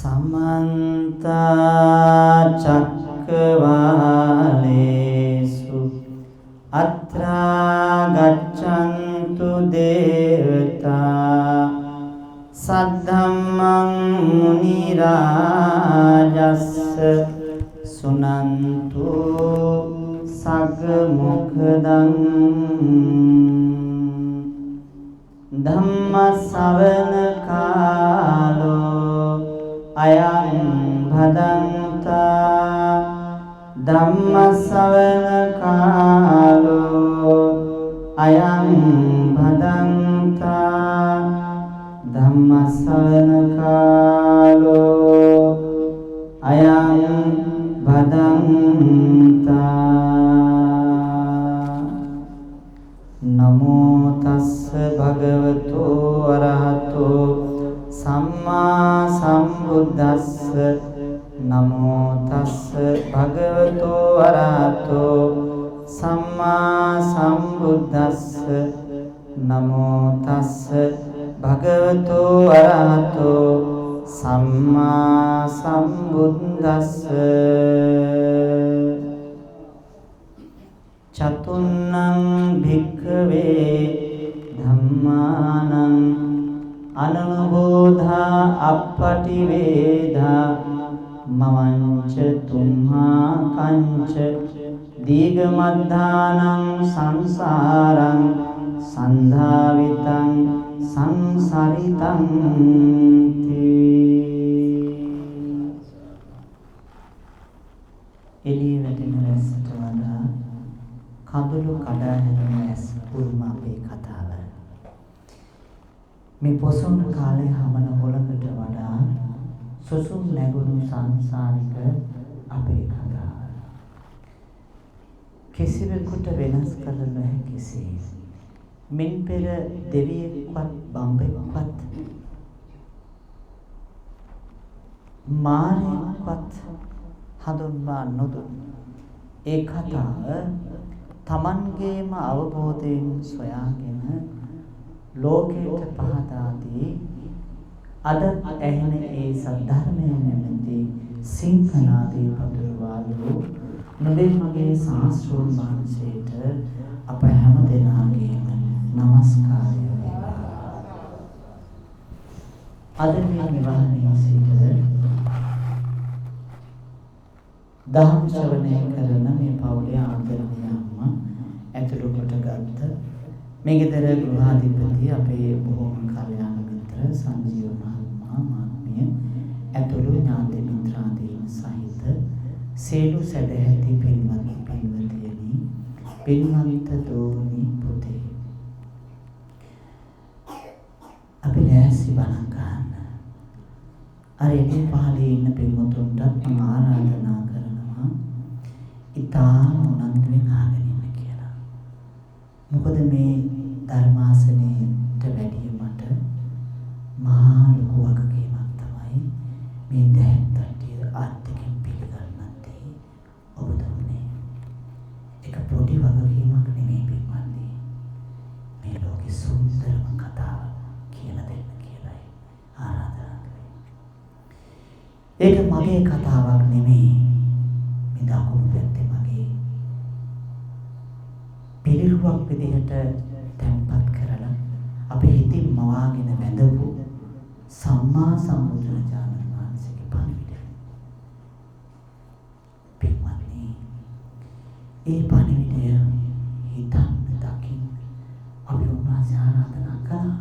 සමන්ත චක්කවාලේසු අත්‍රා ගච්ඡන්තු දේවතා සද්ධම්මං මුනි රාජස්ස සුනන්තු සග්ග මොඛදං ධම්ම ශවන කාලෝ අයං භදන්තා ධම්ම ශවන කාලෝ අයං භදන්තා ධම්ම ශවන කාලෝ අයං භදන්තා. නමෝ තස්ස භගවතු අරහතෝ සම්මා සම්බුද්දස්ස. නමෝ තස්ස භගවතු අරහතෝ සම්මා සම්බුද්දස්ස. නමෝ තස්ස භගවතු අරහතෝ සම්මා සම්බුද්දස්ස. චතුන්නං භික්ඛවේ ධම්මානං අනුබෝධා අප්පටිවේධා මවංච තුම්හා කංච දීගමද්ධානං සංසාරං සන්ධාවිතං සංසරිතං තේ. එළිය වැටෙන වැස්සට වඩා කඳුළු කඩා හැරෙන ඇස් උරුම අපේ කතාව. මේ පොසොන් කාලේ හමන හොලකට වඩා සුසුම් නැගුණු සංසාරික අපේ කතාව. කිසිවෙකුට වෙනස් කළ නොහැකිසේ මින් පෙර දෙවියෙක්වත් බඹෙක්වත් මාරයෙක්වත් හඳුන්වා නොදුන් ඒ කතාව තමන්ගේම අවබෝධයෙන් සොයාගෙන ලෝකයට පහදා දී අද ඇහෙන ඒ සද්ධර්මය නැමැති සිංහනාදී පතුරවාලු නුඹේ මගේ ශාස්ත්‍රූන් වහන්සේට අප හැම දෙනාගේම නමස්කාරය වේවා. අද මේ නිවහනේ සිට දහම් ශ්‍රවණය කරන මේ පවුලේ ආදරණීය අම්මා ඇතුළු කොට ගත්ත මේ ගෙදර ගෘහාධිපති අපේ බොහොම කල්යාණ මිත්‍ර සංජීව මහත්මයා මහත්මිය ඇතුළු ඥාති මිත්‍රාදීන් සහිත සියලු සැදැහැති පින්වත් පින්වතියනි, පින්වන්ත දෝනි පුතේ, අපි ලෑස්ති බණක් අහන්න. අර එළිය පහලේ ඉන්න පින්වතුන්ටත් මම ආරාධනා කරනවා ඉතාම උනන්දුවෙන් අහගෙන ඉන්න කියලා. මොකද මේ ධර්මාසනයට වැඩිය මට මහා ලොකු වගකීමක් තමයි මේ දැහැත් තට්ටිය අත් දෙකෙන් පිළිගන්නත්තේ ඔබ දුන්නේ. ඒක පොඩි වගකීමක් නෙමෙයි පින්වත්නි. මේ ලෝකේ සුන්දරම කතාව කියලා දෙන්න කියලායි ආරාධනා කරේ. ඒක මගේ කතාවක් නෙමෙයි. මේ දකුණු පැත්තේ මගේ පිළිරුවක් විදිහට තැන්පත් කරලා අපේ හිතින් මවාගෙන වැඳපු සම්මා සම්බුදුරජාණන් වහන්සේගේ පණිවිඩය. පින්වත්නි, ඒ පණිවිඩය හිතන්න දකින්න අපි උන්වහන්සේ ආරාධනා කළා.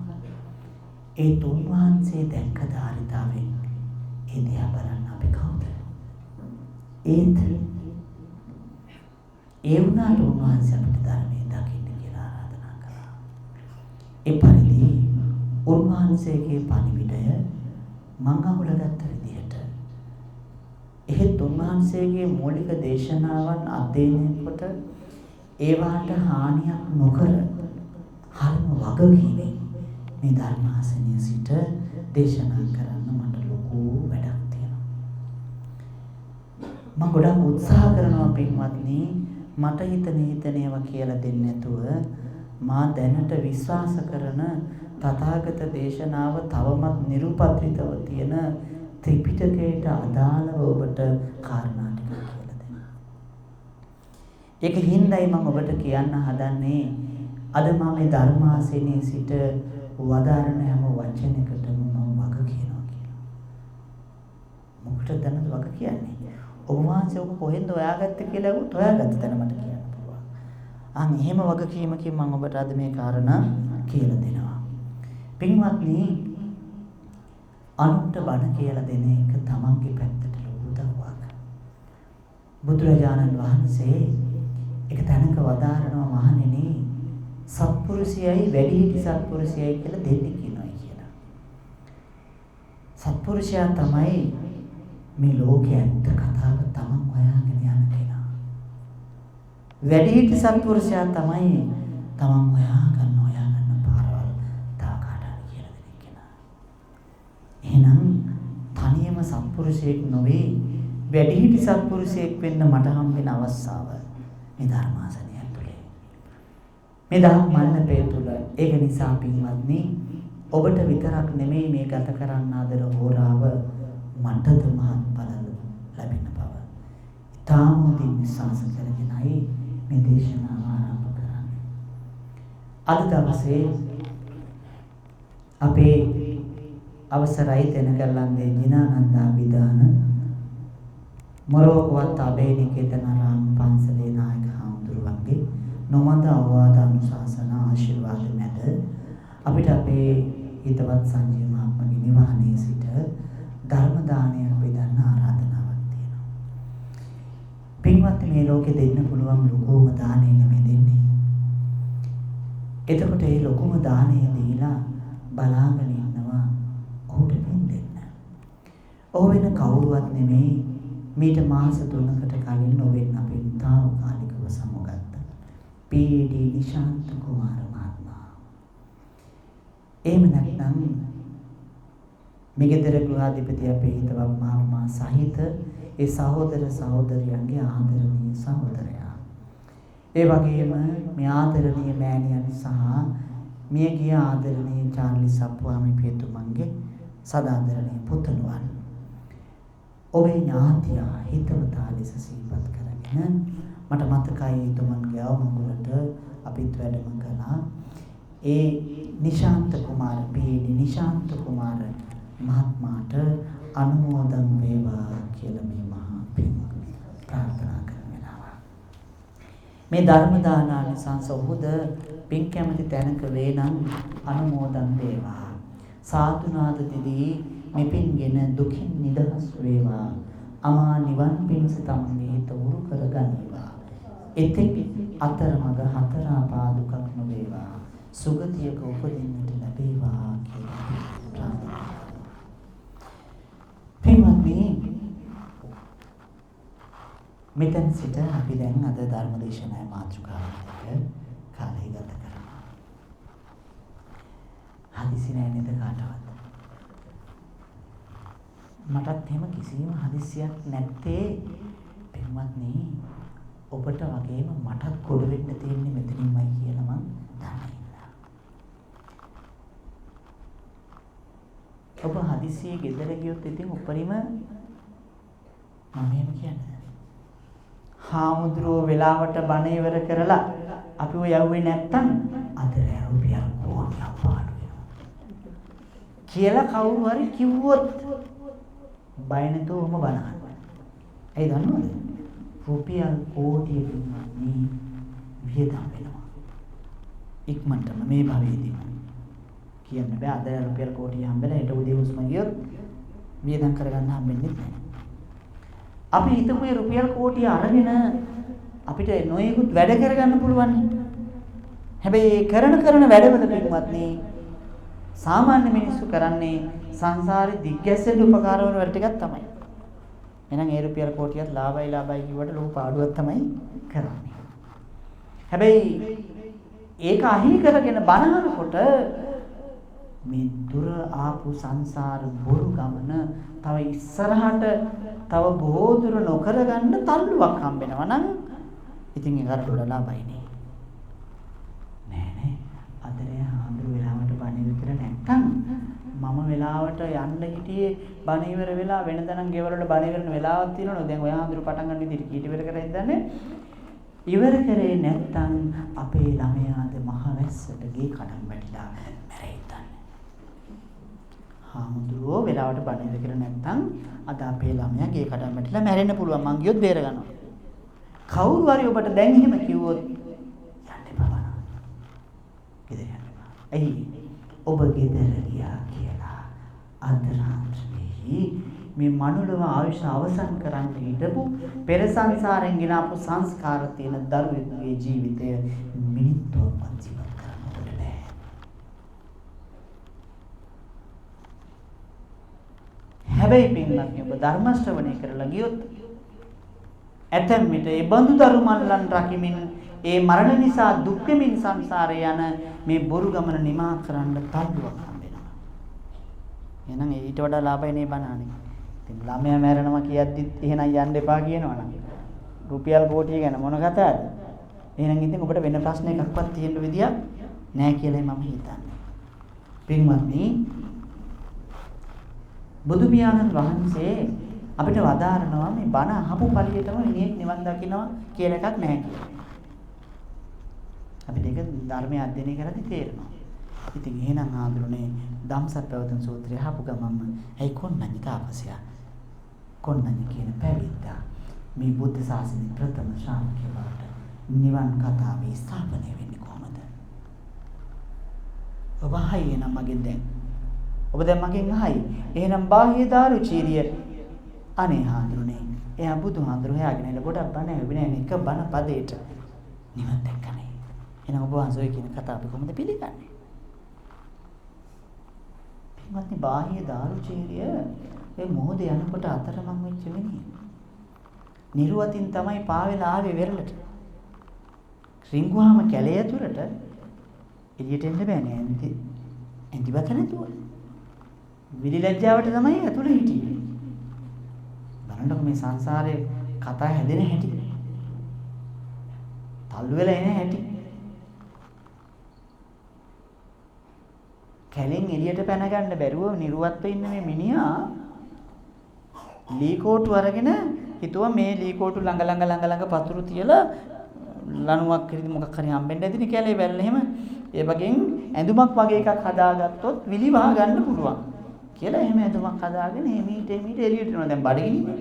ඒ තුන්වහන්සේ දැක්ක ධාරිතාවෙන් ඒ දිහා බලන්න අපි කවුද? ඒත් ඒ වුණාට උන්වහන්සේ අපිට ධර්මයේ දකින්න කියලා ආරාධනා කළා. ඒ පරිදි උන්වහන්සේගේ පණිවිඩය මං අහුලගත්ත විදිහට එහෙත් උන්වහන්සේගේ මූලික දේශනාවන් අධ්‍යයනය කොට ඒවාට හානියක් නොකර හරිම වගකීමෙන් මේ ධර්මාසනයේ සිට දේශනා කරන්න මට ලොකු වැඩක් තියෙනවා. මම ගොඩක් උත්සාහ කරනවා පින්වත්නි, මට හිතන හිතන ඒවා කියලා දෙන්නේ නැතුව මා දැනට විශ්වාස කරන තථාගත දේශනාව තවමත් නිරුපද්‍රිතව තියෙන ත්‍රිපිටකයට අදාළව ඔබට කාරණා ටික කියලා දෙනවා. ඒක හින්දායි මම ඔබට කියන්න හදන්නේ අද මම මේ ධර්මාසනයේ සිට වදාරන හැම වචනයකටම මම වග කියනවා කියලා. මොකටද දැනද වග කියන්නේ? ඔබ වහන්සේ ඔබ කොහෙන්ද හොයාගත්තේ කියලා ඇහුවොත් හොයාගත්ත තැන මට කියන්න පුළුවන්. අන් එහෙම වගකීමකින් මම ඔබට අද මේ කාරණා කියලා දෙනවා. පින්වත්නි, අනුන්ට බණ කියලා දෙන එක තමන්ගේ පැත්තට ලොකු උදව්වක්. බුදුරජාණන් වහන්සේ එක තැනක වදාරනවා, මහණෙනි, සත්පුරුෂයයි වැඩිහිටි සත්පුරුෂයයි කියලා දෙන්නෙක් ඉන්නවා කියලා. සත්පුරුෂයා තමයි මේ ලෝකයේ ඇත්ත කතාව තමන් හොයාගෙන යන කෙනා. වැඩිහිටි සත්පුරුෂයා තමයි තමන් හොයාගන්න පාරවල් තව කාට හරි කියලා දෙන කෙනා. එහෙනම් තනියම සත්පුරුෂයෙක් නොවේ, වැඩිහිටි සත්පුරුෂයෙක් වෙන්න මට හම් වෙන අවස්ථාව මේ ධර්මාසනය තුලේ. මේ දහම් මණ්ඩපය තුල. ඒක නිසා පින්වත්නි, ඔබට විතරක් නෙමෙයි මේ ගත කරන්න ආදර හෝරාව, මටද මහත්ඵල ලැබෙන බව ඉතාම හොඳින් විශ්වාස කරගෙනයි මේ දේශනාව ආරම්භ කරන්නේ. අද දවසේ අපේ අවසරයි තෙනකල්ලන්දේ ජිනානන්දාභිදාන මොරෝකවත් අබේනිකේතනාරාම පන්සලේ නායක හාමුදුරුවන්ගේ නොමද අවවාද අනුශාසනා ආශිර්වාද මැද අපිට අපේ හිතවත් සංජීව මහත්මගේ නිවහනේ සිට ධර්ම දානයක් බෙදන්න ආරාධනාවක් තියෙනවා. පින්වත්නි, මේ ලෝකෙ දෙන්න පුළුවන් ලොකුම දානය නෙමෙයි දෙන්නේ. එතකොට මේ ලොකුම දානය දීලා බලාගෙන ඉන්නවා ඔහුට පින් දෙන්න. ඔහු වෙන කවුරුවත් නෙමෙයි, මීට මාස 3කට කලින් ඔබෙන් අපෙන් තාවකාලිකව සමුගත්ත පී.ඩී. නිශාන්ත කුමාර මහත්මයා. එහෙම නැත්නම් මෙගෙදර ගෘහාධිපති අපේ හිතවත් මාමා සහිත ඒ සහෝදර සහෝදරියන්ගේ ආදරණීය සහෝදරයා. ඒ වගේම මේ ආදරණීය මෑණියන් සහ මියගිය ආදරණීය චාර්ලි සප්පුහාමි පියතුමන්ගේ සදාදරණීය පුතණුවන්. ඔබේ ඥාතියා හිතවතා ලෙස සිහිපත් කරගෙන මට මතකයි එතුමන්ගේ අවමඟුලට අපිත් වැඩම කළා. ඒ නිශාන්ත කුමාර පී.ඩී. නිශාන්ත කුමාර මහත්මයාට අනුමෝදන් වේවා කියලා මේ මහා පින් ප්‍රාර්ථනා කරන වෙලාව. මේ ධර්ම දානානිසංස ඔහුද පින් කැමති තැනක වේ නම් අනුමෝදන් වේවා. සාතුනාද දිදී මෙපින්ගෙන දුකින් නිදහස් වේවා. අමා නිවන් පිණිස තමන්ගේ හිත උරු කරගනිවා. එතෙක් අතරමඟ හතර අපා දුකක් නොවේවා. සුගතියක උපදින්නට ලැබේවා කියලා ප්‍රාර්ථනා කරනවා. පින්වත්නි, මෙතන සිට අපි දැන් අද ධර්ම දේශනාවේ මාතෘකාවත් එක්ක කාලය ගත කරනවා. හදිසි නෑ නේද කාටවත්? මටත් එහෙම කිසිම හදිසියක් නැත්තේ පින්වත්නි, ඔබට වගේම මටත් ගොඩ වෙන්න තියෙන්නේ මෙතනින්මයි කියලා මං දන්නේ. ඔබ හදිසියේ ගෙදර ගියොත් ඉතින් උපරිම මම එහෙම කියන්නේ. හාමුදුරුවෝ වෙලාවට බණ ඉවර කරලා අපිව යවුවේ නැත්තම් අද රෑ රුපියල් කෝටියක් පාඩු වෙනවා කියලා කවුරු හරි කිව්වොත් බය නැතුව ඔහොම බණ අහන්න. ඇයි දන්නවද? රුපියල් කෝටිය පින්වත්නි වියදම් වෙනවා. ඉක්මනටම මේ භවයේදීම. කියන්න බෑ අද රුපියල් කෝටිය හම්බෙලා හෙට උදේ හුස්ම ගියොත් වියදම් කරගන්න හම්බෙන්නේ නැහැ. අපි හිතමු මේ රුපියල් කෝටිය අරගෙන අපිට නොයෙකුත් වැඩ කරගන්න පුළුවන්. හැබැයි ඒ කරන කරන වැඩවල පින්වත්නි සාමාන්‍ය මිනිස්සු කරන්නේ සංසාරේ දිග්ගැස්සෙන්න උපකාර වන වැඩ ටිකක් තමයි. එහෙනම් ඒ රුපියල් කෝටියත් ලාභයි ලාභයි කිව්වට ලොකු පාඩුවක් තමයි කරන්නේ. හැබැයි ඒක අහි කරගෙන බනහනකොට මේ දුර ආපු සංසාර බොරු ගමන තව ඉස්සරහට තව බොහෝ දුර නොකරගන්න තල්ලුවක් හම්බෙනවා නම් ඉතින් ඒක අරට වඩා ලාභයි නේ. නෑ නෑ අද රෑ හාමුදුරු වෙලාවට බණ ඉවර කරලා නැත්තම් මම මම වෙලාවට යන්න හිටියේ බණ ඉවර වෙලා. වෙනදා නම් ගෙවල් වල බණ ඉවරන වෙලාවක් තියෙනවනේ. දැන් ඔය හාමුදුරු පටන් ගන්න විදිහට කීට ඉවර කරයිද දන්නේ? ඉවර කරේ නැත්තම් අපේ ළමයාද මහ වැස්සට ගේ කඩන් වැටිලා මැරෙයි දන්නේ. හාමුදුරුවෝ වෙලාවට බණ ඉවර කරේ නැත්තම් අද අපේ ළමයා ගේ කඩන් වැටිලා මැරෙන්න පුළුවන්. මං ගියොත් බේර ගන්නවා. කවුරු හරි ඔබට දැන් එහෙම කිව්වොත් යන්න එපා බණ. ගෙදර යන්න එපා. ඇයි? ඔබ ගෙදර ගියා කියලා අද රාත්‍රියේ මේ මනුලව ආයුෂ අවසන් කරන්න හිටපු පෙර සංසාරයෙන් ගෙන ආපු සංස්කාර තියෙන දරුවෙකුගේ ජීවිතය මිනිත්තුවක්වත් ජීවත් කරන්න ඔබට බෑ. හැබැයි පින්වත්නි, ඔබ ධර්ම ශ්‍රවණය කරලා ගියොත් ඇතැම් විට ඒ බඳු දරු මල්ලන් රකිමින් ඒ මරණ නිසා දුක් වෙමින් සංසාරේ යන මේ බොරු ගමන නිමා කරන්න තල්ලුවක් හම්බ වෙනවා. එහෙනම් ඊට වඩා ලාභයි නේ බණ අහන්නේ. ඉතින් ළමයා මැරෙනවා කියද්දිත් එහෙනම් යන්න එපා කියනවනම් රුපියල් කෝටිය ගැන මොන කතාවද? එහෙනම් ඉතින් ඔබට වෙන ප්‍රශ්න එකක්වත් තියෙන්න විදියක් නෑ කියලායි මම හිතන්නේ. පින්වත්නි, බුදු පියාණන් වහන්සේ අපිට වදාරනවා මේ බණ අහපු පළියටම මිනිහෙක් නිවන් දකින්නවා කියලා එකක් නැහැ කියලා. අපිට ඒක ධර්මය අධ්‍යයනය කරද්දී තේරෙනවා. ඉතින් එහෙනම් ආඳුරනේ ධම්සක් පැවතුම් සූත්‍රය අහපු ගමන්ම ඇයි කොණ්ණඤ්ඤ තාපසයා, කොණ්ණඤ්ඤ කියන පැවිද්දා මේ බුද්ධ ශාසනයේ ප්‍රථම ශ්‍රාවකයා බවට නිවන් කතාවේ ස්ථාපනය වෙන්නේ කොහොමද? ඔබ අහයි එහෙනම් මගෙන් දැන්. ඔබ දැන් මගෙන් අහයි. එහෙනම් බාහ්‍ය දාරුචීරිය අනේ හාඳුරනේ එයා බුදුහාඳුර හොයාගෙන එල ගොඩක් බණ ඇහුවේ නෑනේ, එක බණ පදේට නිවන් දැක්කනේ. එහෙනම් ඔබ වහන්සේ ඔය කියන කතාව අපි කොහොමද පිළිගන්නේ? පින්වත්නි, බාහ්‍ය දාරුචීරිය ඒ මොහොත යනකොට අතරමං වෙච්ච මිනිහ. නිරුවතින් තමයි පාවෙලා ආවේ වෙරළට. රිංගුවාම කැලේ ඇතුළට එළියට එන්න බෑනේ. ඇඳි ඇඳිබත නැතුව. විලි ලැජ්ජාවට තමයි ඇතුළේ හිටියේ. බලන්නකො මේ සංසාරේ කතා හැදෙන හැටි. තල්ලු වෙලා එන හැටි. කැලෙන් එළියට පැන ගන්න බැරුව නිරුවත්ව ඉන්න මේ මිනිහා ලී කෝටු අරගෙන හිතුවා මේ ලී කෝටු ළඟ ළඟ ළඟ ළඟ පතුරු තියලා ලණුවක් හරි මොකක් හරි හම්බෙන්න ඇතිනේ කැලේ වැල්ල එහෙම. ඒ වගේන් ඇඳුමක් වගේ එකක් හදාගත්තොත් විලි වහ ගන්න පුළුවන් කියලා එහෙම ඇඳුමක් හදාගෙන එමීට එමීට එළියට එනවා. දැන් බඩගිනිනේ.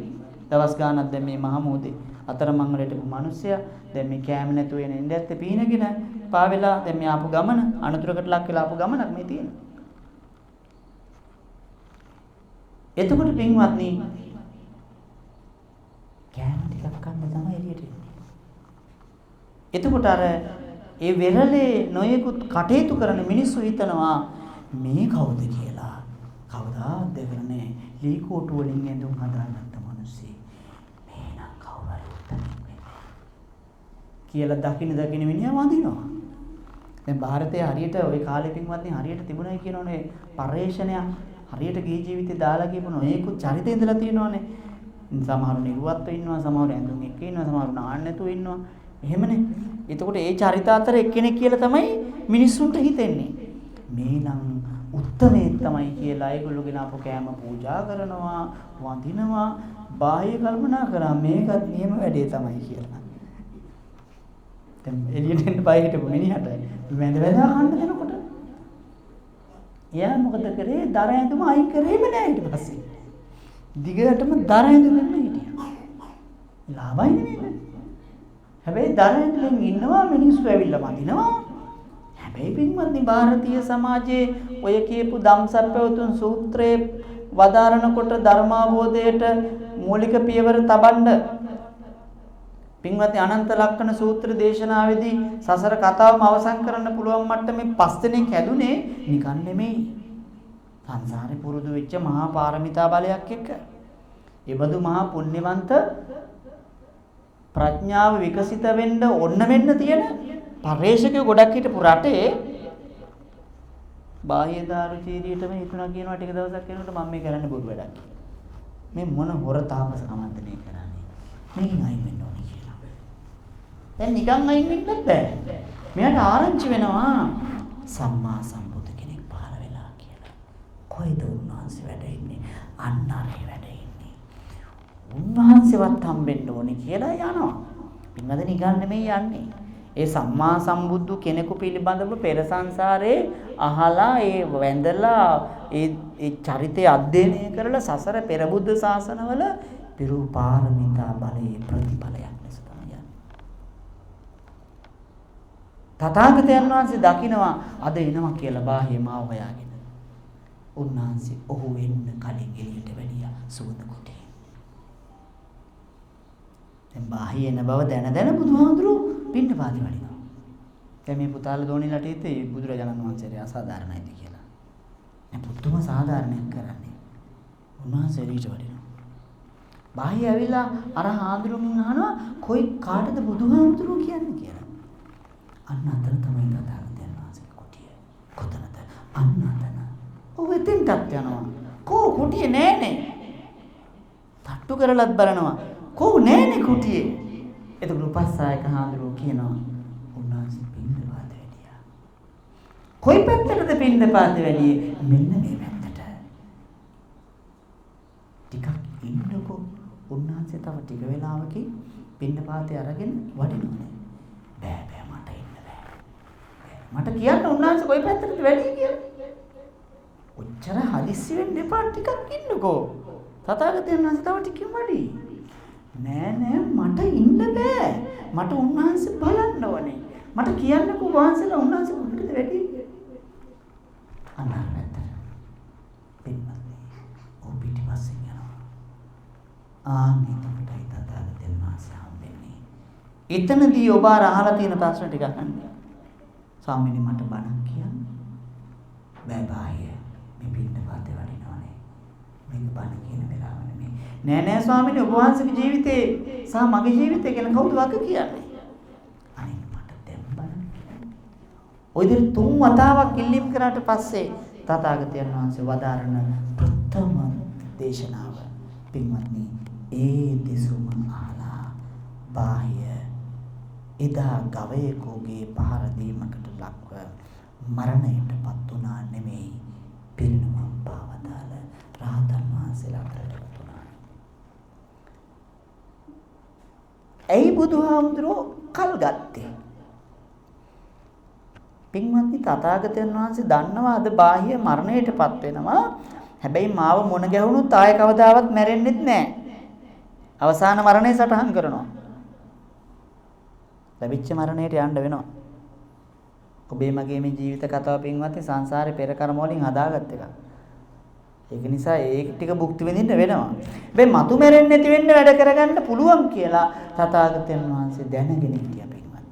දවස් ගාණක් දැන් මේ මහ මොහොතේ අතරමං වල හිටපු මිනිස්සයා දැන් මේ කෑම නැතුව එන ඉඳ ඇත්තේ පීනගෙන පාවෙලා දැන් මේ ආපු ගමන අනතුරකට ලක් වෙලා ආපු ගමනක් මේ තියෙන්නේ. එතකොට පින්වත්නි කෑම ටිකක් කන්න තමයි එළියට එන්නේ. එතකොට අර ඒ වෙරළේ නොයෙකුත් කටයුතු කරන මිනිස්සු හිතනවා මේ කවුද කියලා. කවදාවත් දැකලා නෑ. ලී කෝටු වලින් ඇඳුම් හදාගත්ත මිනිස්සේ. මේ නම් කවුරු හරි උත්තමෙක් වෙන්නේ කියලා දකින දකින මිනිහා වඳිනවා. දැන් භාරතයේ හරියට ওই කාලේ පින්වත්නි හරියට තිබුණයි කියනවනේ පරේෂණයක්. හරියට ගිහි ජීවිතේ දාලා කියපු නොයෙකුත් චරිත ඉඳලා තියෙනවනේ. සමහරු නිර්වත්ව ඉන්නවා, සමහරු ඇඳුම් එක්ක ඉන්නවා, සමහරු නාන්න නැතුව ඉන්නවා. එහෙමනේ. එතකොට ඒ චරිත අතර එක්කෙනෙක් කියලා තමයි මිනිස්සුන්ට හිතෙන්නේ. මේ නම් උත්තමයෙක් තමයි කියලා ඒගොල්ලෝ ගෙන ආපු කෑම පූජා කරනවා, වඳිනවා, බාහ්‍ය කල්පනා කරා මේකත් නියම වැඩේ තමයි කියලා. දැන් එළියට එන්න බය හිටපු මිනිහට වැඳ වැඳ කන්න දෙනකොට එයා මොකද කරේ? දර ඇඳුම අයින් කරේම නෑ ඊට පස්සේ. දිගටම දර ඇඳුමෙන්ම හිටියා. ලාභයි නෙමෙයි. හැබැයි දර ඇඳුමෙන් ඉන්නවා මිනිස්සු ඇවිල්ලා වඳිනවා. හැබැයි පින්වත්නි භාරතීය සමාජයේ ඔය කියපු ධම්සප්පවතුන් සූත්‍රයේ වදාරනකොට ධර්මාවබෝධයට මූලික පියවර තබන්න පින්වත්නි අනන්ත ලක්ෂණ සූත්‍ර දේශනාවේදී සසර කතාවම අවසන් කරන්න පුළුවන් මට්ටමේ පස් දෙනෙක් හැදුනේ නිකන් නෙමෙයි. සංසාරේ පුරුදු වෙච්ච මහා පාරමිතා බලයක් එක්ක. ඒ බඳු මහා පුණ්‍යවන්ත ප්‍රඥාව විකසිත වෙන්න ඔන්න වෙන්න තියෙන පරේෂකයෝ ගොඩක් හිටපු රටේ බාහ්‍ය දාරුචීරියටම හිතුණා කියනවා ටික දවසක් යනකොට මම මේ කරන්නේ බොරු වැඩක් කියලා. මේ මොන හොර තාපස කමන්ද මේ කරන්නේ. මේකෙන් අයින් වෙන්න ඕනේ කියලා. දැන් නිකන් අයින් වෙන්නත් බෑ. මෙයාට ආරංචි වෙනවා සම්මා සම්බුදු කෙනෙක් පහළ වෙලා කියලා. කොයිද උන්වහන්සේ වැඩ ඉන්නේ? අන්න අරේ වැඩ ඉන්නේ. උන්වහන්සේවත් හම්බෙන්න ඕනේ කියලා යනවා. පින්වද නිකන් නෙමෙයි යන්නේ. ඒ සම්මා සම්බුදු කෙනෙකු පිළිබඳව පෙර සංසාරේ අහලා ඒ වැඳලා ඒ ඒ චරිතය අධ්‍යයනය කරලා සසර පෙර බුද්ධ ශාසනවල පිරු පාරමිතා බලයේ ප්‍රතිඵලයක් ලෙස තමයි යන්නේ. තථාගතයන් වහන්සේ දකිනවා අද එනවා කියලා බාහ්‍ය මාව හොයාගෙන. උන්වහන්සේ ඔහු එන්න කලින් එළියට වැඩියා සුවඳ කුටියේ. දැන් බාහ්‍ය එන බව දැන දැන බුදුහාමුදුරුවෝ පින්නපාතේ වඩිනවා. දැන් මේ පුතාලා දෝනිලට හිතේ බුදුරජාණන් වහන්සේට අසාධාරණයිද කියලා. දැන් පුදුම සාධාරණයක් කරන්නේ. උන්වහන්සේ එළියට වඩිනවා. බාහ්‍ය ඇවිල්ලා අර හාමුදුරුවන්ගෙන් අහනවා කොයි කාටද බුදුහාමුදුරුවෝ කියන්නේ කියලා. අන්න අතන තමයි තථාගතයන් වහන්සේගේ කුටිය. කොතනද? අන්න අතන. ඔව් එතෙන්ටත් යනවා. කෝ කුටියේ නෑනේ. තට්ටු කරලත් බලනවා. කෝ නෑනේ කුටියේ. එතකොට උපස්සායක හාමුදුරුවෝ කියනවා උන්වහන්සේ පින්නපාත වැඩියා. කොයි පැත්තටද පින්නපාත වැඩියේ? මෙන්න මේ පැත්තට. ටිකක් ඉන්නකෝ උන්වහන්සේ තව ටික වෙලාවකින් පින්නපාතේ අරගෙන වඩිනවනේ. බෑ බෑ මට ඉන්න බෑ. මට කියන්න උන්වහන්සේ කොයි පැත්තටද වැඩියේ කියලා. ඔච්චර හදිස්සි වෙන්න එපා ටිකක් ඉන්නකෝ. තථාගතයන් වහන්සේ තව ටිකකින් වඩි. නෑ නෑ මට ඉන්න බෑ. මට උන්වහන්සේ බලන්න ඕනේ. මට කියන්නකෝ වහන්සේලා උන්වහන්සේ කොහෙටද වැඩි කියලා. අන්න අර පැත්තට. පින්වත්නි, ඔව් පිටිපස්සෙන් යනවා. ආන් එතකොටයි තථාගතයන් වහන්සේ හම්බෙන්නේ. එතනදී ඔබ අර අහලා තියෙන ප්‍රශ්න ටික අහන්න. ස්වාමීනි මට බණක් කියන්න. බෑ බාහ්‍ය මේ පින්නපාතේ වඩිනවනේ. මේක බණ කියන වෙලාව නෙමෙයි. නෑ නෑ ස්වාමීනි ඔබ වහන්සේගේ ජීවිතේ සහ මගේ ජීවිතේ ගැන කවුද වග කියන්නේ? අනේ මට දැන් බණ කියන්න. ඔය විදිහට තුන් වතාවක් ඉල්ලීම් කරාට පස්සේ තථාගතයන් වහන්සේ වදාරන ප්‍රථම දේශනාව පින්වත්නි ඒ දෙසුම අහලා බාහ්‍ය එදා ගවයෙකුගේ පහර දීමකට ලක්ව මරණයටපත් වුණා නෙමෙයි, පිරිනිවන් පාවදාල රහතන් වහන්සේලා අතරටපත් වුණා. ඇයි බුදුහාමුදුරුවෝ කල් ගත්තේ? පින්වත්නි තථාගතයන් වහන්සේ දන්නවා අද බාහ්‍ය මරණයටපත් වෙනවා. හැබැයි මාව මොන ගැහුණොත් ආයෙ කවදාවත් මැරෙන්නෙත් නෑ. අවසාන මරණය සටහන් කරනවා. ලැබිච්ච මරණයට යන්න වෙනවා. ඔබේ මගේ මේ ජීවිත කතාව පින්වත්නි සංසාරේ පෙර කර්ම වලින් හදාගත් එකක්. ඒක නිසා ඒ ටික භුක්ති විඳින්න වෙනවා. හැබැයි මතු මැරෙන්නේ නැති වෙන්න වැඩ කරගන්න පුළුවන් කියලා තථාගතයන් වහන්සේ දැනගෙන හිටියා පින්වත්නි.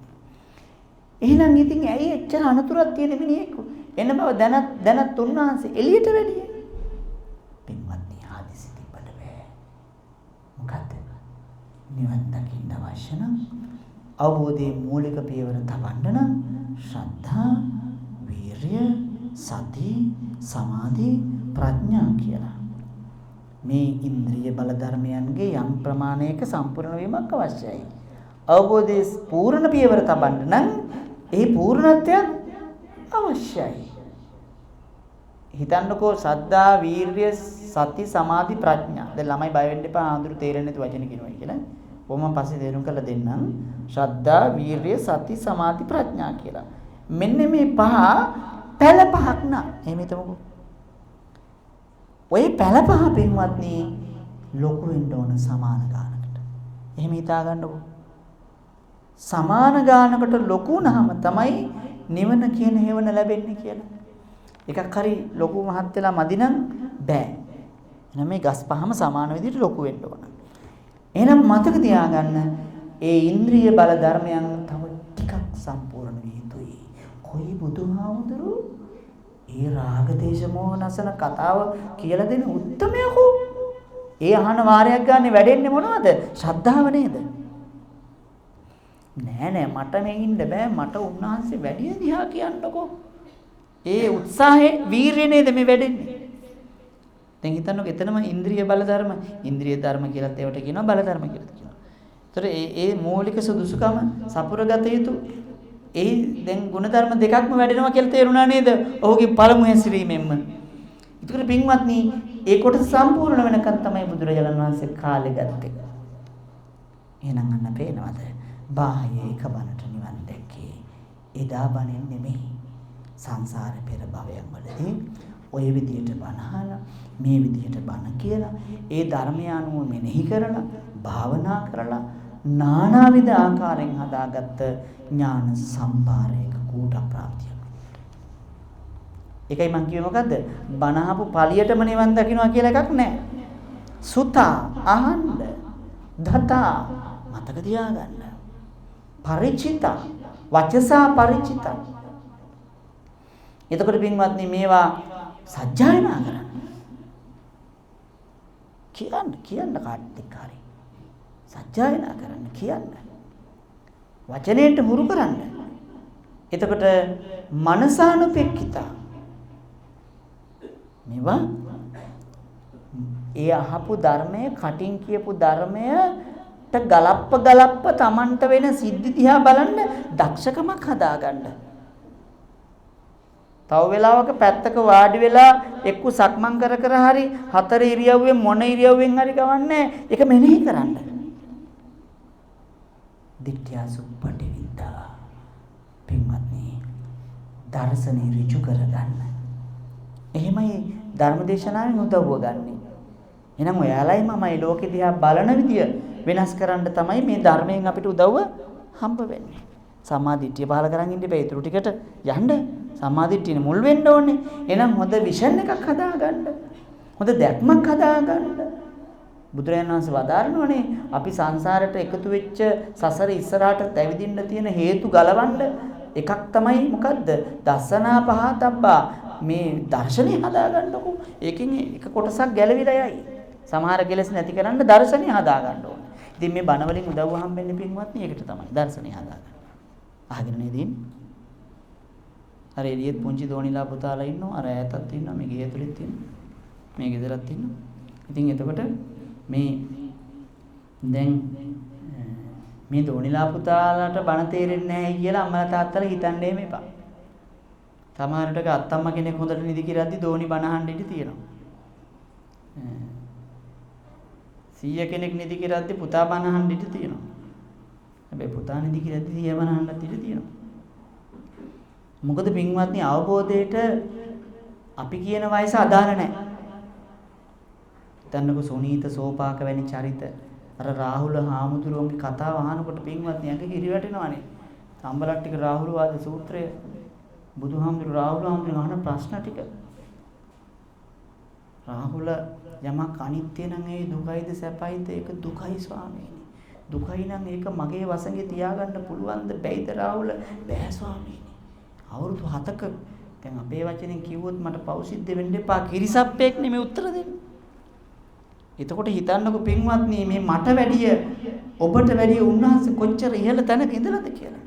එහෙනම් ඉතින් ඇයි එච්චර අනතුරක් තියෙන මිනිහෙක් එන බව දැනත් උන්වහන්සේ එළියට වැඩියේ? පින්වත්නි හදිසි තිබ්බට බෑ. මොකද්ද? නිවන් දකින්න අවශ්‍ය නම් අවබෝධයේ මූලික පියවර තබන්න නම් ශ්‍රද්ධා, වීරිය, සති, සමාධි, ප්‍රඥා කියලා මේ ඉන්ද්‍රිය බල ධර්මයන්ගේ යම් ප්‍රමාණයක සම්පූර්ණ වීමක් අවශ්‍යයි. අවබෝධයේ පූර්ණ පියවර තබන්න නම් ඒ පූර්ණත්වයක් අවශ්‍යයි. හිතන්නකෝ ශ්‍රද්ධා, වීරිය, සති, සමාධි, ප්‍රඥා. දැන් ළමයි බය වෙන්න එපා ආඳුරු තේරෙන්නේ නැති වචන කියනවා කියලා. කොහොම පස්සේ තේරුම් කරලා දෙන්නම්. ශ්‍රද්ධා, වීරිය, සති, සමාධි, ප්‍රඥා කියලා. මෙන්න මේ පහ පැල පහක් නා. එහෙම හිතමුකෝ. ඔය පැල පහ පින්වත්නි ලොකු වෙන්න ඕන සමාන ගානකට. එහෙම හිතා ගන්නකෝ. සමාන ගානකට ලොකු වුණාම තමයි නිවන කියන හේවන ලැබෙන්නේ කියලා. එකක් හරි ලොකු මහත් වෙලා මදි නම් බෑ. එහෙනම් මේ ගස් පහම සමාන විදිහට ලොකු වෙන්න ඕන. එහෙනම් මතක තියාගන්න ඒ ඉන්ද්‍රිය බල ධර්මයන් තව ටිකක් සම්පූර්ණ විය යුතුයි. කොයි බුදුහාමුදුරු ඒ රාග දේශ මොහ නසන කතාව කියලා දෙන උත්තමයකෝ. ඒ අහන වාරයක් ගන්න වැඩෙන්නේ මොනවද? ශ්‍රද්ධාව නේද? නෑ නෑ මට මේ ඉන්න බෑ. මට උන්වහන්සේ වැඩි දිහා කියන්නකෝ. ඒ උත්සාහේ වීරිය නේද මේ වැඩෙන්නේ. දැන් හිතන්නකෝ එතනම ඉන්ද්‍රිය බල ධර්ම, ඉන්ද්‍රිය ධර්ම කියලාත් ඒවට කියනවා, බල ධර්ම කියලාත් කියනවා. ඒතර ඒ ඒ මූලික සුදුසුකම සපුරගත යුතු ඒ දැන් ගුණ ධර්ම දෙකක්ම වැඩෙනවා කියලා තේරුණා නේද? ඔහුගේ පළමු හැසිරීමෙන්ම. ඒකට පින්වත්නි, ඒ කොටස සම්පූර්ණ වෙනකන් තමයි බුදුරජාණන් වහන්සේ කාලෙ ගත්තේ. එහෙනම් අන්න පේනවද? බාහ්‍ය එක බණට නිවන් දැක්කේ එදා බණෙන් නෙමෙයි. සංසාර පෙර භවයන් වලදී ඔය විදියට බණ අහලා, මේ විදියට බණ කියලා, ඒ ධර්මය අනුව මෙනෙහි කරලා, භාවනා කරලා නානාවිධ ආකාරයෙන් හදාගත්ත ඥාන සම්භාරයක කූට ප්‍රාප්තියක්. ඒකයි මං කිව්වේ මොකද්ද? බණ අහපු පළියටම නිවන් දකින්නවා කියලා එකක් නැහැ. සුතා අහන්න, දතා මතක තියාගන්න, පරිචිතා වචසා පරිචිතා. එතකොට පින්වත්නි, මේවා සජ්ජායනා කරන්න. කියන්න කියන්න කාටත් එක්ක හරි. සජ්ජායනා කරන්න කියන්න. වචනයට හුරු කරන්න. එතකොට මනසානුපෙක්ඛිතා. මේවා ඒ අහපු ධර්මය, කටින් කියපු ධර්මයට ගලප්ප ගලප්ප Tamanට වෙන සිද්ධි දිහා බලන්න දක්ෂකමක් හදාගන්න. තව වෙලාවක පැත්තක වාඩි වෙලා එක්ක සක්මන් කර කර හරි හතර ඉරියව්වෙන් මොන ඉරියව්වෙන් හරි ගවන්නේ ඒක මෙනෙහි කරන්න. දිට්ඨිය සුප්පටි විද්දා. පින්වත්නි, දර්ශනේ ඍජු කරගන්න. එහෙමයි ධර්මදේශනාවෙන් උදව්ව ගන්නෙ. එහෙනම් ඔයාලයි මමයි ලෝකෙ දිහා බලන විදිය වෙනස් කරන්න තමයි මේ ධර්මයෙන් අපිට උදව්ව හම්බ වෙන්නේ. සම්මා දිට්ඨිය පහල කරන් ඉන්න එපා. ඊටු ටිකට යන්න. සම්මා දිට්ඨියනේ මුල් වෙන්න ඕනේ. එහෙනම් හොඳ විෂන් එකක් හදාගන්න. හොඳ දැක්මක් හදාගන්න. බුදුරජාණන් වහන්සේ වදාරනෝනේ අපි සංසාරයට එකතු වෙච්ච සසර ඉස්සරහට ඇවිදින්න තියෙන හේතු ගලවන්න එකක් තමයි මොකද්ද? දස්සනා පහතබ්බා. මේ දර්ශනය හදාගන්නකෝ. ඒකෙන් එක කොටසක් ගැලවිලා යයි. සමහර කෙලෙස් නැති කරන්න දර්ශනය හදාගන්න ඕනේ. ඉතින් මේ බණ වලින් උදව් හම්බෙන්නේ පින්වත්නි ඒකට තමයි දර්ශනය හදාගන්න. අහගෙන නේද ඉන්නේ? අර එළියෙත් පුංචි දෝනිලා පුතාලා ඉන්නවා, අර ඈතත් ඉන්නවා, මේ ගේ ඇතුළෙත් ඉන්නවා, මේ ගෙදරත් ඉන්නවා. ඉතින් එතකොට මේ දැන් මේ දෝනිලා පුතාලාට බණ තේරෙන්නේ නැහැ කියලා අම්මලා තාත්තලා හිතන්න එහෙම එපා. සමහර විටක අත්තම්මා කෙනෙක් හොඳට නිදි කිරද්දි දෝනි බණ අහන්න ඉඩ තියෙනවා. සීයා කෙනෙක් නිදි කිරද්දි පුතා බණ අහන්න ඉඩ තියෙනවා. හැබැයි පුතා නිදි කිරද්දි සීයා බණ අහන්නත් ඉඩ තියෙනවා. මොකද පින්වත්නි, අවබෝධයට අපි කියන වයස අදාළ නැහැ. හිතන්නකෝ සුනීත සෝපාක වැනි චරිත අර රාහුල හාමුදුරුවන්ගේ කතාව අහනකොට පින්වත්නි ඇඟ හිරි වැටෙනවානේ. සම්බලට්ටික රාහුල වාද සූත්‍රය, බුදුහාමුදුරු රාහුල හාමුදුරුවෝ අහන ප්‍රශ්න ටික. රාහුල යමක් අනිත්‍ය නම් ඒ දුකයිද සැපයිද? ඒක දුකයි ස්වාමීනි. දුකයි නම් ඒක මගේ වසඟේ තියාගන්න පුළුවන්ද බැයිද රාහුල? බෑ ස්වාමීනි. අවුරුදු 7ක දැන් අපේ වචනෙන් කිව්වොත් මට පව් සිද්ධ වෙන්න එපා කිරිසප්පෙක් නෙමෙයි උත්තර දෙන්නේ. එතකොට හිතන්නකෝ පින්වත්නි, මේ මට වැඩිය ඔබට වැඩිය උන්වහන්සේ කොච්චර ඉහළ තැනක ඉඳලාද කියලා.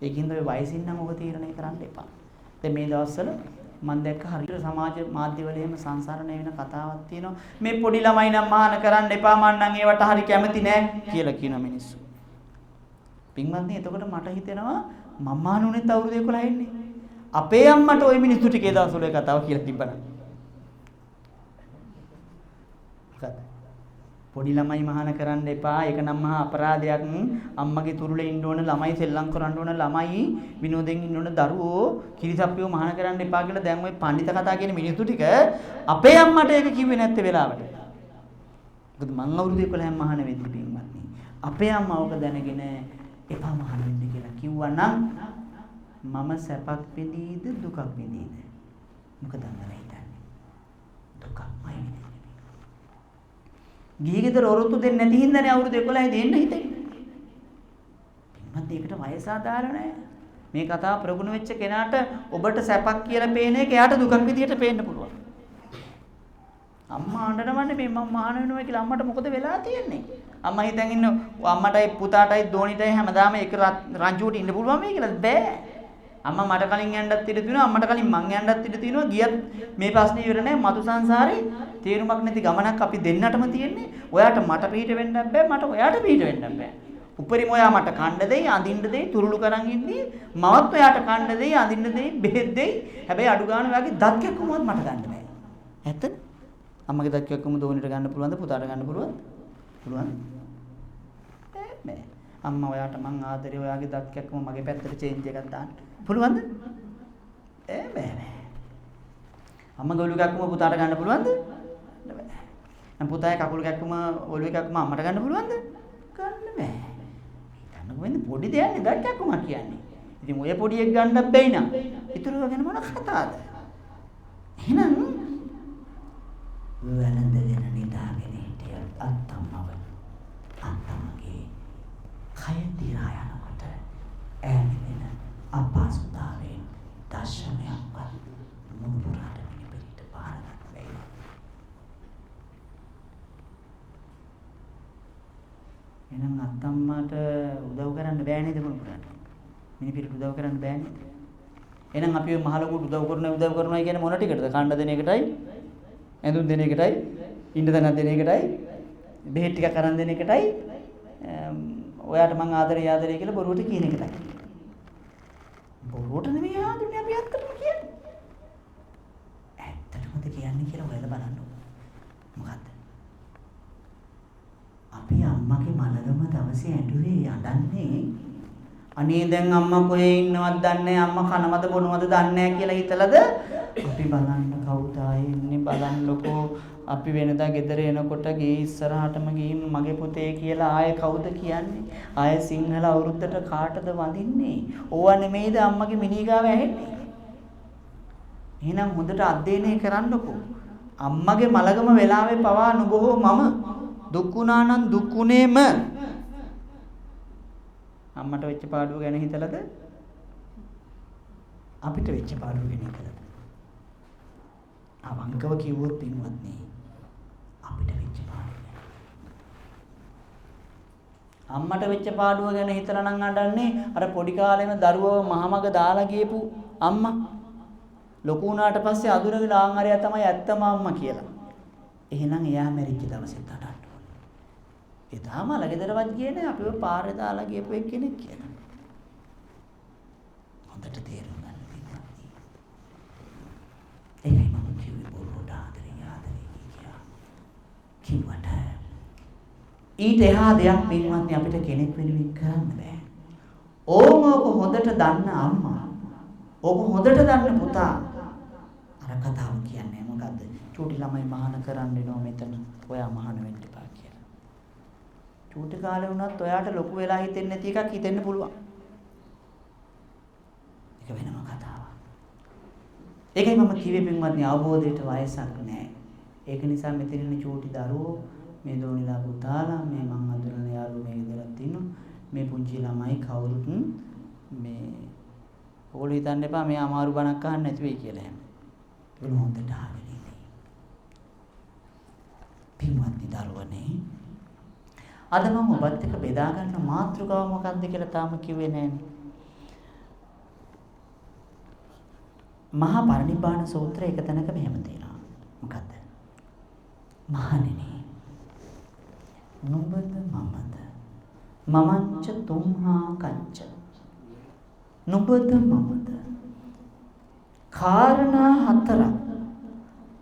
ඒකින්ද ඔය වයසින් නම් ඔබ තීරණය කරන්න එපා. දැන් මේ දවස්වල මම දැක්ක හරියට සමාජ මාධ්‍යවල එහෙම සංසරණය වෙන කතාවක් තියෙනවා. මේ පොඩි ළමයි නම් මහාන කරන්න එපා, මං නම් ඒවට හරි කැමති නෑ කියලා කියන මිනිස්සු. පින්වත්නි, එතකොට මට හිතෙනවා මම මහාන උනේත් අවුරුදු 11 ඉන්නේ. අපේ අම්මට ওই මිනිස්සු ටික ඒ දවස්වල ඔය කතාව කියලා තිබ්බනම්. මොකද්ද? පොඩි ළමයි මහාන කරන්න එපා, ඒක නම් මහා අපරාධයක්. අම්මගේ තුරුලේ ඉන්න ඕන ළමයි, සෙල්ලම් කරන්න ඕන ළමයි, විනෝදෙන් ඉන්න ඕන දරුවෝ, කිරිසප්පියෝ මහාන කරන්න එපා කියලා දැන් ওই පඬිත කතා කියන මිනිස්සු ටික අපේ අම්මට ඒක කිව්වේ නැත්තේ වෙලාවට. මොකද මං අවුරුදු 11 මහාන වෙද්දි පින්වත්නි, අපේ අම්මා ඔක දැනගෙන එපා මහාන වෙන්න කියලා කිව්වා නම් මම සැපක් විඳීද දුකක් විඳීද? මොකද අම්මලා හිතන්නේ? දුකක්මයි විඳින්නේ. ගිහි ගෙදර ඔරොත්තු දෙන්නේ නැති හින්දානේ අවුරුදු 11 දෙන්න හිතෙන්නේ. පින්වත්, ඒකට වයස අදාළ නැහැ. මේ කතාව ප්‍රගුණ වෙච්ච කෙනාට ඔබට සැපක් කියලා පේන එක එයාට දුකක් විදියට පේන්න පුළුවන්. අම්මා අඬනවනේ මේ මම මහාන වෙනවා කියලා. අම්මට මොකද වෙලා තියෙන්නේ? අම්මා හිතන් ඉන්න අම්මටයි පුතාටයි දෝනිටයි හැමදාම එක රංචුවට ඉන්න පුළුවන් වෙයි කියලා බෑ. අම්මා මට කලින් යන්නත් ඉඩ තියෙනවා, අම්මට කලින් මං යන්නත් ඉඩ තියෙනවා. ගියත් මේ ප්‍රශ්නේ ඉවර නෑ. මතු සංසාරේ තේරුමක් නැති ගමනක් අපි දෙන්නටම තියෙන්නේ. ඔයාට මට පිට වෙන්නත් බෑ, මට ඔයාට පිට වෙන්නත් බෑ. උපරිම ඔයා මට කන්න දෙයි, අඳින්න දෙයි, තුරුළු කරන් ඉන්නේ. මවත් ඔයාට කන්න දෙයි, අඳින්න දෙයි, බෙහෙත් දෙයි. හැබැයි අඩු ගාන ඔයාගේ දත් කැක්කුමවත් මට ගන්න බෑ. ඇත්තනේ. අම්මගේ දත් කැක්කුම දෝනියට ගන්න පුළුවන්ද? පුතාට ගන්න පුළුවන්ද? පුළුවන්. බෑ. අම්මා ඔයාට මං ආදරේ, ඔයාගේ දත් කැක්කුම මගේ පැත්තට චේන්ජ් එකක් දාන්න. පුළුවන්ද? බෑ බෑ. අම්මගේ ඔලුව කැක්කුම පුතාට ගන්න පුළුවන්ද? බෑ. දැන් පුතාගේ කකුල කැක්කුම ඔලුව කැක්කුම අම්මට ගන්න පුළුවන්ද? ගන්න බෑ. හිතන්නකෝ වෙන්නේ පොඩි දෙයක් නේ දත් කැක්කුමක් කියන්නේ. ඉතින් ඔය පොඩි එක ගන්නත් බැයි නම් ඉතුරුව ගැන මොන කතාවද? එහෙනම් වැළඳගෙන නිදාගෙන හිටිය අත්තම්මව අත්තම්මගේ කය දිරා යනකොට ඈ විඳින අපහසුතාවයෙන් දශමයක්වත් මුණුපුරාට මිනිපිරිට බාර ගන්න බැයි. එහෙනම් අත්තම්මාට උදව් කරන්න බෑ නේද මුණුපුරාට? මිනිපිරිට උදව් කරන්න බෑ නේද? එහෙනම් අපි ඔය මහ ලොකුට උදව් කරනවා උදව් කරනවා කියන්නේ මොන ටිකටද? කන්න දෙන එකටයි, ඇඳුම් දෙන එකටයි, ඉන්න තැනක් දෙන එකටයි, බෙහෙත් ටිකක් අරන් දෙන එකටයි, ඔයාට මං ආදරේ ආදරේ කියලා බොරුවට කියන එකටයි. බොරුවට නෙමෙයි ආදරේ අපි ඇත්තටම කියන්නේ. ඇත්තටමද කියන්නේ කියලා ඔයාලා බලන්න ඕන. මොකද්ද? අපි අම්මගේ මලගම දවසේ ඇඬුවේ අඬන්නේ අනේ දැන් අම්මා කොහේ ඉන්නවද දන්නේ නැහැ, අම්මා කනවද බොනවද දන්නේ නැහැ කියලා හිතලද අපි බලන්න කවුද ආයේ ඉන්නේ බලන්නකෝ, අපි වෙනදා ගෙදර එනකොට ගේ ඉස්සරහටම ගිහින් මගේ පුතේ කියලා ආයේ කවුද කියන්නේ? ආයේ සිංහල අවුරුද්දට කාටද වඳින්නේ? ඕවා නෙමෙයිද අම්මගේ මිනී ගාව ඇහෙන්නේ? එහෙනම් හොඳට අධ්‍යයනය කරන්නකෝ. අම්මගේ මලගම වෙලාවේ පවා නුඹ හෝ මම දුක් වුණා නම් දුක් වුණේම අම්මට වෙච්ච පාඩුව ගැන හිතලද අපිට වෙච්ච පාඩුව ගැන හිතලද? අවංකව කිව්වොත් පින්වත්නි අපිට වෙච්ච පාඩුව ගැන. අම්මට වෙච්ච පාඩුව ගැන හිතලා නම් අඬන්නේ අර පොඩි කාලේම දරුවව මහමග දාලා ගියපු අම්මා. ලොකු වුණාට පස්සේ අඳුරගෙන ආන් අරයා තමයි ඇත්තම අම්මා කියලා. එහෙනම් එයා මැරිච්ච දවසෙත් අඬන්න ඕනේ. එදාම ළඟදරවත් ගියේ නෑ, අපිව පාරේ දාලා ගියපු එක්කෙනෙක් කියලා. හොඳට තේරුම් ගන්න පින්වත්නි. ඒකයි මම කිව්වේ බොරුවට ආදරේ ආදරේ කියා. කිව්වට ඊට එහා දෙයක් පින්වත්නි අපිට කෙනෙක් වෙනුවෙන් කරන්න බෑ. ඕම ඕක හොඳට දන්න අම්මා, ඕක හොඳට දන්න පුතා අර කතාව කියන්නේ මොකද්ද? චූටි ළමයි මහාන කරන්න එනවා මෙතන. ඔයා මහාන වෙන්න එපා කියලා. චූටි කාලේ වුණත් ඔයාට ලොකු වෙලා හිතෙන්නේ නැති එකක් හිතෙන්න පුළුවන්. ඒක වෙනම කතාවක්. ඒකයි මම කිව්වේ පින්වත්නි අවබෝධයට වයසක් නෑ. ඒක නිසා මෙතන ඉන්න චූටි දරුවෝ, මේ දෝනිලා පුතාලා, මේ මං අඳුරන යාළුවෝ මේ ගෙදරත් ඉන්නවා. මේ පුංචි ළමයි කවුරුත් මේ ඔයගොල්ලෝ හිතන්න එපා මේ අමාරු බණක් අහන්න නැති වෙයි කියලා එහෙම. ඒගොල්ලෝ හොඳට අහගෙන ඉන්නේ. පින්වත්නි දරුවනේ, අද මම ඔබත් එක්ක බෙදා ගන්න මාතෘකාව මොකක්ද කියලා තාම කිව්වේ නෑනේ. මහා පරිනිබ්බාන සූත්‍රය එක තැනක මෙහෙම තියෙනවා. මොකද්ද? මහණෙනි, නුඹද මමද මමංච තුම්හා කච්ච. නුඹද මමද කාරණා හතරක්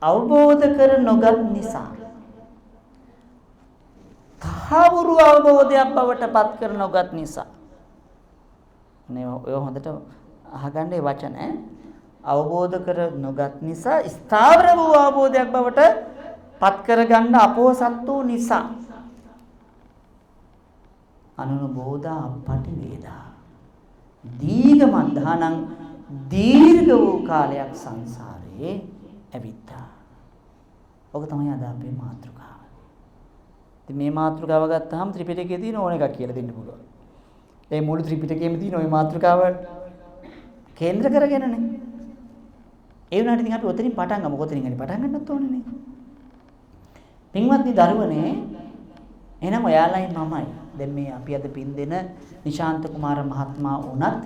අවබෝධ කර නොගත් නිසා තහවුරු අවබෝධයක් බවට පත් කර නොගත් නිසා. නේ ඔය හොඳට අහගන්න ඒ වචන ඈ. අවබෝධ කර නොගත් නිසා ස්ථාවර වූ අවබෝධයක් බවට පත් කරගන්න අපෝසත් වූ නිසා අනුනබෝධා අපටිවේදා දීඝ මන්දානං දීර්ඝ වූ කාලයක් සංසාරේ ඇවිත්තා. ඔක තමයි අද අපේ මාතෘකාව. ඉතින් මේ මාතෘකාව ගත්තාම ත්‍රිපිටකයේ තියෙන ඕන එකක් කියලා දෙන්න පුළුවන්. ඒ මුළු ත්‍රිපිටකයේම තියෙන ওই මාතෘකාව කේන්ද්‍ර කරගෙනනේ. ඒ වුණාට ඉතින් අපි ඔතනින් පටන් ගමු. ඔතනින් හරි පටන් ගන්නත් ඕනේනේ. පින්වත්නි දරුවනේ, එහෙනම් ඔයාලයි මමයි දැන් මේ අපි අද පින් දෙන නිශාන්ත කුමාර මහත්මයා වුණත්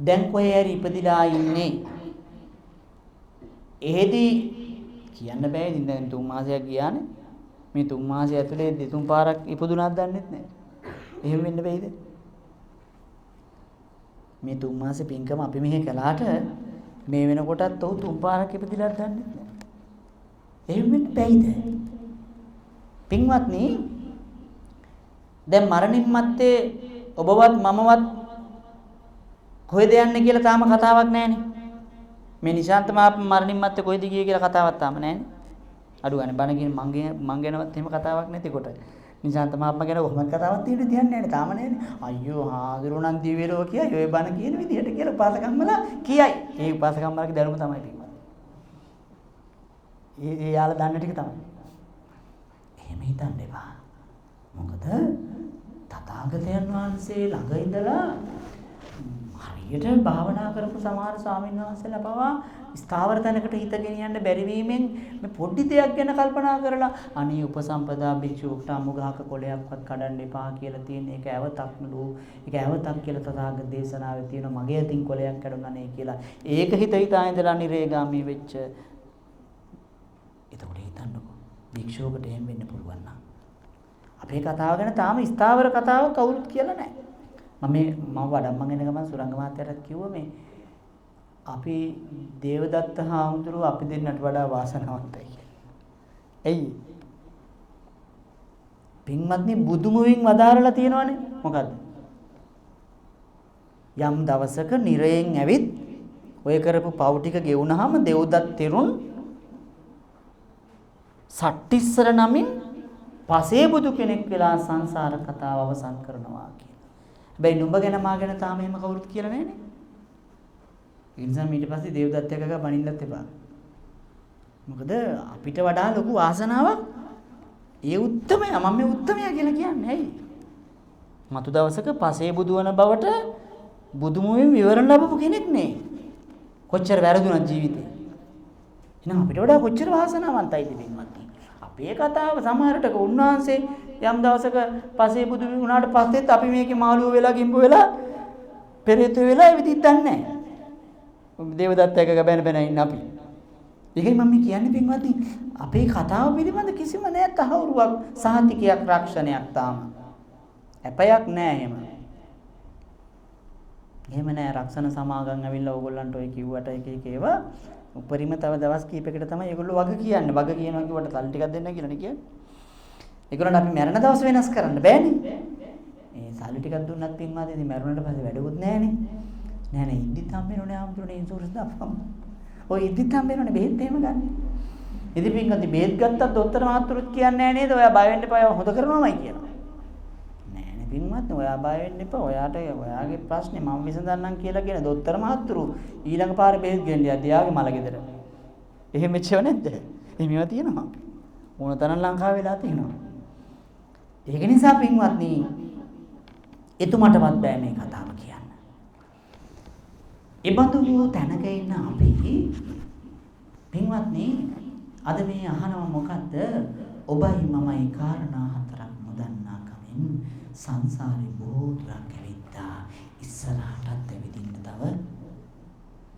දැන් කොහේ හරි ඉපදිලා ඉන්නේ. එහෙදි කියන්න බෑ. ඉතින් දැන් 3 මාසයක් ගියානේ. මේ 3 මාසය ඇතුලේ 2-3 පාරක් ඉපදුනාද දන්නෙත් නෑ. එහෙම වෙන්න බැයිද? මේ 3 මාසේ පින්කම අපි මෙහෙ කළාට මේ වෙනකොටත් ඔහු තුන් පාරක් ඉපදිලා දන්නේ නැහැ. එහෙම වෙන්න බැයිද? පින්වත්නි, දැන් මරණින් මත්තේ ඔබවත් මමවත් කොහෙද යන්නේ කියලා තාම කතාවක් නැහැනේ. මේ නිශාන්ත මහත්මයා මරණින් මත්තේ කොහෙද ගියේ කියලා කතාවක් තාම නැහැනේ. අඩු ගානේ බණ කියන මං ගැනවත් එහෙම කතාවක් නැති කොට නිශාන්ත මහත්මයා ගැන කොහොමද කතාවක් තියෙන්නේ තියන්නේ නැහැනේ, තාම නැහැනේ. අයියෝ හාඳුරු නම් දිව්‍ය ලෝකයයි ඔය බණ කියන විදිහට කියලා උපාසකම්මලා කියයි. ඒ උපාසකම්මලාගේ දැනුම තමයි පින්වත්. ඒ ඒ යාලා දන්න ටික තමයි. එහෙම හිතන්න එපා. මොකද තථාගතයන් වහන්සේ ළඟ ඉඳලා හරියට භාවනා කරපු සමහර ස්වාමීන් වහන්සේලා පවා ස්ථාවර තැනකට හිත ගෙනියන්න බැරි වීමෙන් මේ පොඩි දෙයක් ගැන කල්පනා කරලා අනේ උපසම්පදා භික්ෂුවකට අමුගහක කොළයක්වත් කඩන්න එපා කියලා තියෙන එක ඇවතක් නලු, ඒක ඇවතක් කියලා තථාගත දේශනාවේ තියෙනවා. මගේ අතින් කොළයක් කැඩුනා නේ කියලා ඒක හිත හිතා ඉඳලා නිරේගාමී වෙච්ච. එතකොට හිතන්නකෝ භික්ෂුවකට එහෙම වෙන්න පුළුවන් නම්. අපේ කතාව ගැන තාම ස්ථාවර කතාවක් කවුරුත් කියලා නැහැ. මම වඩම්මන් එන ගමන් සුරංග මහත්තයාටත් කිව්වා මේ අපි දේවදත්ත හාමුදුරුවෝ අපි දෙන්නට වඩා වාසනාවන්තයි කියලා. ඇයි? පින්වත්නි, බුදුමුවින් වදාරලා තියෙනවනේ. මොකද්ද? යම් දවසක නිරයෙන් ඇවිත් ඔය කරපු පව් ටික ගෙවුනහම දෙව්දත් තෙරුන් සට්ටිස්සර නමින් පසේ බුදු කෙනෙක් වෙලා සංසාර කතාව අවසන් කරනවා කියලා. හැබැයි නුඹ ගැන මා ගැන තාම එහෙම කවුරුත් කියලා නෑනේ. ඒ නිසා ඊට පස්සේ දේවදත්ත එක්ක බනින්නත් එපා. මොකද අපිට වඩා ලොකු වාසනාවක් ඒ උත්තමයා. මම මේ උත්තමයා කියලා කියන්නේ ඇයි? මතු දවසක පසේ බුදු වන බවට බුදුමුවින් විවරණ ලැබපු කෙනෙක් නේ. කොච්චර වැරදුනත් ජීවිතේ. එහෙනම් අපිට වඩා කොච්චර වාසනාවන්තයිද පින්වත්නි. අපේ කතාව සමහරටක උන්වහන්සේ යම් දවසක පසේ බුදු වුණාට පස්සෙත් අපි මේකේ මාළුව වෙලා ගිම්බු වෙලා පෙරේත වෙලා ඒ විදිහට දන්නේ නැහැ. දේවදත්ත එක්ක බැන බැන ඉන්න අපි. ඒකයි මම කියන්නේ පින්වත්නි, අපේ කතාව පිළිබඳ කිසිම නෑ තහවුරුවක්, සහතිකයක්, රක්ෂණයක් තාම. ඇපයක් නෑ එහෙම. එහෙම නෑ රක්ෂණ සමාගම් ඇවිල්ලා ඕගොල්ලන්ට ඔය කිව්වට එක එක ඒවා උපරිම තව දවස් කීපයකට තමයි ඒගොල්ලෝ වග කියන්නේ. වග කියනවා කිව්වට තල් ටිකක් දෙන්න කියලා නේ කියන්නේ. ඒගොල්ලන්ට අපි මැරෙන දවස් වෙනස් කරන්න බෑනේ. ඒ සල්ලි ටිකක් දුන්නත් පින්වත්නි ඉතින් මැරුණාට පස්සේ වැඩකුත් නෑනේ. නෑ නෑ ඉද්දිත් හම්බෙන්නේ නෑ ආම්තුනේ ඉන්ෂුරන්ස් දාපුවම. ඔය ඉද්දිත් හම්බෙන්නේ බෙහෙත් එහෙම ගන්න. ඉතින් පින්වත්නි බෙහෙත් ගත්තත් දොස්තර මහත්තුරුත් කියන්නේ නෑ නේද? ඔයා බය වෙන්න එපා, ඔයා හොඳ කරනවාමයි කියලා. නෑ නේ පින්වත්නි, ඔයා බය වෙන්න එපා. ඔයාට ඔයාගේ ප්‍රශ්නේ මම විසඳන්නම් කියලා කියන දොස්තර මහත්තුරු ඊළඟ පාරේ බෙහෙත් ගෙන්න යද්දී එයාගේ මල ගෙදර. එහෙම වෙච්චව නැද්ද? එහෙම ඒවා තියෙනවා. ඕන තරම් ලංකාවේ වෙලා තියෙනවා. ඒක නිසා පින්වත්නි එතුමටවත් බෑ මේ කතාව කියන්න. ඒබඳු වූ තැනක ඉන්න අපි පින්වත්නි අද මේ අහනව මොකද්ද? ඔබයි මමයි කාරණා හතරක් නොදන්නා කමින් සංසාරේ බොහෝ දුරක් ඇවිත්තා. ඉස්සරහටත් ඇවිදින්න තව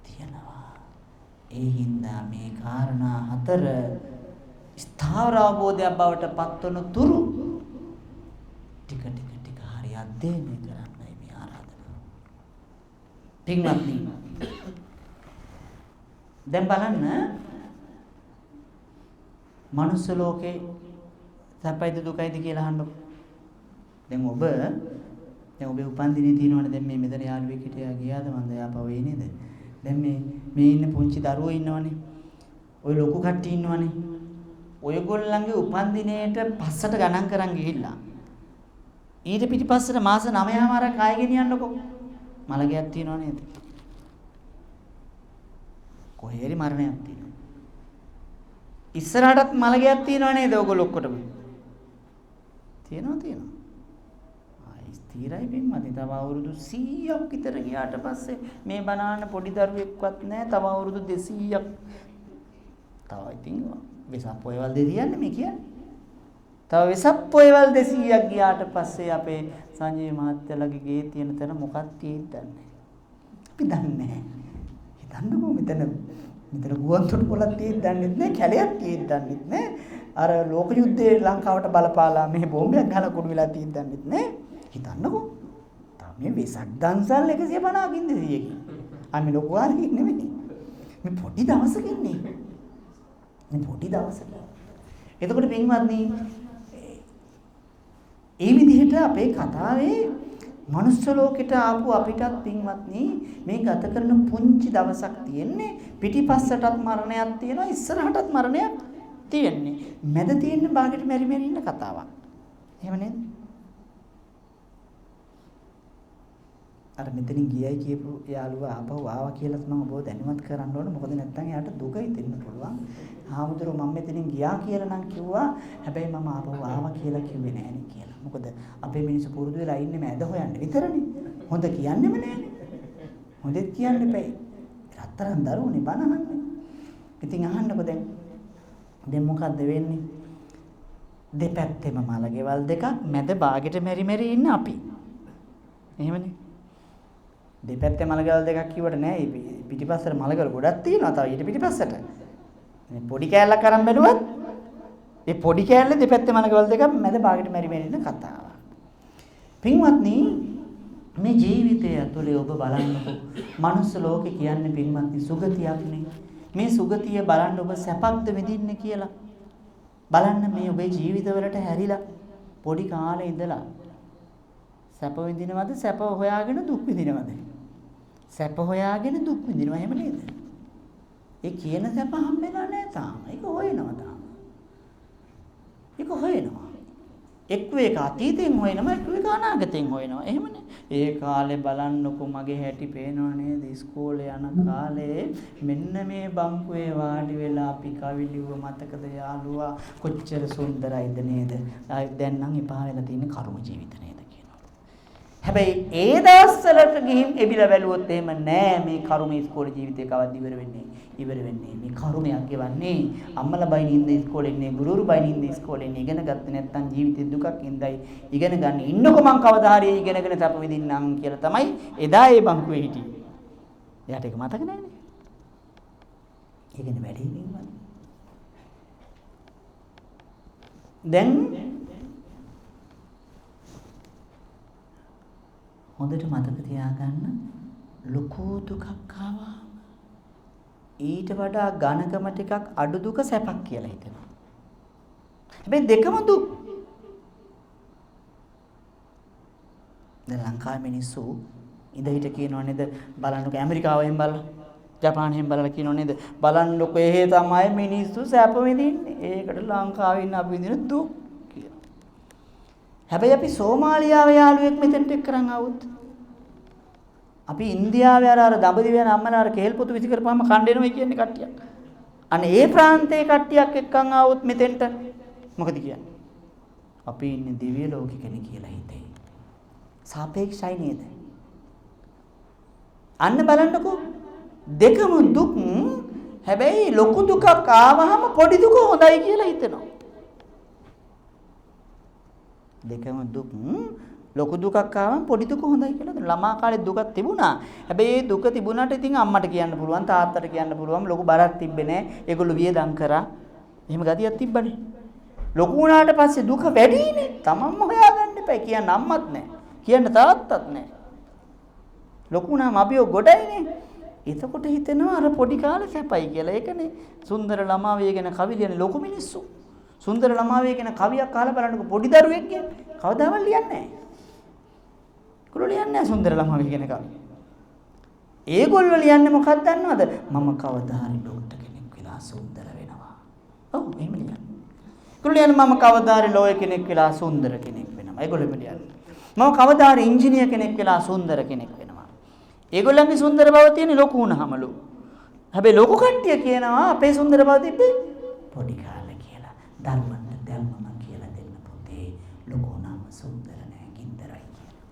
තියෙනවා. ඒ හින්දා මේ කාරණා හතර ස්ථාවර අවබෝධයක් බවට පත්වන තුරු ටික ටික ටික හරි අධ්‍යයනය කරන්නයි මේ ආරාධනාව. පින්වත්නි දැන් බලන්න, මනුස්ස ලෝකේ සැපයිද දුකයිද කියලා අහන්නකො. දැන් ඔබ දැන් ඔබේ උපන්දිනේ තියෙනවනේ. දැන් මේ මෙතන යාළුවෙක් හිටියා ගියාද මන්ද යාපව වෙයි නේද? දැන් මේ මේ ඉන්න පුංචි දරුවෝ ඉන්නවනේ. ඔය ලොකු කට්ටිය ඉන්නවනේ. ඔයගොල්ලන්ගේ උපන්දිනේට පස්සට ගණන් කරන් ගිහිල්ලා ඊට පිටිපස්සට මාස 9.5ක් ආයෙ ගෙනියන්නකෝ. මලගයක් තියෙනව නේද? කොහේ හරි මරණයක් තියෙනවා. ඉස්සරහටත් මලගයක් තියෙනව නේද ඔයගොල්ලෝ ඔක්කොටම? තියෙනවා තියෙනවා. ආයි ස්ථිරයි පින්වත්නි. තව අවුරුදු 100ක් විතර ගියාට පස්සේ මේ බනාන පොඩි දරුවෙක්වත් නැහැ. තව අවුරුදු 200ක් තව ඉතින් වෙසක් පොයවල් දෙතියන්නේ මේ කියන්නේ. තව වෙසක් පොයවල් 200ක් ගියාට පස්සේ අපේ සංජීව මහත්තයාලගේ ගේ තියෙන තැන මොකක් තියෙයිද දන්නේ. අපි දන්නේ නැහැ. හිතන්නකෝ මෙතන මෙතන ගුවන් තොටුපළක් තියෙයිද දන්නෙත් නැහැ, කැලයක් තියෙයිද දන්නෙත් නැහැ. අර ලෝක යුද්ධයේ ලංකාවට බලපාලා මේ බෝම්බයක් ගහලා කුඩු වෙලා තියෙයිද දන්නෙත් නැහැ. හිතන්නකෝ. තව මේ වෙසක් දන්සල් 150කින් 200කින්. ආ මේ ලොකු ආරකින් නෙමෙයි. මේ පොඩි දවසකින්නේ. මේ පොඩි දවසක. එතකොට පින්වත්නි ඒ විදිහට අපේ කතාවේ මනුස්ස ලෝකෙට ආපු අපිටත් පින්වත්නි මේ ගත කරන පුංචි දවසක් තියෙන්නේ. පිටිපස්සටත් මරණයක් තියෙනවා, ඉස්සරහටත් මරණයක් තියෙන්නේ. මැද තියෙන බාගෙට මෙරි මෙරි ඉන්න කතාවක්. එහෙම නේද? අර මෙතනින් ගියයි කියපු යාළුවා ආපහු ආවා කියලාත් මම ඔබව දැනුවත් කරන්න ඕන. මොකද නැත්තම් එයාට දුක හිතෙන්න පුළුවන්. හාමුදුරුවෝ මම මෙතනින් ගියා කියලා නම් කිව්වා. හැබැයි මම ආපහු ආවා කියලා කිව්වේ නෑනේ කියලා. මොකද අපේ මිනිස්සු පුරුදු වෙලා ඉන්නේ මැද හොයන්න විතරනේ. හොඳ කියන්නෙම නෑනේ. හොඳෙත් කියන්න එපා. රත්තරන් දරුවනේ බන අහන්නේ. ඉතින් අහන්නකෝ දැන්. දැන් මොකද්ද වෙන්නේ? දෙපැත්තෙම මල ගෙවල් දෙකක් මැද බාගෙට මෙරි මෙරි ඉන්න අපි. එහෙමනේ. දෙපැත්තේ මල ගෙවල් දෙකක් කිව්වට නෑ පිටිපස්සට මල ගෙවල් ගොඩක් තියෙනවා තව ඊට පිටිපස්සට. මේ පොඩි කෑල්ලක් අරන් බැලුවත් ඒ පොඩි කෑල්ලේ දෙපැත්තේ මල ගෙවල් දෙකක් මැද බාගෙට මෙරි මෙරි ඉන්න කතාවක්. පින්වත්නි මේ ජීවිතය ඇතුලේ ඔබ බලන්නකෝ මනුස්ස ලෝකේ කියන්නේ පින්වත්නි සුගතියක් නේ. මේ සුගතිය බලන්න ඔබ සැපක්ද විඳින්නේ කියලා. බලන්න මේ ඔබේ ජීවිතවලට හැරිලා පොඩි කාලේ ඉඳලා සැප විඳිනවද සැප හොයාගෙන දුක් විඳිනවද? සැප හොයාගෙන දුක් විඳිනවා එහෙම නේද? ඒ කියන සැප හම්බෙලා නෑ තාම. ඒක හොයනවා තාම. ඒක හොයනවා. එක්ක ඒක අතීතයෙන් හොයනවා එක්ක ඒක අනාගතයෙන් හොයනවා. එහෙමනේ. ඒ කාලේ බලන්නකෝ මගේ හැටි පේනව නේද? ඉස්කෝලේ යන කාලේ මෙන්න මේ බංකුවේ වාඩි වෙලා අපි කවි ලිව්ව මතකද යාළුවා? කොච්චර සුන්දරයිද නේද? දැන් නම් එපා වෙලා තියෙන කරුම ජීවිත නේද කියනවා. හැබැයි ඒ දවස්වලට ගිහින් එබිලා බැලුවොත් එහෙම නෑ මේ කරුම ඉස්කෝලේ ජීවිතේ කවද්ද ඉවර වෙන්නේ? ඉවර වෙන්නේ මේ කරුමයක් ගෙවන්නේ. අම්මලා බයින් ඉඳ ඉස්කෝලේ ඉන්නේ, ගුරුවරු බයින් ඉඳ ඉස්කෝලේ ඉන්නේ. ඉගෙන ගත්තේ නැත්නම් ජීවිතේ දුකක් ඉඳයි ඉගෙන ගන්න. ඉන්නකො මං කවදා හරි ඉගෙනගෙන සැප විඳින්නම් කියලා තමයි එදා ඒ බංකුවේ හිටියේ. එයාට ඒක මතක නෑනේ. ඒකනේ වැඩේ නෙමෙයි. දැන් හොඳට මතක තියාගන්න ලොකු දුකක් ආවා ඊට වඩා ඝනකම ටිකක් අඩු දුක සැපක් කියලා හිතෙනවා. හැබැයි දෙකම දුක්. දැන් ලංකාවේ මිනිස්සු ඉඳ හිට කියනවා නේද, බලන්නකෝ ඇමරිකාව එහෙම බලලා ජපාන එහෙම බලලා කියනවා නේද, බලන්නකෝ එහෙ තමයි මිනිස්සු සැප විඳින්නේ. ඒකට ලංකාවේ ඉන්න අපි විඳින දුක් කියලා. හැබැයි අපි සෝමාලියාවේ යාළුවෙක් මෙතෙන්ට එක් කරන් ආවොත්, අපි ඉන්දියාවේ අර අර දඹදිව යන අම්මලා අර කේල් පොතු විසි කරපුවාම කණ්ඩ එනවා කියන්නේ කට්ටියක්. අන්න ඒ ප්‍රාන්තයේ කට්ටියක් එක්කන් ආවොත් මෙතෙන්ට මොකද කියන්නේ? අපි ඉන්නේ දිව්‍ය ලෝකෙකනේ කියලා හිතේ. සාපේක්ෂයි නේද? අන්න බලන්නකෝ දෙකම දුක්. හැබැයි ලොකු දුකක් ආවහම පොඩි දුක හොඳයි කියලා හිතෙනවා. දෙකම දුක්, ලොකු දුකක් ආවම පොඩි දුක හොඳයි කියලා හිතෙනවා. ළමා කාලේ දුකක් තිබුණා. හැබැයි ඒ දුක තිබුණාට ඉතින් අම්මට කියන්න පුළුවන්, තාත්තට කියන්න පුළුවන්, ලොකු බරක් තිබ්බේ නෑ. ඒගොල්ලෝ වියදම් කරා. එහෙම ගතියක් තිබ්බනේ. ලොකු වුණාට පස්සේ දුක වැඩිනේ. තමන්ම හොයාගන්න එපා. කියන්න අම්මත් නෑ, කියන්න තාත්තත් නෑ. ලොකු වුණාම අපි ඔය ගොඩයිනේ. එතකොට හිතෙනවා අර පොඩි කාලේ සැපයි කියලා. ඒකනේ සුන්දර ළමා වේ ගැන කවි ලියන ලොකු මිනිස්සු. සුන්දර ළමා වේ ගැන කවියක් අහලා බලන්නකෝ පොඩි දරුවෙක්ගෙන් කවදාවත් ලියන්නේ නැහැ. ඒගොල්ලෝ ලියන්නේ නැහැ සුන්දර ළමා වේ ගැන කවි. ඒගොල්ලෝ ලියන්නේ මොකක්ද දන්නවද? මම කවදා හරි ඩොක්ටර් කෙනෙක් වෙලා සුන්දර වෙනවා. ඔව් එහෙම ලියන්නේ. ඒගොල්ලෝ ලියන්නේ මම කවදා හරි ලෝයර් කෙනෙක් වෙලා සුන්දර කෙනෙක් වෙනවා. ඒගොල්ලෝ එහෙම ලියන්නේ. මම කවදා හරි ඉංජිනේර කෙනෙක් වෙලා සුන්දර කෙනෙක් වෙනවා. ඒගොල්ලන්ගේ සුන්දර බව තියෙන්නේ ලොකු වුණාමලු. හැබැයි ලොකු කට්ටිය කියනවා අපේ සුන්දර බව තිබ්බේ පොඩි කාලේ කියලා. දරුවන්ට දැම්මම කියලා දෙන්න පුතේ ලොකු වුණාම සුන්දර නෑ ගින්දරයි කියලා.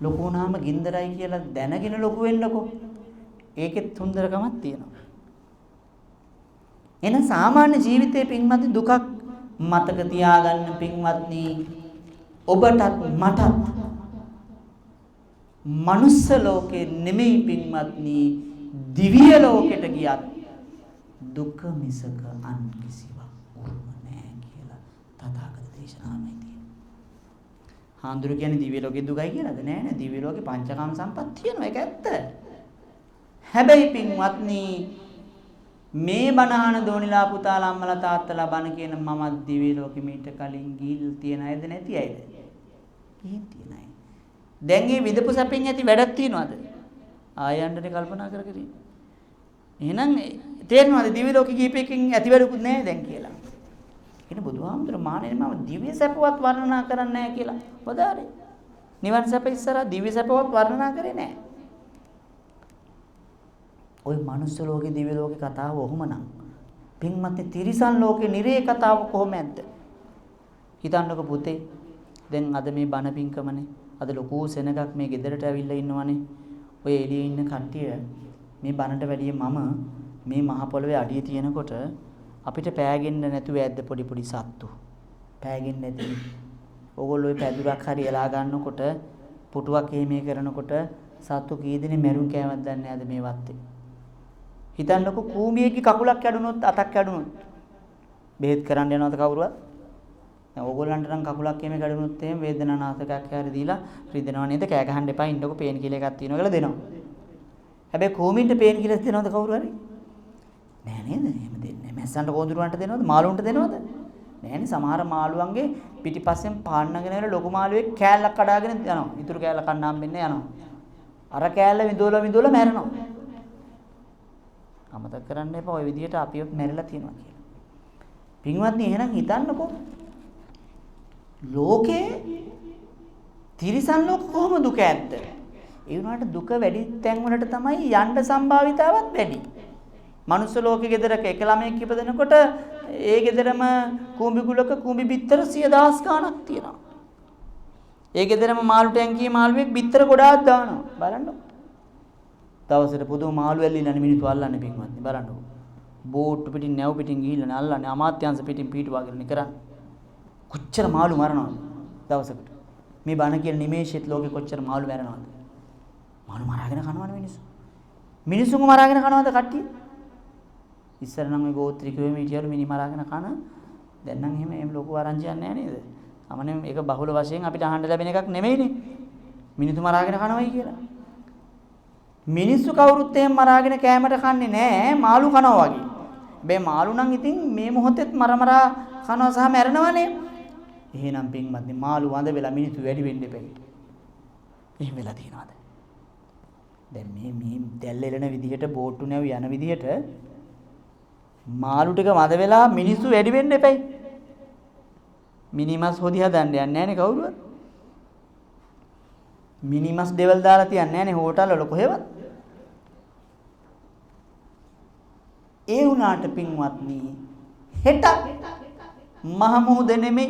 ලොකු වුණාම ගින්දරයි කියලා දැනගෙන ලොකු වෙන්නකෝ. ඒකෙත් සුන්දරකමක් තියෙනවා. එන සාමාන්‍ය ජීවිතයේ පින්වත්නි දුකක් මතක තියාගන්න පින්වත්නි, ඔබටත් මටත් මනුස්ස ලෝකේ නෙමෙයි පින්වත්නි, දිව්‍ය ලෝකෙට ගියත් දුක මිසක අන් කිසිවක් උරුම නෑ කියලා තථාගත දේශනාවයි තියෙන්නේ. හාමුදුරු කියන්නේ දිව්‍ය ලෝකේ දුකයි කියලාද? නෑ නෑ, දිව්‍ය ලෝකේ පංචකාම සම්පත් තියෙනවා, ඒක ඇත්ත. හැබැයි පින්වත්නි, මේ බණ අහන දෝනිලා පුතාලා අම්මලා තාත්තලා බණ කියන මමත් දිව්‍ය ලෝකෙ මීට කලින් ගිහිල් තියන අයද නැති අයද? ගිහින් තියන අය. දැන් මේ විදපු සැපෙන් ඇති වැඩක් තියනවද? ආය යන්නනේ කල්පනා කර කර ඉන්නේ. එහෙනම් තේරෙනවද දිව්‍ය ලෝකෙ ගිහිපෙකින් ඇති වැඩකුත් නැහැ දැන් කියලා? එන බුදුහාමුදුර මානෙ මම දිව්‍ය සැපවත් වර්ණනා කරන්නේ නැහැ කියලා වදාරේ. නිවන් සැප ඉස්සරහා දිව්‍ය සැපවත් වර්ණනා කරේ නැහැ. ඔය මනුස්ස ලෝකේ දිව්‍ය ලෝකේ කතාව ඔහොමනම් පින්වත්නි, තිරිසන් ලෝකේ නිරේ කතාව කොහොම ඇද්ද? හිතන්නකෝ පුතේ, දැන් අද මේ බණ පින්කමනේ. අද ලොකු සෙනගක් මේ ගෙදරට ඇවිල්ලා ඉන්නවනේ. ඔය එළියේ ඉන්න කට්ටිය මේ බණට වැඩිය මම මේ මහ පොළවේ අඩිය තියෙනකොට අපිට පෑගෙන්න නැතුව ඇද්ද පොඩි පොඩි සත්තු? පෑගෙන්න නැති. ඕගොල්ලෝ ඔය පැදුරක් හරි එලා ගන්නකොට පුටුවක් එහෙම කරනකොට සත්තු කී දෙනෙක් මැරුම් කෑමක් දන්නේ නැද්ද මේ වත්තේ? හිතන්නකෝ කූඹියෙක්ගේ කකුලක් කැඩුනොත් අතක් කැඩුනොත් බෙහෙත් කරන්න යනවද කවුරුවත්? දැන් ඕගොල්ලන්ට නම් කකුලක් එහෙම කැඩුනොත් එහෙම වේදනානාශකයක් හරි දීලා රිදෙනව නේද? කෑ ගහන්න එපා, ඉන්නකෝ පේන් කිලර් එකක් තියෙනවා කියලා දෙනවා. හැබැයි කූඹින්ට පේන් කිලර් දෙනවද කවුරු හරි? නෑ නේද? එහෙම දෙන්නේ නෑ. මැස්සන්ට කෝඳුරුවන්ට දෙනවද? මාළුන්ට දෙනවද? නෑනේ. සමහර මාළුවන්ගේ පිටිපස්සෙන් පාන්නගෙන වෙලා ලොකු මාළුවෙක් කෑල්ලක් කඩාගෙන යනවා. ඉතුරු කෑල්ල කන්න හම්බෙන්නේ යනවා. අර කෑල්ල විඳෝලා විඳෝලා මැරෙනවා. අමතක කරන්න එපා ඔය විදිහට අපිව මැරිලා තියෙනවා කියලා. පින්වත්නි, එහෙනම් හිතන්නකෝ ලෝකේ තිරිසන් ලෝක කොහොම දුක ඇද්ද? ඒ වුණාට දුක වැඩි තැන් වලට තමයි යන්න සම්භාවිතාවත් වැඩි. මනුස්ස ලෝකෙ ගෙදරක එක ළමයෙක් ඉපදෙනකොට ඒ ගෙදරම කූඹි ගුලක කූඹි බිත්තර 100,000 ගාණක් තියෙනවා. ඒ ගෙදරම මාළු ටැංකියේ මාළුවෙක් බිත්තර ගොඩාක් දානවා. බලන්නකෝ. දවසට පුදුම මාළු ඇල්ලිලානේ මිනිස්සු අල්ලන්නේ පින්වත්නි. බලන්නකෝ. බෝට්ටු පිටින් නැව් පිටින් ගිහිල්ලානේ අල්ලන්නේ, අමාත්‍යංශ පිටින් පීටුවාගෙන කරන්නේ. කොච්චර මාළු මරනවද දවසකට? මේ බණ කියන නිමේෂෙත් ලෝකෙ කොච්චර මාළු මරනවද? මාළු මරාගෙන කනවනේ මිනිස්සු. මිනිස්සුන්ව මරාගෙන කනවද කට්ටිය? ඉස්සර නම් ඔය ගෝත්‍රිකයෝ හිටියලු මිනි මරාගෙන කන. දැන් නම් එහෙම එහෙම ලොකු ආරංචියක් නෑ නේද? සාමාන්‍යයෙන් ඒක බහුල වශයෙන් අපිට අහන්න ලැබෙන එකක් නෙමෙයිනේ. මිනිස්සු මරාගෙන කනවයි කියලා. මිනිස්සු කවුරුත් එහෙම මරාගෙන කෑමට කන්නේ නෑ, මාළු කනවා වගේ. හැබැයි මාළු නම් ඉතින් මේ මොහොතෙත් මර මරා කනවා සහ මැරෙනවනේ. එහෙනම් පින්වත්නි, මාළු වඳ වෙලා මිනිස්සු වැඩි වෙන්න එපා. එහෙම වෙලා තියෙනවද? දැන් මේ මේ දැල් එලන විදිහට බෝට්ටු නැව් යන විදිහට මාළු ටික වඳ වෙලා මිනිස්සු වැඩි වෙන්න එපයි. මිනිමස් හොදි හදන්න යන්නේ නෑනේ කවුරුවත්. මිනිමස් ඩෙවල් දාලා තියන්නේ නෑනේ හෝටල් වල කොහෙවත්. ඒ වුණාට පින්වත්නි, හෙට මහ මුහුද නෙමෙයි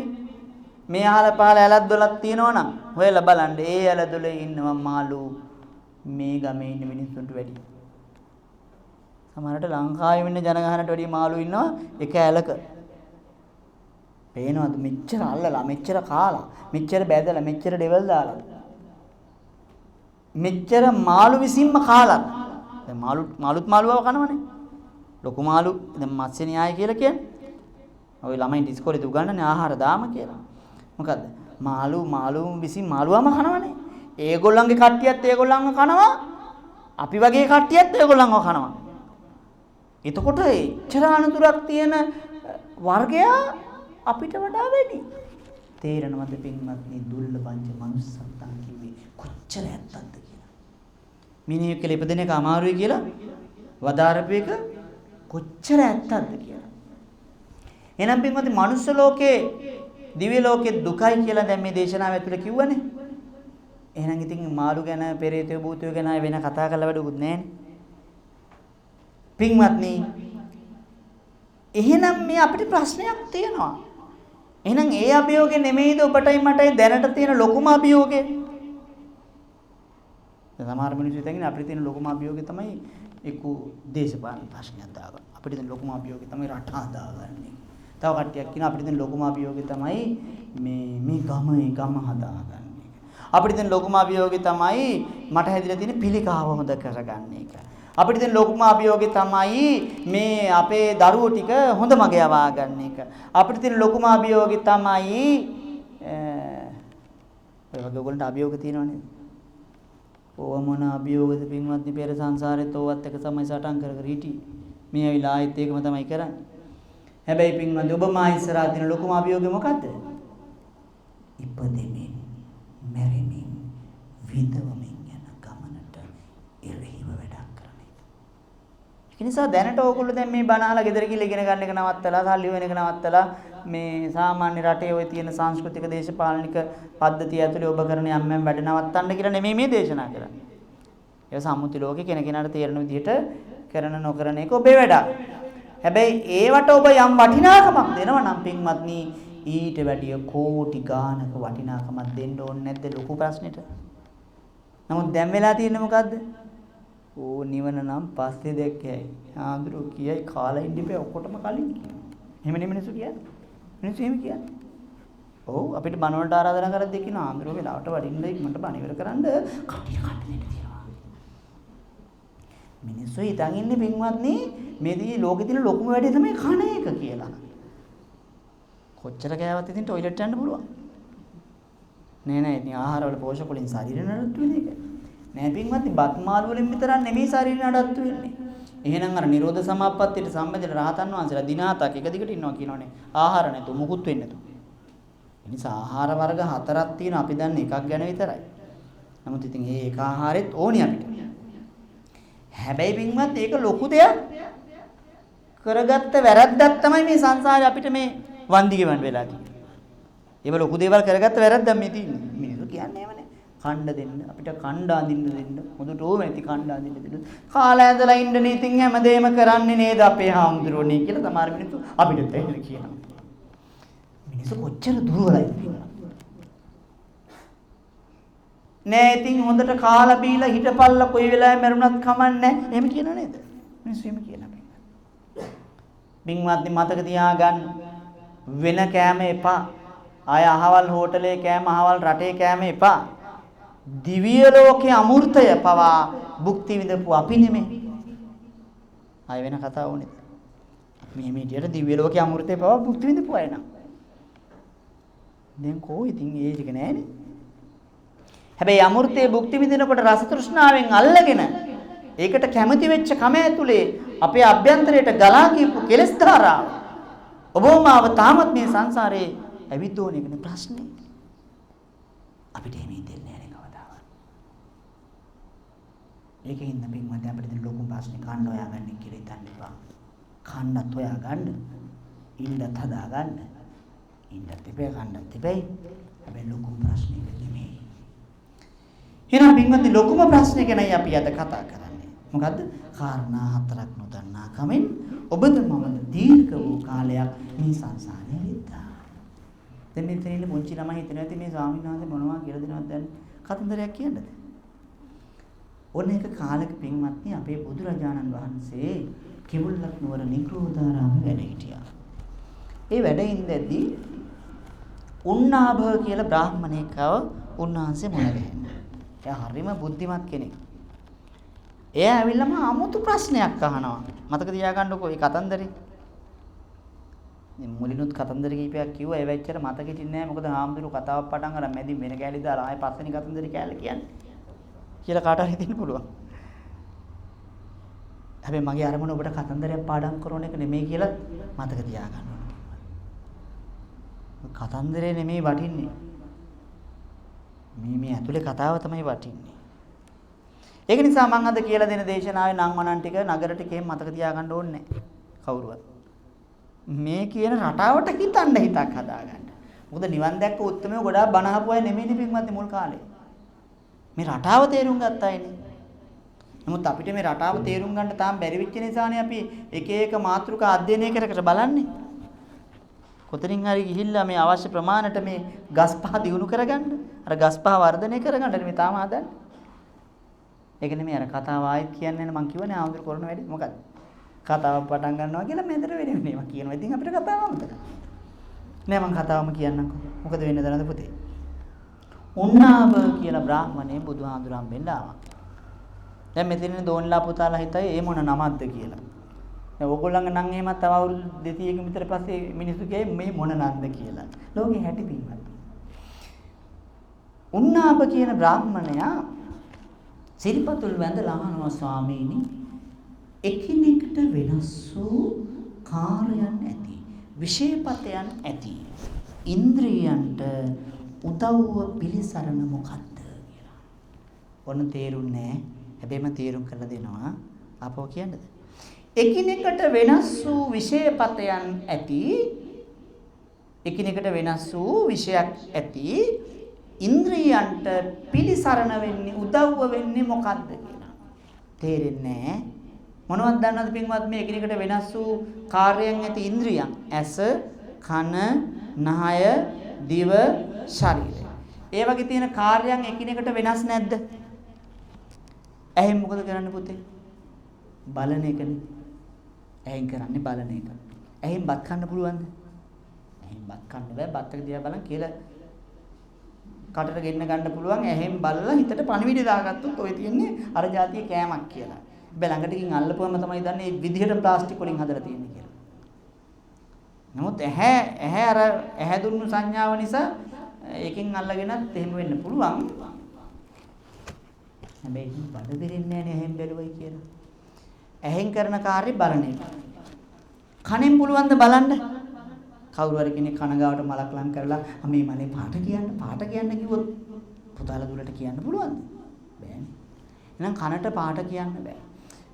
මේ අහල පහල ඇලක් දොලක් තියෙනවා නම් හොයලා බලන්න, ඒ ඇල දොලේ ඉන්නවා මාළු මේ ගමේ ඉන්න මිනිස්සුන්ට වැඩි. සමහරට ලංකාවේ ඉන්න ජනගහනට වැඩිය මාළු ඉන්නවා එක ඇලක. පේනවද මෙච්චර අල්ලලා, මෙච්චර කාලා, මෙච්චර බැදලා, මෙච්චර ඩෙවල් දාලා, මෙච්චර මාළු විසින්ම කාලා. දැන් මාළුත් මාළුවව කනවනේ. ලොකු මාළු දැන් මත්ස්‍ය න්‍යාය කියලා කියන්නේ. ඔය ළමයින්ට ඉස්කෝලේදී උගන්වන්නේ ආහාර දාම කියලා. මොකද්ද? මාළු විසින් මාළුවම කනවනේ. ඒගොල්ලන්ගේ කට්ටියත් ඒගොල්ලන්ව කනවා. අපි වගේ කට්ටියත් ඒගොල්ලන්ව කනවා. එතකොට එච්චර අනතුරක් තියෙන වර්ගයා අපිට වඩා වැඩි. තේරෙනවද පින්වත්නි, දුර්ලභංච මනුස්සත්තං කිව්වේ කොච්චර ඇත්තක්ද කියලා. මිනිහෙක් කියලා ඉපදෙන එක අමාරුයි කියලා වදාරපු එක කොච්චර ඇත්තක්ද කියලා. එහෙනම් පින්වත්නි, මනුස්ස ලෝකේ දිව්‍ය ලෝකේ දුකයි කියලා දැන් මේ දේශනාව ඇතුලේ කිව්වනේ. එහෙනම් ඉතින් මාළු ගැන, පෙරේතයෝ භූතයෝ ගැන ආයෙ වෙන කතා කරලා වැඩකුත් නෑනේ. පින්වත්නි, එහෙනම් මේ අපිට ප්‍රශ්නයක් තියෙනවා. එහෙනම් ඒ අභියෝගය නෙමෙයිද ඔබටයි මටයි දැනට තියෙන ලොකුම අභියෝගය? දැන් සමහර මිනිස්සු හිතන්නේ අපිට තියෙන ලොකුම අභියෝගය තමයි එක්ක දේශපාලන ප්‍රශ්නයක් දාගන්න. අපිට තියෙන ලොකුම අභියෝගය තමයි රට හදාගන්න එක. තව කට්ටියක් කියනවා අපිට තියෙන ලොකුම අභියෝගය තමයි මේ ගම හදාගන්න එක. අපිට තියෙන ලොකුම අභියෝගය තමයි මට හැදිලා තියෙන පිළිකාව හොඳ කරගන්න එක. අපිට තියෙන ලොකුම අභියෝගය තමයි මේ අපේ දරුවෝ ටික හොඳ මග යවා ගන්න එක. අපිට තියෙන ලොකුම අභියෝගය තමයි ඔය වගේ ඔයගොල්ලන්ට අභියෝග තියෙනව නේද? ඕව මොන අභියෝගද පින්වත්නි, පෙර සංසාරෙත් ඕවත් එක තමයි සටන් කර කර හිටියේ. මේ ඇවිල්ලා ආයෙත් ඒකම තමයි කරන්නේ. හැබැයි පින්වත්නි, ඔබ මා ඉස්සරහා තියෙන ලොකුම අභියෝගය මොකද්ද? ඉපදෙමින් මැරෙමින් විඳවමින් යන ගමනට එරෙහිව වැඩක් කරන එක. ඒක නිසා දැනට ඕගොල්ලෝ දැන් මේ බණ අහලා ගෙදර ගිහලා ඉගෙන ගන්න එක නවත්තලා, සල්ලි හොයන එක නවත්තලා, මේ සාමාන්‍ය රටේ ඔය තියෙන සංස්කෘතික දේශපාලනික පද්ධතිය ඇතුලේ ඔබ කරන යම් යම් වැඩ නවත්තන්න කියලා නෙමෙයි මේ දේශනා කරන්නේ. ඒ සම්මුති ලෝකේ කෙනකෙනාට තේරෙන විදිහට කරන නොකරන එක ඔබේ වැඩක්. හැබැයි ඒවට ඔබ යම් වටිනාකමක් දෙනවා නම් පින්වත්නි, ඊට වැඩිය කෝටි ගානක වටිනාකමක් දෙන්න ඕනේ නැද්ද ලොකු ප්‍රශ්නෙට? නමුත් දැන් වෙලා තියෙන්නේ මොකද්ද? ඕ නිවන නම් පස්සේ දැක්කයි. ආඳුරු කියයි කාලා ඉන්න ඉපේ ඔක්කොටම කලින් කියනවා. එහෙම නේ මිනිස්සු කියන්නේ. මිනිස්සු එහෙම කියන්නේ. ඔව්, අපිට බණ වලට ආරාධනා කරද්දී කියනවා ආඳුරු වෙලාවට වඩින්න ඉක්මනට බණ ඉවර කරන්න කට්ටිය කන්න දෙන්න තියෙනවා. මිනිස්සු හිතන් ඉන්නේ පින්වත්නි මේ දී ලෝකේ තියෙන ලොකුම වැඩේ තමයි කන එක කියලා. කොච්චර කෑවත් ඉතින් ටොයිලට් යන්න පුළුවන්. නෑ නෑ, ඉතින් ආහාරවල පෝෂක වලින් ශරීර නඩත්තු වෙන එක. නෑ පින්වත්නි, බත් මාළු වලින් විතරක් නෙමෙයි ශරීර නඩත්තු වෙන්නේ. එහෙනම් අර නිරෝධ සමාපත්තියට සම්බන්ධ රහතන් වහන්සේලා දින හතක් එක දිගට ඉන්නවා කියනවනේ. ආහාර නැතු මුකුත් වෙන්නේ නැතු. ඒ නිසා ආහාර වර්ග හතරක් තියෙනවා, අපි දන්නේ එකක් ගැන විතරයි. නමුත් ඉතින් මේ එක ආහාරෙත් ඕනි අපිට. හැබැයි පින්වත් ඒක ලොකු දෙයක් කරගත්ත වැරද්දක් තමයි මේ සංසාරේ අපිට මේ වන්දි ගෙවන්න වෙලා තියෙන්නේ. ඒව ලොකු දේවල් කරගත්ත වැරද්දක් මේ තියෙන්නේ. මිනිස්සු කියන්නේ එහෙමනේ. කණ්ඩ දෙන්න, අපිට කණ්ඩ අඳින්න දෙන්න, හොඳට ඕම ඇති කණ්ඩ අඳින්න දෙන්න. කාලා ඇඳලා ඉන්න නේ ඉතින් හැමදේම කරන්නේ නේද අපේ හාමුදුරුවනේ කියලා සමහර මිනිස්සු අපිටත් ඇවිල්ලා කියනවා. මිනිස්සු කොච්චර දුර්වලයිද පින්වත්. නෑ ඉතින් හොඳට කාලා බීලා හිටපල්ලා කොයි වෙලාවෙ මැරුණත් කමන්නේ නෑ. එහෙම කියනව නේද? මිනිස්සු එහෙම කියනවා පින්වත්. පින්වත්නි මතක තියාගන්න, වෙන කෑම එපා. ආය අහවල් හෝටලේ කෑම, අහවල් රටේ කෑම එපා. දිව්‍ය ලෝකයේ අමෘතය පවා භුක්ති විඳපු අපි නෙමෙයි. ආය වෙන කතාව ඕනේද? අපි මෙහෙම හිටියට දිව්‍ය ලෝකයේ අමෘතය පවා භුක්ති විඳපු අය නම්. දැන් කෝ ඉතින් ඒ ටික නෑනේ. හැබැයි අමෘතයේ භුක්ති විඳිනකොට රස තෘෂ්ණාවෙන් අල්ලගෙන ඒකට කැමති වෙච්ච කම ඇතුලේ අපේ අභ්‍යන්තරයට ගලා ගියපු කෙලෙස් ධාරාව ඔබවම ආව තාමත් මේ සංසාරේ ඇවිද්දෝන එකනේ ප්‍රශ්නේ. අපිට එහෙම හිතෙන්නේ නෑනේ කවදාවත්. ඒකෙන් පින්වත් අපිට තියෙන ලොකුම ප්‍රශ්නේ කන්න හොයාගන්න කියලා හිතන්න එපා. කන්නත් හොයාගන්න, ඉන්නත් හදාගන්න. ඉන්නත් එපා, කන්නත් එපා. හැබැයි ලොකුම ප්‍රශ්නේ ඒක නෙමෙයි. එහෙනම් පින්වත්නි ලොකුම ප්‍රශ්නේ ගැනයි අපි අද කතා කරන්නේ. මොකද්ද? කාරණා හතරක් නොදන්නා කමෙන් ඔබද මමද දීර්ඝ වූ කාලයක් මේ සංසාරේ වින්දා. දැන් මෙතන ඉන්න පුංචි ළමයි හිතනවා ඇති මේ ස්වාමීන් වහන්සේ මොනවා කියලා දෙනවද දැන් කතන්දරයක් කියන්නද? ඔන්න එක කාලෙක පින්වත්නි අපේ බුදුරජාණන් වහන්සේ කිඹුල්වත් නුවර නිග්‍රෝධාරාමේ වැඩ හිටියා. ඒ වැඩ ඉඳද්දී උන්නාභ කියලා බ්‍රාහ්මණයෙක්ව උන්වහන්සේ මුණ ගැහෙනවා. එයා හරිම බුද්ධිමත් කෙනෙක්. එයා ඇවිල්ලාම අමුතු ප්‍රශ්නයක් අහනවා. මතක තියාගන්නකෝ මේ කතන්දරේ. ඉතින් මුලිනුත් කතන්දර කීපයක් කිව්වා, ඒව ඇත්තට මතක හිටින්නේ නෑ. මොකද හාමුදුරුවෝ කතාවක් පටන් අරන් මැදින් වෙන කෑලි දාලා ආයෙ පස්වෙනි කතන්දරේ කෑල්ල කියන්නේ කියලා කාට හරි හිතෙන්න පුළුවන්. හැබැයි මගේ අරමුණ ඔබට කතන්දරයක් පාඩම් කරන එක නෙමෙයි කියලා මතක තියාගන්න ඕනේ. කතන්දරේ නෙමෙයි වටින්නේ. මේ මේ ඇතුලේ කතාව තමයි වටින්නේ. ඒක නිසා මම අද කියලා දෙන දේශනාවේ නම් වණන් ටික නගර ටික එහෙම මතක තියාගන්න ඕනේ නැහැ කවුරුවත්. මේ කියන රටාවට හිතන්න හිතක් හදාගන්න. මොකද නිවන් දැක්ක උත්තමයෝ ගොඩාක් බණ අහපු අය නෙමෙයිනේ පින්වත්නි මුල් කාලේ. මේ රටාව තේරුම් ගත්ත අයනේ. නමුත් අපිට මේ රටාව තේරුම් ගන්න තාම බැරි වෙච්ච නිසානේ අපි එක එක මාතෘකා අධ්‍යයනය කර කර බලන්නේ. කොතනින් හරි ගිහිල්ලා මේ අවශ්‍ය ප්‍රමාණයට මේ ගස් පහ දියුණු කරගන්න, අර ගස් පහ වර්ධනය කරගන්න මේ තාම හදන්නේ. ඒක නෙමෙයි අර කතාව ආයෙත් කියන්නේ නේ මං කියවනේ ආඳුර කරන වැඩේ මොකද්ද? කතාව පටන් ගන්නවා කියලා මැදට වෙන්නේ නේ මං කියනවා. ඉතින් අපිට කතාව අමතකයි. නෑ මං කතාවම කියන්නම්කෝ. මොකද වෙන්නේ දන්නවද පුතේ? උන්නාභ කියලා බ්‍රාහ්මණය බුදුහාඳුර හම්බෙන්න ආවා. දැන් මෙතන ඉන්න දෝන්ලා පුතාලා හිතයි ඒ මොන නමක්ද කියලා. දැන් ඕගොල්ලන්ගේ නම් එහෙමත් තව අවුරුදු 200කින් විතර පස්සේ මිනිස්සු කියයි මේ මොන නම්ද කියලා. ලෝකේ හැටි පින්වත්. උන්නාභ කියන බ්‍රාහ්මණයා සිරිපතුල් වැඳලා අහනවා ස්වාමීනි, එකිනෙකට වෙනස් වූ කාර්යයන් ඇති, විෂයපතයන් ඇති ඉන්ද්‍රියන්ට උදව්ව පිළිසරණ මොකද්ද කියලා. ඔන්න තේරුන්නේ නැහැ. හැබැයි මම තේරුම් කරලා දෙනවා. ආපහු කියන්නද? එකිනෙකට වෙනස් වූ විෂයපතයන් ඇති, එකිනෙකට වෙනස් වූ විෂයක් ඇති ඉන්ද්‍රියන්ට පිළිසරණ වෙන්නේ, උදව්ව වෙන්නේ මොකද්ද කියලා. තේරෙන්නේ නැහැ. මොනවද දන්නවද පින්වත් මේ එකිනෙකට වෙනස් වූ කාර්යයන් ඇති ඉන්ද්‍රියන්? ඇස, කන, නහය, දිව, ශරීරය. ඒ වගේ තියෙන කාර්යයන් එකිනෙකට වෙනස් නැද්ද? ඇහෙන් මොකද කරන්නේ පුතේ? බලන එකනේ. ඇහෙන් කරන්නේ බලන එක. ඇහෙන් බත් කන්න පුළුවන්ද? ඇහෙන් බත් කන්න බෑ. බත් එක දිහා බලන් කියලා කටට ගෙන්න ගන්න පුළුවන්. ඇහෙන් බලලා හිතට පණිවිඩය දාගත්තොත් ඔය තියෙන්නේ අර જાතිය කෑමක් කියලා. හැබැයි ළඟට ගින් අල්ලපුවම තමයි දන්නේ මේ විදිහට ප්ලාස්ටික් වලින් හදලා තියෙන්නේ කියලා. නමුත් ඇහැ ඇහැ අර ඇහැ දුන්නු සංඥාව නිසා ඒකෙන් අල්ලගෙනත් එහෙම වෙන්න පුළුවන්. හැබැයි ඉතින් බඩ පිරෙන්නේ නැහැ නේ ඇහෙන් බැලුවයි කියලා. ඇහෙන් කරන කාර්යය බලන එක. කනෙන් පුළුවන් ද බලන්න? කවුරු හරි කෙනෙක් කන ගාවට මලක් ලං කරලා මේ මලේ පාට කියන්න පාට කියන්න කිව්වොත් පුතාලා දුලට කියන්න පුළුවන්ද? බෑනේ. එහෙනම් කනට පාට කියන්න බෑ.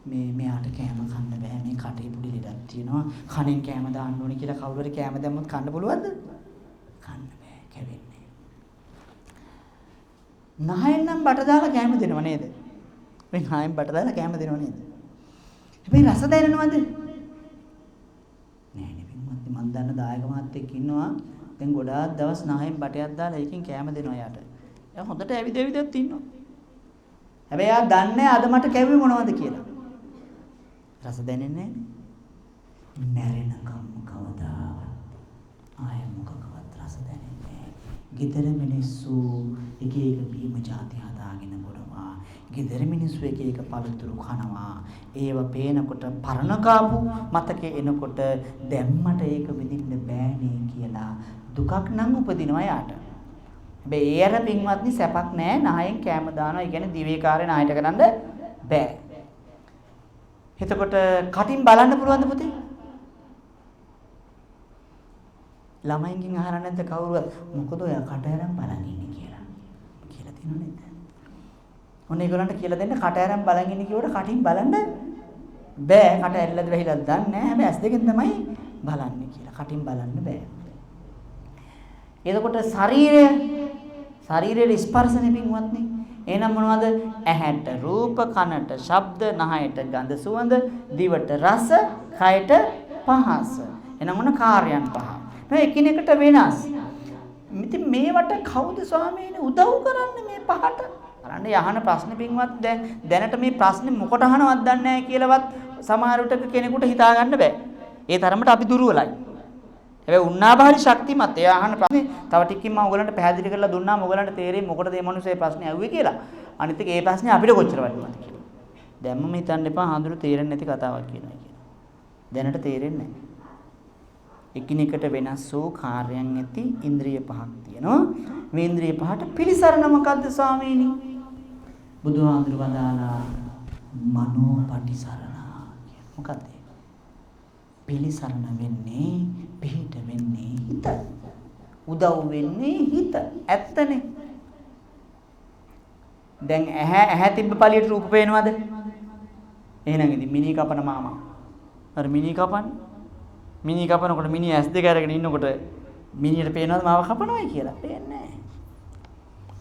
මේ මෙයාට කෑම කන්න බෑ, මේ කටේ පොඩි ලෙඩක් තියෙනවා, කනෙන් කෑම දාන්න ඕනේ කියලා කවුරු හරි කෑම දැම්මොත් කන්න පුළුවන්ද? කන්න බෑ, කැවෙන්නේ. නහයෙන් නම් බට දාලා කෑම දෙනව නේද? මේ නහයෙන් බට දාලා කෑම දෙනව නේද? හැබැයි රස දැනෙනවද? නෑ නේ පින්වත්නි, මං දන්න දායක මහත්තයෙක් ඉන්නවා. දැන් ගොඩාක් දවස් නහයෙන් බටයක් දාලා ඒකෙන් කෑම දෙනවා යාට. එයා හොඳට ඇවිද ඇවිදත් ඉන්නවා. හැබැයි එයා දන්නේ අද මට කැව්වේ මොනවද කියලා. රස දැනෙන්නේ නෑනේ. මැරෙනකම් කවදාවත් ආය මොකකවත් රස දැනෙන්නේ නෑ. ගෙදර මිනිස්සු එක එක බීම ජාති හදාගෙන බොනවා. ගෙදර මිනිස්සු එක එක පළතුරු කනවා. ඒව පේනකොට පරණ කාපු මතකේ එනකොට දැන් මට ඒක විඳින්න බෑනේ කියලා දුකක් නම් උපදිනවා යාට. හැබැයි ඒ අර පින්වත්නි සැපක් නෑ. නහයෙන් කෑම දානවා. ඒ කියන්නේ දිවේ කාර්ය නහයට කරන්න බෑ. එතකොට කටින් බලන්න පුළුවන්ද පුතේ? ළමයින්ගෙන් අහලා නැද්ද කවුරුවත් මොකද ඔයා කට ඇරන් බලන් ඉන්නේ කියලා? කියලා තියෙනව නේද? ඔන්න ඒගොල්ලන්ට කියලා දෙන්න කට ඇරන් බලන් ඉන්නේ කියවට කටින් බලන්න බෑ. කට ඇරිලාද වැහිලාද දන්නේ නෑ. හැබැයි ඇස් දෙකෙන් තමයි බලන්නේ කියලා. කටින් බලන්න බෑ. එතකොට ශරීරයේ ස්පර්ශනේ පින්වත්නි. එහෙනම් මොනවද? ඇහැට රූප, කනට ශබ්ද, නහයට ගඳ සුවඳ, දිවට රස, කයට පහස. එහෙනම් මොන කාර්යයන් පහ. මේ එකිනෙකට වෙනස්. ඉතින් මේවට කවුද ස්වාමීනි උදව් කරන්නේ මේ පහට? බලන්න යහන ප්‍රශ්නේ පින්වත්, දැන් දැනට මේ ප්‍රශ්නේ මොකට අහනවද දන්නේ නැහැ කියලාවත් සමහර විටක කෙනෙකුට හිතා ගන්න බෑ. ඒ තරමට අපි දුර්වලයි. හැබැයි උන්නාභාරි ශක්තිමත්. එයා අහන ප්‍රශ්නේ තව ටිකකින් මම ඔයගලන්ට පැහැදිලි කරලා දුන්නාම ඔයගලන්ට තේරෙයි මොකටද මේ මිනිස්සු මේ ප්‍රශ්නේ ඇහුවේ කියලා. අනිත් එක ඒ ප්‍රශ්නේ අපිට කොච්චර වටිනවද කියලා. දැම්මම හිතන්න එපා හඳුරු තේරෙන්නේ නැති කතාවක් කියනවා කියලා. දැනට තේරෙන්නේ නැහැ. එකිනෙකට වෙනස් වූ කාර්යයන් ඇති ඉන්ද්‍රිය පහක් තියෙනවා. මේ ඉන්ද්‍රිය පහට පිළිසරණ මොකද්ද ස්වාමීනි? බුදුහාඳුර වදාලා මනෝපටිසරණ කියලා. මොකද්ද? පිළිසරණ වෙන්නේ, පිහිට වෙන්නේ හිත. උදව් වෙන්නේ හිත. ඇත්තනේ. දැන් ඇහැ ඇහැ තිබ්බ පළියට රූප පේනවද? එහෙනම් ඉතින් මිනි කපන මාමා. අර මිනි කපන්නේ. මිනි කපනකොට මිනි ඇස් දෙක අරගෙන ඉන්නකොට මිනියට පේනවද මාව කපනවයි කියලා? පේන්නේ නැහැ.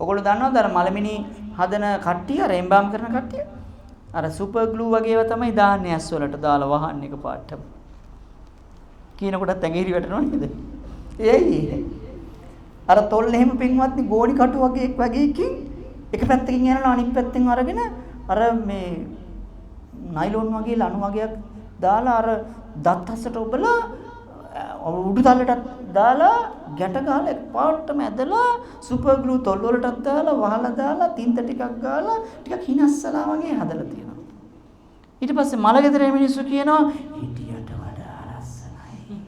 ඔයගොල්ලෝ දන්නවද අර මලමිනි හදන කට්ටිය, අර එම්බාම් කරන කට්ටිය? අර සුපර් ග්ලූ වගේ ඒවා තමයි දාන්නේ ඇස් වලට දාලා වහන්න එක පාටම. කියනකොටත් ඇඟිලි වැටෙනව නේද? ඒ ඇයි? අර තොල් එහෙම පින්වත්නි ගෝණි කටු වගේ එක් වගේ එකකින් එක පැත්තකින් යනවා අනිත් පැත්තෙන් අරගෙන අර මේ නයිලොන් වගේ ලණු වගේක් දාලා අර දත් අස්සට ඔබලා උඩු තල්ලටත් දාලා ගැට ගහලා එකපාරටම ඇදලා සුපර් ග්ලූ තොල් වලටත් දාලා වහලා දාලා තින්ත ටිකක් ගාලා ටිකක් හිනස්සලා වගේ හදලා තියෙනවා. ඊට පස්සේ මල ගෙදර මිනිස්සු කියනවා හිටියට වඩා ලස්සනයි.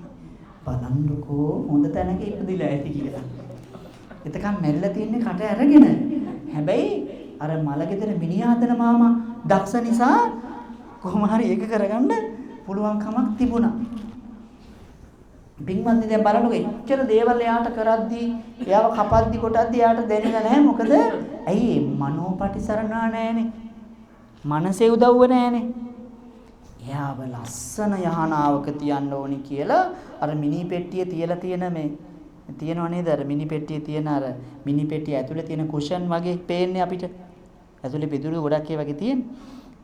බලන්නකෝ හොඳ තැනක ඉපදිලා ඇති කියලා. එතකන් මැරිලා තියන්නේ කට අරගෙන. හැබැයි අර මලගෙදර මිනිහා හදන මාමා දක්ෂ නිසා කොහොම හරි ඒක කරගන්න පුළුවන්කමක් තිබුණා. පින්වත්නි දැන් බලන්නකෝ එච්චර දේවල් එයාට කරද්දී එයාව කපද්දි කොටද්දි එයාට දැනෙලා නැහැ. මොකද ඇයි ඒ මනෝපටිසරණා නැහනේ. මනසේ උදව්ව නැහනේ. එයාව ලස්සන යහනාවක තියන්න ඕනි කියලා අර මිනි පෙට්ටිය තියලා තියෙන මේ තියෙනව නේද අර මිනි පෙට්ටියේ තියෙන අර මිනි පෙට්ටිය ඇතුලේ තියෙන කුෂන් වගේ පේන්නේ අපිට. ඇතුලේ පිදුරු ගොඩක් ඒ වගේ තියෙන.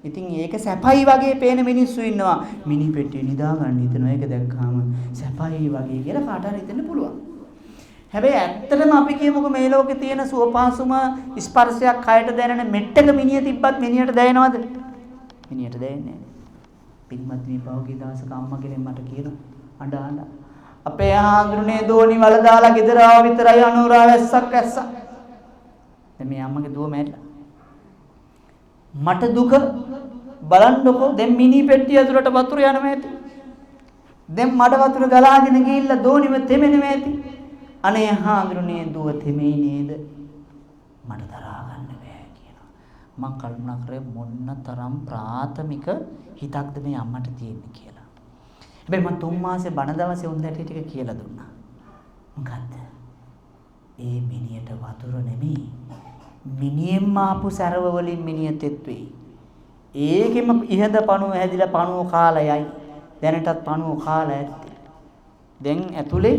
ඉතින් ඒක සැපයි වගේ පේන මිනිස්සු ඉන්නවා. මිනි පෙට්ටිය නිදා ගන්න හිතනවා. ඒක දැක්කාම සැපයි වගේ කියලා කාට හරි හිතෙන්න පුළුවන්. හැබැයි ඇත්තටම අපි කියමුකෝ මේ ලෝකේ තියෙන සුවපහසුම ස්පර්ශයක් කයට දැනෙන මෙට්ටක මිනිය තිබ්බත් මිනියට දැනෙනවද? මිනියට දැනෙන්නේ නැහැ. පින්වත්නි පහුගිය දවසක අම්මා කෙනෙක් මට කියනවා අඬ අඬ අපේ හාමුදුරනේ දෝනි වල දාලා ගෙදර ආව විතරයි අනෝරා වැස්සක් වැස්සා. දැන් මේ අම්මගේ දුව මැරිලා. මට දුක බලන්නකෝ දැන් මිනි පෙට්ටිය ඇතුළට වතුර යනවා ඇති. දැන් මඩ වතුර ගලාගෙන ගිහිල්ලා දෝනිම තෙමෙනවා ඇති. අනේ හාමුදුරනේ දුව තෙමෙයි නේද? මට දරා ගන්න බෑ කියනවා. මං කල්පනා කරේ මොන්න තරම් ප්‍රාථමික හිතක්ද මේ අම්මට තියෙන්නේ කියලා. හැබැයි මං තුන් මාසේ බණ දවසේ උන් දැටි ටික කියලා දුන්නා. මොකද්ද? ඒ මිනියට වතුර නෙමෙයි. මිනියෙන්ම ආපු සැරව වලින් මිනිය තෙත් වෙයි. ඒකෙම ඉහඳ පණුව හැදිලා පණුව කාලා යයි. දැනටත් පණුව කාලා ඇත්තේ. දැන් ඇතුලේ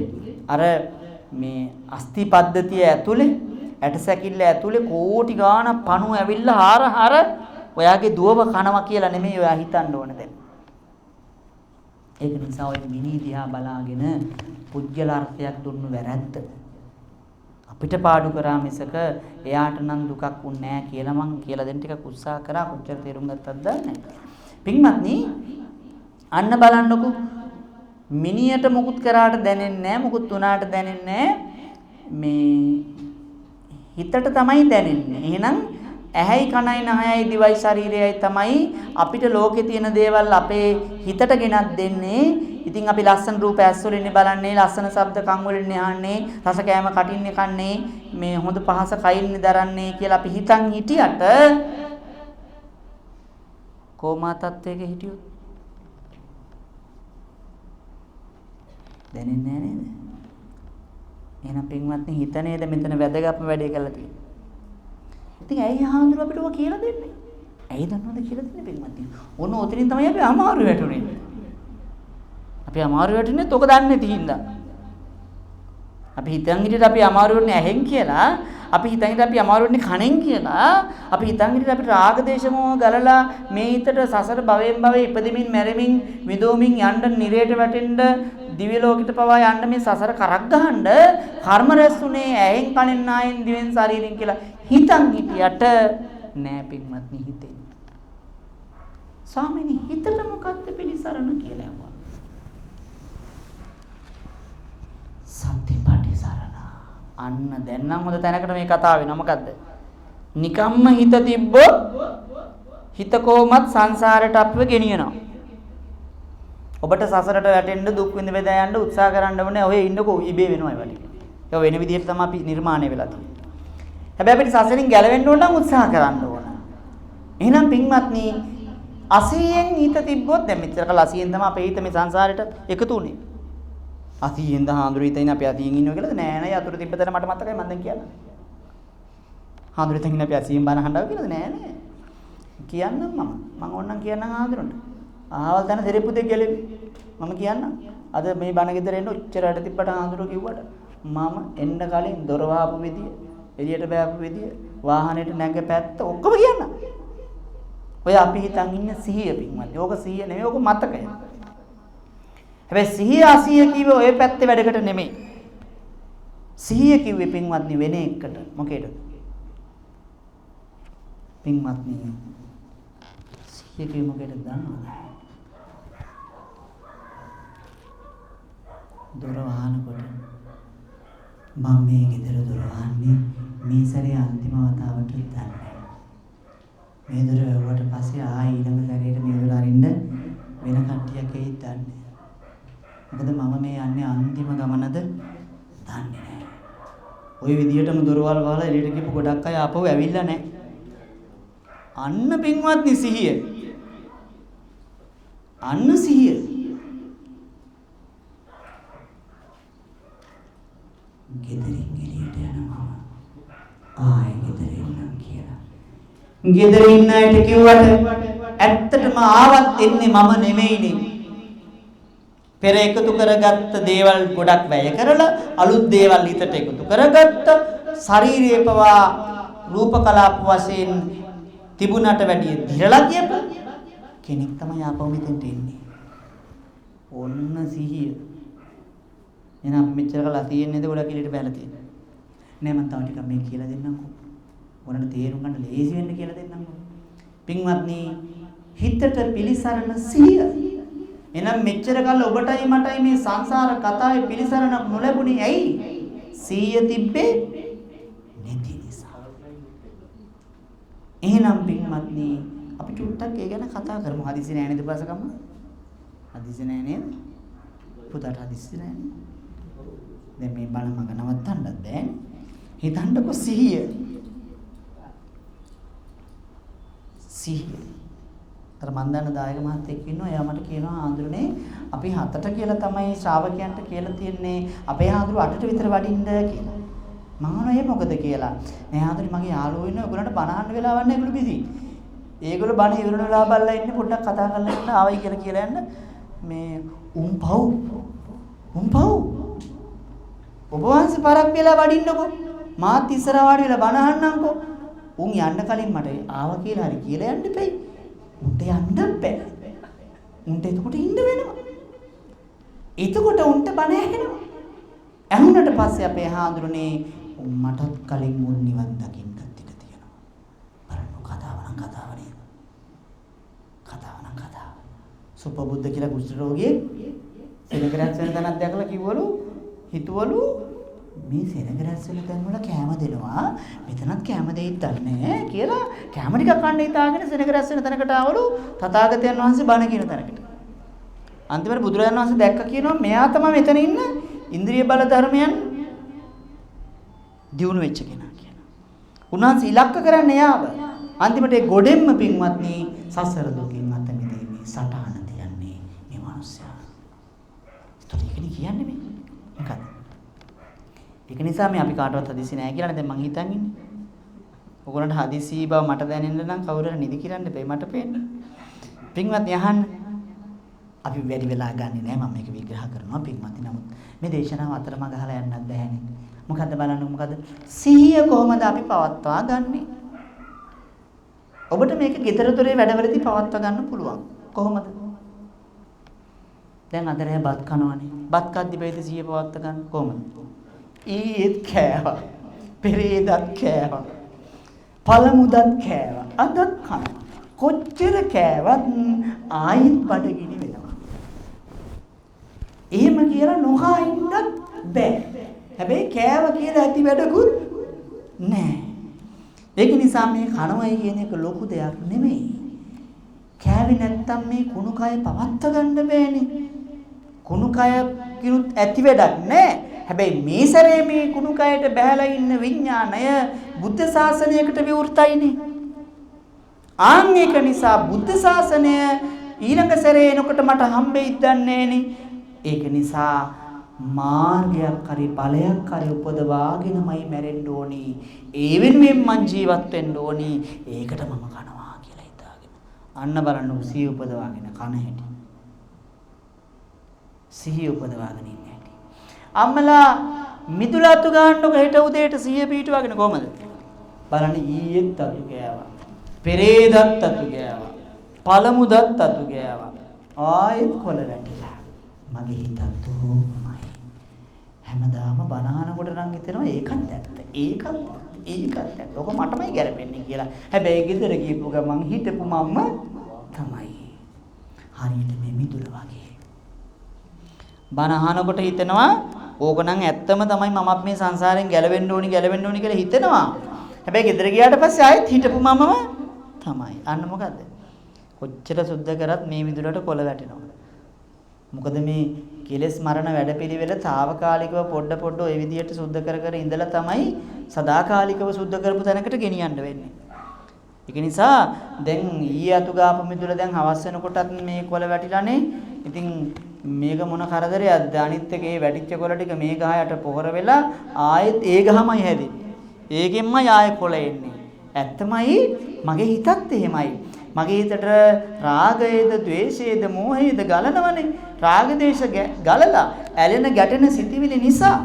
අර මේ අස්ථි පද්ධතිය ඇතුලේ ඇටසැකිල්ල ඇතුලේ කෝටි ගාණක් පණුව ඇවිල්ලා හාර හාර ඔයාගේ දුවව කනවා කියලා නෙමෙයි ඔයා හිතන්න ඕන දැන්. ඒක නිසා ඔය මිනි දිහා බලාගෙන පුජ්‍යල අර්ථයක් දුන්නු වැරැද්ද. අපිට පාඩු කරා මිසක එයාට නම් දුකක් වුන්නේ නෑ කියලා මං කියලා දෙන්න ටිකක් උත්සාහ කරා. කොච්චර තේරුම් ගත්තද දන්නේ නෑ. පින්වත්නි අන්න බලන්නකෝ මිනියට මුකුත් කරාට දැනෙන්නේ නෑ, මුකුත් වුණාට දැනෙන්නේ නෑ. මේ හිතට තමයි දැනෙන්නේ. එහෙනම් ඇහැයි කනයි නහයයි දිවයි ශරීරයයි තමයි අපිට ලෝකේ තියෙන දේවල් අපේ හිතට ගෙනත් දෙන්නේ. ඉතින් අපි ලස්සන රූප ඇස් වලින් බලන්නේ, ලස්සන ශබ්ද කන් වලින් අහන්නේ, රස කෑම කටින් කන්නේ, මේ හොඳ පහස කයින් දරන්නේ කියලා අපි හිතන් හිටියට කෝමා තත්වයක හිටියොත් දැනෙන්නේ නෑ නේද? එහෙනම් පින්වත්නි හිත නේද මෙතන වැදගත්ම වැඩේ කරලා තියෙන්නේ. ඉතින් ඇයි හාමුදුරුවෝ අපිට ඔය කියලා දෙන්නේ? ඇයි දන්නවද කියලා දෙන්නේ පින්වත්නි? ඔන්න ඔතනින් තමයි අපි අමාරු වැටුනේ. අපි අමාරු වැටුනේත් ඔක දන්නේ නැති හින්දා. අපි හිතන් හිටියට අපි අමාරු වෙන්නේ ඇහෙන් කියලා, අපි හිතන් හිටියට අපි අමාරු වෙන්නේ කනෙන් කියලා, අපි හිතන් හිටියට අපිට රාග දේශ මොහ ගලලා මේ හිතට සසර භවයෙන් භවයේ ඉපදෙමින් මැරෙමින් විදෝමින් යන්න නිරේට වැටෙන්න දිව්‍ය ලෝකෙට පවා යන්න මේ සසර කරක් ගහන්න කර්ම රැස් වුණේ ඇහෙන් කනෙන් නායෙන් දිවෙන් ශරීරෙන් කියලා හිතන් හිටියට නෑ පින්වත්නි හිතෙන්. ස්වාමීනි හිතට මොකද්ද පිළිසරණ කියලා ඇහුවා. සතිපටිසරණ. අන්න දැන් නම් හොඳ තැනකට මේ කතාව වෙනවා. මොකද්ද? නිකම්ම හිත තිබ්බොත් හිත කොහොමත් සංසාරයට අපිව ගෙනියනවා. ඔබට සසරට වැටෙන්න දුක් විඳ බෙදා යන්න උත්සාහ කරන්න ඕනේ. ඔය ඉන්නකෝ ඉබේ වෙනවා ඒවා ටික. ඒක වෙන විදිහට තමයි අපි නිර්මාණය වෙලා තියෙන්නේ. හැබැයි අපිට සසරින් ගැලවෙන්න ඕන නම් උත්සාහ කරන්න ඕන. එහෙනම් පින්වත්නි 80න් හිත තිබ්බොත් දැන් මෙච්චර කල් 80න් තමයි අපේ හිත මේ සංසාරයට එකතු වුනේ. 80න් ද හාමුදුරු හිතයින් අපි 80න් ඉන්නවා කියලාද? නෑ නෑ යතුරු තිබ්බ තැන මට මතකයි මම දැන් කියන්නම්. හාමුදුරු හිතන් ඉන්න අපි 80න් බණ අහන්න ආව කියලාද? නෑ නෑ. කියන්නම් මම. මං ඕනනම් කියන්නම් හාමුදුරන්ට. අහවල් තැන සෙරෙප්පු දෙක ගැලෙවි. මම කියන්නම්. අද මේ බණ ගෙදර එන්න ඔච්චර වැඩ තිබ්බට හාමුදුරුවෝ කිව්වට මම එන්න කලින් දොර වහපු විදිය, එළියට බෑපු විදිය, වාහනේට නැග පැත්ත ඔක්කොම කියන්නම්. ඔය අපි හිතන් ඉන්න සිහිය පින්වත්නි. ඕක සිහිය නෙමෙයි, ඕක මතකය. හැබැයි සිහිය අසිහිය කිව්වේ ඔය පැත්තේ වැඩකට නෙමෙයි. සිහිය කිව්වේ පින්වත්නි වෙන එකකට. මොකේද? පින්වත්නි සිහිය කිව්වේ මොකේද දන්නවද? දොර වහනකොට මම මේ ගෙදර දොර වහන්නේ මේ සැරේ අන්තිම වතාවට දන්නේ. මේ දොර වැහුවට පස්සේ ආයෙ ඊළඟ සැරේට මේ දොර අරින්න වෙන කට්ටියක් එයිද දන්නේ. මොකද මම මේ යන්නේ අන්තිම ගමනද දන්නේ නැහැ. ඔය විදියටම දොරවල් වහලා එළියට ගිහපු ගොඩක් අය ආපහු ඇවිල්ලා නැහැ. අන්න පින්වත්නි සිහිය. අන්න සිහිය. ගෙදරින් එළියට යනවා. ආයෙ ගෙදර එන්නම් කියලා. ගෙදර ඉන්න අයට කිව්වට ඇත්තටම ආවත් එන්නේ මම නෙමෙයිනේ. පෙර එකතු කරගත්ත දේවල් ගොඩක් වැය කරලා අලුත් දේවල් හිතට එකතු කරගත්ත ශරීරයේ පවා රූප කලාප වශයෙන් තිබුණට වැඩිය දිරලා කියපු කෙනෙක් තමයි ආපහු මෙතෙන්ට එන්නේ. ඔන්න සිහිය. එහෙනම් අපි මෙච්චර කළා තියෙන්නේ නේද ගොඩක් එළියට බැලලා තියෙන්නේ. නෑ මං තව ටිකක් මේ කියලා දෙන්නම්කෝ. ඔයාලට තේරුම් ගන්න ලේසි වෙන්න කියලා දෙන්නම්කෝ. පින්වත්නි, හිතට පිලිසරණ සිහිය. එහෙනම් මෙච්චර කල් ඔබටයි මටයි මේ සංසාර කතාවේ පිලිසරණක් නොලැබුණේ ඇයි? සිහිය තිබ්බේ නැති නිසා. එහෙනම් පින්වත්නි, අපි චුට්ටක් ඒ ගැන කතා කරමු. හදිසි නෑ නේද උපාසකම්ම? හදිසි නෑ නේද? පුතාට හදිසි නෑ නේ? දැන් මේ බණ මග නවත්තන්නත් බෑනේ. හිතන්නකෝ සිහිය. සිහිය. අර මන් දන්න දායක මහත්තයෙක් ඉන්නවා. එයා මට කියනවා ආඳුරනේ අපි 7ට කියලා තමයි ශ්‍රාවකයන්ට කියලා තියෙන්නේ. අපේ ආඳුරු 8ට විතර වඩින්න කියලා. මං අහනවා ඒ මොකද කියලා. නෑ ආඳුරේ මගේ යාළුවෝ ඉන්නවා. ඒගොල්ලන්ට බණ අහන්න වෙලාවක් නෑ. ඒගොල්ලෝ බිසි. ඒගොල්ලෝ බණ ඉවරන වෙලාව බලලා ඉන්නේ පොඩ්ඩක් කතා කරලා ඉන්න ආවයි කියලා කියලා යන්න. මේ උන් පව්. උන් පව්. ඔබ වහන්සේ පරක් වෙලා වඩින්නකෝ. මාත් ඉස්සරහ වාඩි වෙලා බණ අහන්නම්කෝ. උන් යන්න කලින් මට ආවා කියලා හරි කියලා යන්න එපැයි. උන්ට යන්න බෑ. උන්ට එතකොට ඉන්න වෙනවා. එතකොට උන්ට බණ ඇහෙනවා. ඇහුනට පස්සේ අපේ හාඳුරනේ උන් මටත් කලින් උන් නිවන් දකින්නත් ඉඩ තියෙනවා. බලන්න කතාව නම් කතාව නේද? කතාව නම් කතාව. සුපබුද්ධ කියලා කුෂ්ඨ රෝගියෙක් සෙනග රැස් වෙන තැනක් දැකලා කිව්වලු හිතුවලු මේ සෙනග රැස් වෙන තැන් වල කෑම දෙනවා මෙතනත් කෑම දෙයිද දන්නේ නැහැ කියලා කෑම ටිකක් කන්න හිතාගෙන සෙනග රැස් වෙන තැනකට ආවලු තථාගතයන් වහන්සේ බණ කියන තැනකට. අන්තිමට බුදුරජාණන් වහන්සේ දැක්ක කියනවා මෙයා තමයි මෙතන ඉන්න ඉන්ද්‍රිය බල ධර්මයන් දියුණු වෙච්ච කෙනා කියලා. උන්වහන්සේ ඉලක්ක කරන්නේ එයාව. අන්තිමට ඒ ගොඩෙන්ම පින්වත්නි සසර දුකින් අත මිදීමේ සටහන තියන්නේ මේ මිනිස්සයා. ඒතකොට ඒකනේ කියන්නේ මේ. මොකද්ද? ඒක නිසා මේ අපි කාටවත් හදිසි නෑ කියලා නේ දැන් මං හිතන් ඉන්නේ. ඔයගොල්ලන්ට හදිසි බව මට දැනෙන්න නම් කවුරු හරි නිදි කිරන්න බෑ මට පේන්න. පින්වත්නි අහන්න. අපි වැඩි වෙලා ගන්නෙ නෑ මම මේක විග්‍රහ කරනවා පින්වත්නි. නමුත් මේ දේශනාව අතරමඟ අහලා යන්නත් බෑනේ. මොකද්ද බලන්න මොකද්ද? සිහිය කොහොමද අපි පවත්වා ගන්නෙ? ඔබට මේක ගෙදර දොරේ වැඩවලදී පවත්වා ගන්න පුළුවන්. කොහොමද? දැන් අද රෑ බත් කනවනේ. බත් කද්දි බැයිද සිහිය පවත්වා ගන්න කොහොමද? ඊයේත් කෑවා. පෙරේදත් කෑවා. පළමුදත් කෑවා. අදත් කනවා. කොච්චර කෑවත් ආයිත් බඩගිනි වෙනවා. එහෙම කියලා නොකා ඉන්නත් බෑ. හැබැයි කෑව කියලා ඇති වැඩකුත් නෑ. ඒක නිසා මේ කනවයි කියන එක ලොකු දෙයක් නෙමෙයි. කෑවේ නැත්තම් මේ කුණු කය පවත්ව ගන්න බෑනේ. කුණු කය කිනුත් ඇති වැඩක් නෑ. හැබැයි මේ සැරේ මේ කුණු කයට බහැලා ඉන්න විඥාණය බුද්ධ ශාසනයකට විවෘතයිනේ. ආන් ඒක නිසා බුද්ධ ශාසනය ඊළඟ සැරේ එනකොට මට හම්බෙයිද දන්නේ නෑනේ. ඒක නිසා මාර්ගයක් හරි ඵලයක් හරි උපදවාගෙනමයි මැරෙන්න ඕනි. ඒ වෙනුවෙන් මං ජීවත් වෙන්න ඕනි. ඒකට මම කනවා කියලා හිතාගෙන. අන්න බලන්න සිහිය උපදවාගෙන කන හැටි. සිහිය උපදවාගෙන ඉන්න හැටි. අම්මලා මිදුල අතු ගන්නකො හෙට උදේට සිහිය පිටවගෙන කොහමද? බලන්න ඊයේත් අතු ගෑවා. පෙරේදත් අතු ගෑවා. පළමුදත් අතු ගෑවා. ආයෙත් කොළ වැටිලා. මගේ හිතත් ඔහොමයි. හැමදාම බණ අහනකොට නම් හිතෙනවා ඒකත් ඇත්ත. ඒකත් ඒකත් ඇත්ත. ඔක මටමයි ගැලපෙන්නේ කියලා. හැබැයි ගෙදර ගියපු ගමන් හිටපු මම්ම තමයි. හරියට මේ මිදුල වගේ. බණ අහනකොට හිතෙනවා ඕක නම් ඇත්තම තමයි මමත් මේ සංසාරයෙන් ගැලවෙන්න ඕනි ගැලවෙන්න ඕනි කියලා හිතෙනවා. හැබැයි ගෙදර ගියාට පස්සේ ආයෙත් හිටපු මමම තමයි. අන්න මොකද්ද? කොච්චර සුද්ධ කරත් මේ මිදුලට කොළ වැටෙනවා. මොකද මේ කෙලෙස් මරණ වැඩපිළිවෙල తాවකාලිකව පොඩ පොඩ ඔය විදියට සුද්ධ කර කර ඉඳලා තමයි සදාකාලිකව සුද්ධ කරපු තැනකට ගෙනියන්න වෙන්නේ. ඒක නිසා දැන් ඊයේ අතු ගාපු මිදුල දැන් හවස් වෙනකොටත් මේ කොළ වැටිලානේ. ඉතින් මේක මොන කරදරයක්ද? අනිත් එක ඒ වැටිච්ච කොළ ටික මේ ගහ යට පොහොර වෙලා ආයෙත් ඒ ගහමයි හැදෙන්නේ. ඒකෙන්මයි ආයෙ කොළ එන්නේ. ඇත්තමයි මගේ හිතත් එහෙමයි. මගේ හිතට රාගයේද ද්වේෂයේද මෝහයේද ගලනවනේ. රාග ද්වේෂ ගලලා ඇලෙන ගැටෙන සිතිවිලි නිසා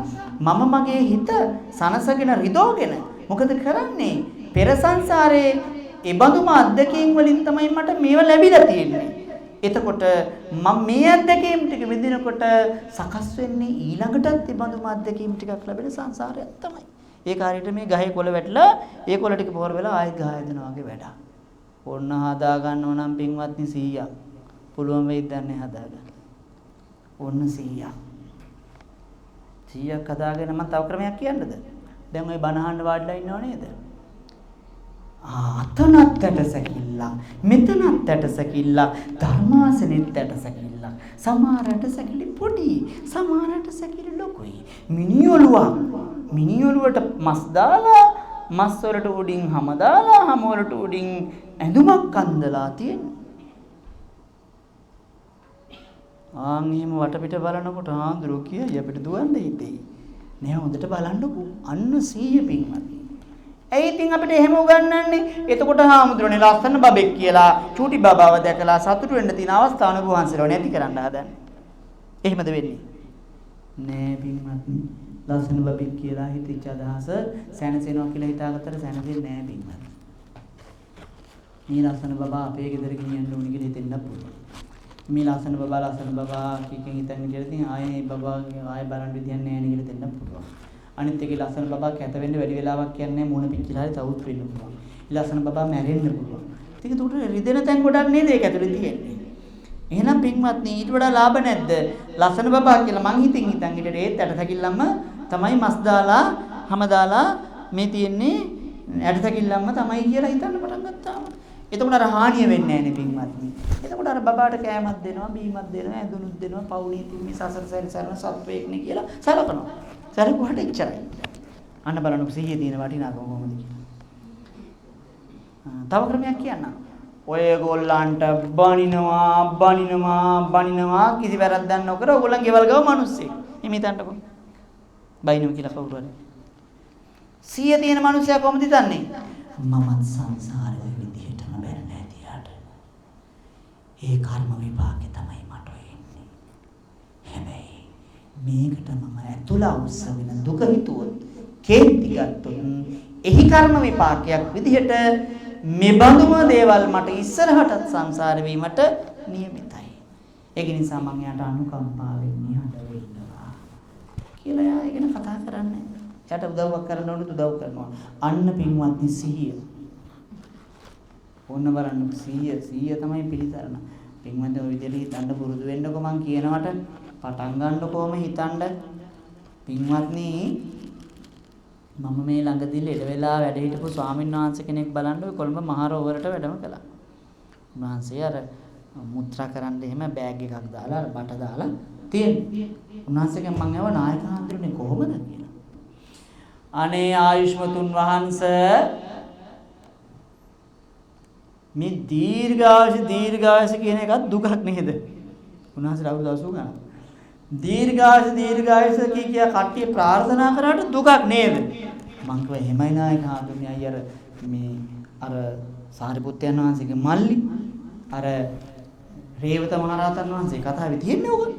මම මගේ හිත සනසගෙන රිදෝගෙන මොකද කරන්නේ? පෙර සංසාරේ ඒ බඳුම අත්දැකීම් වලින් තමයි මට මේවා ලැබිලා තියෙන්නේ. එතකොට මම මේ අත්දැකීම් ටික විඳිනකොට සකස් වෙන්නේ ඊළඟටත් ඒ බඳුම අත්දැකීම් ටිකක් ලැබෙන සංසාරයක් තමයි. ඒක හරියට මේ ගහේ කොළ වැටිලා ඒ කොළ ටික පොහොර වෙලා ආයෙත් ගහ හැදෙනවා වගේ වැඩක්. ඔන්න හදා ගන්නව නම් පින්වත්නි 100ක්. පුළුවන් වෙයිද දන්නේ හදාගන්න. ඔන්න 100ක්. 100ක් හදාගෙන මම තව ක්‍රමයක් කියන්නද? දැන් ඔය බණ අහන්න වාඩිලා ඉන්නව නේද? අතනත් ඇටසැකිල්ලක්, මෙතනත් ඇටසැකිල්ලක්, ධර්මාසනෙත් ඇටසැකිල්ලක්. සමහර ඇටසැකිලි පොඩි, සමහර ඇටසැකිලි ලොකුයි. මිනිඔලුවක්, මිනිඔලුවට මස් දාලා, මස් වලට උඩින් හැම දාලා, හැම වලට උඩින් ඇඳුමක් අඳලා තියෙනවා. ආන් එහෙම වටපිට බලනකොට ආන්දරෝ කියයි අපිට දුවන්න හිතෙයි. නෑ හොඳට බලන්නකෝ. අන්න 100 පින්වත්. ඇයි ඉතින් අපිට එහෙම උගන්වන්නේ? එතකොට හාමුදුරනේ ලස්සන බබෙක් කියලා චූටි බබාව දැකලා සතුටු වෙන්න තියෙන අවස්ථාව ඔබ වහන්සේලා නැති කරන්න හදන්නේ. එහෙමද වෙන්නේ? නෑ පින්වත්නි. ලස්සන බබෙක් කියලා හිතෙච්ච අදහස සැනසෙනවා කියලා හිතාගත්තට සැනසෙන්නේ නෑ පින්වත්නි. මේ ලස්සන බබා අපේ ගෙදර ගෙනියන්න ඕනේ කියලා හිතෙන්නත් පුළුවන්. මේ ලස්සන බබා ලස්සන බබා කිකෙන් හිතන්නේ කියලා ඉතින් ආයේ බබා ආයේ බලන්න විදියක් නෑ නේ කියලා හිතෙන්නත් පුළුවන්. අනිත් එකේ ලස්සන බබා කැත වෙන්න වැඩි වෙලාවක් කියන්නේ මූණ පිච්චිලා හරි තවුත් වෙන්න පුළුවන්. ලස්සන බබා මැරෙන්න පුළුවන්. ඉතින් ඒකට රිදෙන තැන් ගොඩක් නේද ඒක ඇතුලේ තියෙන්නේ. එහෙනම් පින්වත්නි ඊට වඩා ලාභ නැද්ද? ලස්සන බබා කියලා මං හිතින් හිතන් හිටියට ඒත් ඇටසැකිල්ලම තමයි මස් දාලා හැම දාලා මේ තියෙන්නේ ඇටසැකිල්ලම තමයි කියලා හිතන්න පටන් ගත්තාම. එතකොට අර හානිය වෙන්නේ නැහැ නේ පින්වත්නි. එතකොට අර බබාට කෑමක් දෙනවා, බීමක් දෙනවා, ඇඳුනුත් දෙනවා, පවුනේ ඉතින් මේ සසර සැරිසරන සත්වයෙක් නේ කියලා සලකනවා. සැලකුවට එච්චරයි. අන්න බලන්නකො සිහියේ තියෙන වටිනාකම කොහොමද කියලා. තව ක්‍රමයක් කියන්නම්. ඔය ගොල්ලන්ට බනිනවා බනිනවා බනිනවා කිසි වැරද්දක් නොකර ඔයගොල්ලන් ගෙවල් ගාව මිනිස්සෙක්. එහෙම හිතන්නකෝ. බයිනව කියලා කවුරු හරි. සිහිය තියෙන මිනිස්සයා කොහොමද හිතන්නේ? මමත් සංසාරේ විදිහටම බැරලා ඇතියාට. ඒ කර්ම විපාකේ තමයි මට එන්නේ. හැබැයි මේකට මම ඇතුළ අවශ්‍ය වෙන දුක හිතුවොත්, කේන්ති ගත්තොත්, එහි කර්ම විපාකයක් විදිහට මේ බඳුම දේවල් මට ඉස්සරහටත් සංසාර වීමට නියමිතයි. ඒක නිසා මං එයාට අනුකම්පාවෙන් නිහඬ වෙන්නවා කියලා එයා ඒ ගැන කතා කරන්නේ. එයාට උදව්වක් කරන්න ඕනෙත් උදව් කරනවා. අන්න පින්වත්නි සිහිය. ඕන්න බලන්න සිහිය, සිහිය තමයි පිළිසරණ. පින්වත්නි ඔය විදිහට හිතන්න පුරුදු වෙන්නකෝ මං කියනවට පටන් ගන්නකොම හිතන්න. පින්වත්නි මම මේ ළඟදී ලෙඩ වෙලා වැඩ හිටපු ස්වාමීන් වහන්සේ කෙනෙක් බලන්න ඔය කොළඹ මහර ඕවරට වැඩම කළා. උන්වහන්සේ අර මුත්‍රා කරන්න එහෙම බෑග් එකක් දාලා අර බට දාලා තියෙන්නේ. උන්වහන්සේගෙන් මං ඇහුවා නායක හාමුදුරනේ කොහොමද කියලා. අනේ ආයුෂ්මතුන් වහන්සේ මේ දීර්ඝායුෂ දීර්ඝායුෂ කියන එකත් දුකක් නේද? උන්වහන්සේට අවුරුදු 80 ගණන්. දීර්ඝායුෂ දීර්ඝායුෂ කිය කියා කට්ටිය ප්‍රාර්ථනා කරාට දුකක් නේද? මං කිව්වා එහෙමයි නායක හාමුදුරනේ අයියා අර මේ අර සාරිපුත්තයන් වහන්සේගේ මල්ලි අර රේවත මහරහතන් වහන්සේ කතාවේ තියෙන්නේ ඕක.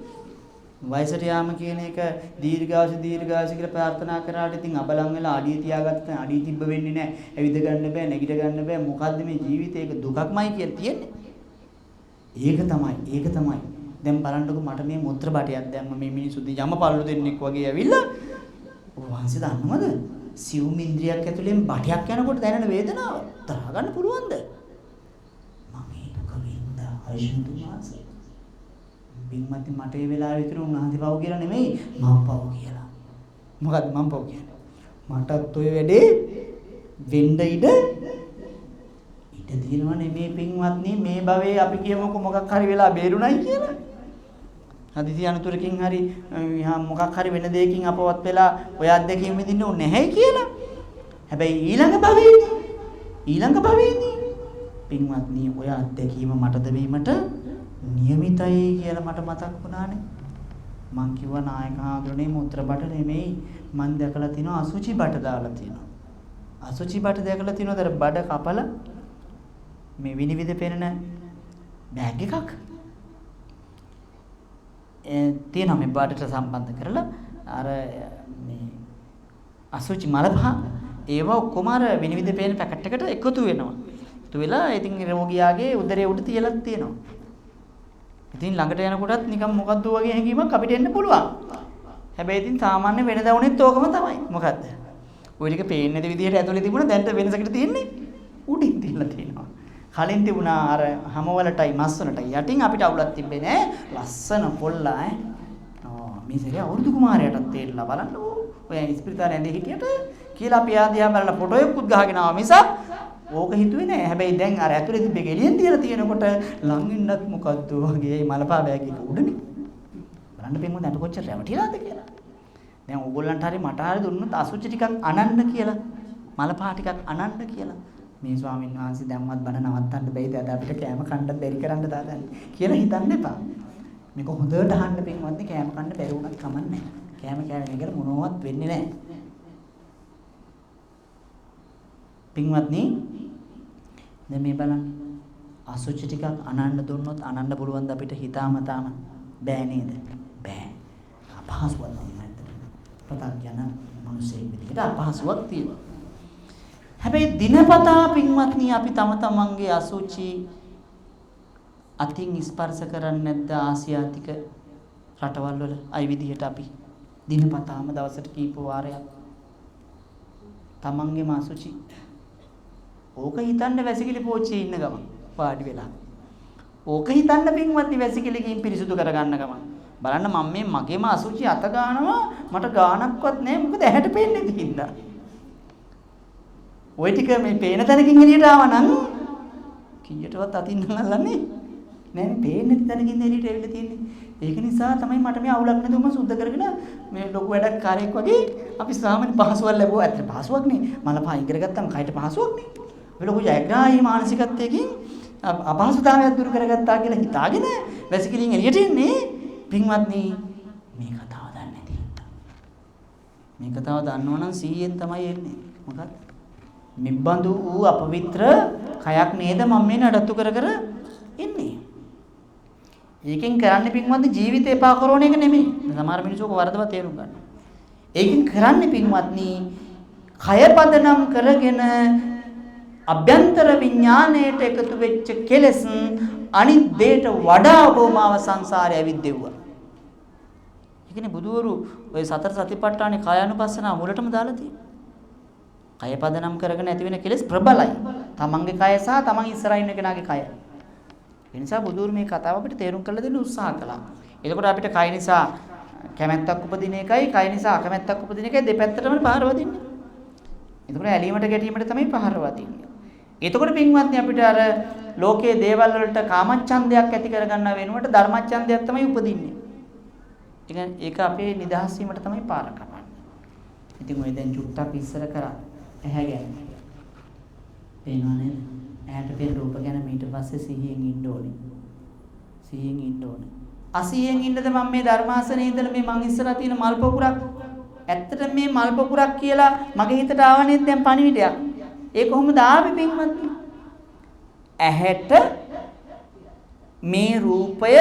වයසට යාම කියන එක දීර්ඝායුෂ දීර්ඝායුෂ කියලා ප්‍රාර්ථනා කරාට ඉතින් අබලන් වෙලා අඩිය තියාගත්ත අඩිය තිබ්බ වෙන්නේ නැහැ. ඇවිද ගන්න බෑ, නැගිට ගන්න බෑ. මොකද්ද මේ ජීවිතේ ඒක දුකක්මයි කියලා තියෙන්නේ. ඒක තමයි, ඒක තමයි. දැන් බලන්නකෝ මට මේ මුත්‍ර බටයක් දැම්ම මේ මිනිස්සු යමපල්ලු දෙන්නෙක් වගේ ඇවිල්ලා. ඔබ වහන්සේ දන්නවද? සිවුම් ඉන්ද්‍රියක් ඇතුලෙන් බටයක් යනකොට දැනෙන වේදනාව දරා ගන්න පුළුවන්ද? මම මේ දුක වින්දා ආයුෂ්මතුන් වහන්සේ. පින්වත්නි මට ඒ වෙලාවේ විතර උන්වහන්සේ පව් කියලා නෙමෙයි මම පව් කියලා. මොකද්ද මම පව් කියන්නේ? මටත් ඔය වැඩේ වෙන්න ඉඩ ඉඩ තියෙනවා නෙමෙයි පින්වත්නි. මේ භවයේ අපි කියමුකෝ මොකක් හරි වෙලා බේරුණයි කියලා. හදිසි අනතුරකින් හරි මොකක් හරි වෙන දෙයකින් අපවත් වෙලා ඔය අත්දැකීම් විඳින්න ඕනේ නැහැ කියලා. හැබැයි ඊළඟ භවයේදී පින්වත්නි, ඔය අත්දැකීම මට දෙවීමට නියමිතයි කියලා මට මතක් වුණානේ. මං කිව්වා නායක හාමුදුරනේ මුත්‍ර බට නෙමෙයි, මං දැකලා තිනවා අසුචි බට දාලා තියෙනවා. අසුචි බට දැකලා තිනවද? අර බඩ කපලා මේ විනිවිද පෙනෙන බෑග් එකක් තියෙනවා මේ බඩට සම්බන්ධ කරලා අර මේ අසුචි මල පහ ඒවා ඔක්කොම අර විනිවිද පේන පැකට් එකට එකතු වෙනවා. එකතු වෙලා ඉතින් රෝගියාගේ උදරයේ උඩ තියලා තියෙනවා. ඉතින් ළඟට යනකොටත් නිකන් මොකද්ද වගේ හැඟීමක් අපිට එන්න පුළුවන්. හැබැයි ඉතින් සාමාන්‍ය වෙනදා වුණෙත් ඕකම තමයි. මොකද්ද? ඔය ටික පේන්නේ නැති විදිහට ඇතුලේ තිබුණා, දැන් වෙනසකට තියෙන්නේ උඩින් තියලා තියෙනවා. කලින් තිබුණා අර හැම වලටයි මස් වලටයි යටින් අපිට අවුලක් තිබ්බේ නෑ. ලස්සන කොල්ලා ඈ. ඔව් මේ සැරේ අවුරුදු කුමාරයාටත් තේරිලා බලන්න ඕ. ඔය ඉස්පිරිතාලේ ඇඳේ හිටියට කියලා අපි ආදියා බලලා ෆොටෝ එකකුත් ගහගෙන ආවා මිසක් ඕක හිතුවේ නෑ. හැබැයි දැන් අර ඇතුලේ තිබ්බ එක එළියෙන් තියලා තියෙනකොට ලං වෙන්නත් මොකද්ද වගේ මලපා බෑග් එක උඩනේ. බලන්න පින්වත්නි අපි කොච්චර රැවටිලාද කියලා. දැන් ඕගොල්ලන්ට හරි මට හරි දුන්නොත් අසුචි ටිකක් අනන්න කියලා, මලපා ටිකක් අනන්න කියලා, මේ ස්වාමීන් වහන්සේ දැන්වත් බණ නවත්තන්න බැයිද, අද අපිට කෑම කන්න බැරි කරන්න දාදන්නේ කියලා හිතන්න එපා. මේක හොඳට අහන්න පින්වත්නි, කෑම කන්න බැරි වුණත් කමක් නෑ. කෑම කෑවෙන එකට මොනවත් වෙන්නේ නෑ. පින්වත්නි දැන් මේ බලන්න, අසුචි ටිකක් අනන්න දුන්නොත් අනන්න පුළුවන් ද අපිට හිතාමතාම? බෑ නේද? බෑ. අපහසුවක් තියෙනවා ඇත්තටම. ප්‍රත්‍යඥ මිනිසෙක් විදිහට අපහසුවක් තියෙනවා. හැබැයි දිනපතා පින්වත්නි අපි තම තමන්ගේ අසුචි අතින් ස්පර්ශ කරන්නේ නැද්ද? ආසියාතික රටවල් වල අය විදිහට අපි දිනපතාම දවසට කීප වාරයක් තමන්ගේම අසුචි ඕක හිතන්න වැසිකිලි පෝච්චියේ ඉන්න ගමන් වාඩි වෙලා. ඕක හිතන්න පින්වත්නි වැසිකිලි ගිහින් පිරිසුදු කරගන්න ගමන්. බලන්න මම මේ මගේම අසුචි අත ගන්නවා, මට ගාණක්වත් නෑ, මොකද ඇහැට පේන්නේ නැති හින්දා. ඔය ටික මේ පේන තැනකින් එළියට ආවා නම් කීයටවත් අතින් නම් අල්ලන්නේ නෑ. මේ පේන්නේ නැති තැනකින් එළියට ඇවිල්ලා තියෙන්නේ. ඒක නිසා තමයි මට මේ අවුලක් නැතුවම සුද්ධ කරගෙන මේ ලොකු වැඩක් කාර්යයක් වගේ අපි සාමාන්‍ය පහසුවක් ලැබුවා. ඇත්තට පහසුවක් නේ. මල පහ ඉගෙන ගත්තම කයට පහසුවක් නේ. අපි ලොකු ජයග්‍රාහී මානසිකත්වයකින් අපහසුතාවයක් දුරු කරගත්තා කියලා හිතාගෙන වැසිකිළින් එළියට එන්නේ පින්වත්නි මේ කතාව දන්නේ නැති හින්දා. මේ කතාව දන්නවනම් 100න් තමයි එන්නේ. මොකක්ද? මෙබඳු වූ අපවිත්‍ර කයක් නේද මම මේ නඩත්තු කර කර ඉන්නේ. ඒකෙන් කරන්නේ පින්වත්නි ජීවිතේ එපා කරන එක නෙමෙයි. සමහර මිනිස්සු ඔක වරදවා තේරුම් ගන්නවා. ඒකෙන් කරන්නේ පින්වත්නි කය පදනම් කරගෙන අභ්‍යන්තර විඥාණයට එකතු වෙච්ච කෙලෙස් අනිත් දෙයට වඩා ඔබමාව සංසාරේ ඇවිද්දෙව්වා. ඒ කියන්නේ බුදුවරු ඔය සතර සතිපට්ඨානේ කායානුපස්සනාව මුලටම දාලා තියෙනවා. කය පදනම් කරගෙන ඇති වෙන කෙලෙස් ප්‍රබලයි. තමන්ගේ කය සහ තමන් ඉස්සරහින් ඉන්න කෙනාගේ කය. ඒ නිසා බුදුවරු මේ කතාව අපිට තේරුම් කරලා දෙන්න උත්සාහ කළා. එතකොට අපිට කය නිසා කැමැත්තක් උපදින එකයි, කය නිසා අකමැත්තක් උපදින එකයි දෙපැත්තටම පහර වදින්නේ. එතකොට ඇලීමට ගැටීමට තමයි පහර වදින්නේ. එතකොට පින්වත්නි අපිට අර ලෝකයේ දේවල් වලට කාමච්ඡන්දයක් ඇති කරගන්න වෙනුවට ධර්මච්ඡන්දයක් තමයි උපදින්නේ. ඒක අපේ නිදහස් වීමට තමයි පාර කපන්නේ. ඉතින් ඔය දැන් චුට්ටක් ඉස්සර කරා ඇහැ ගැන. පේනව නේද? ඇහැට පේන රූප ගැන ඊට පස්සේ සිහියෙන් ඉන්න ඕනේ. සිහියෙන් ඉන්න ඕනේ. අසිහියෙන් ඉන්නද මම මේ ධර්මාසනේ ඉඳලා මේ මං ඉස්සරහා තියෙන මල් පොකුරක්, ඇත්තට මේ මල් පොකුරක් කියලා මගේ හිතට ආව නේද දැන් පණිවිඩයක්. ඒ කොහොමද ආවේ පින්වත්නි? ඇහැට මේ රූපය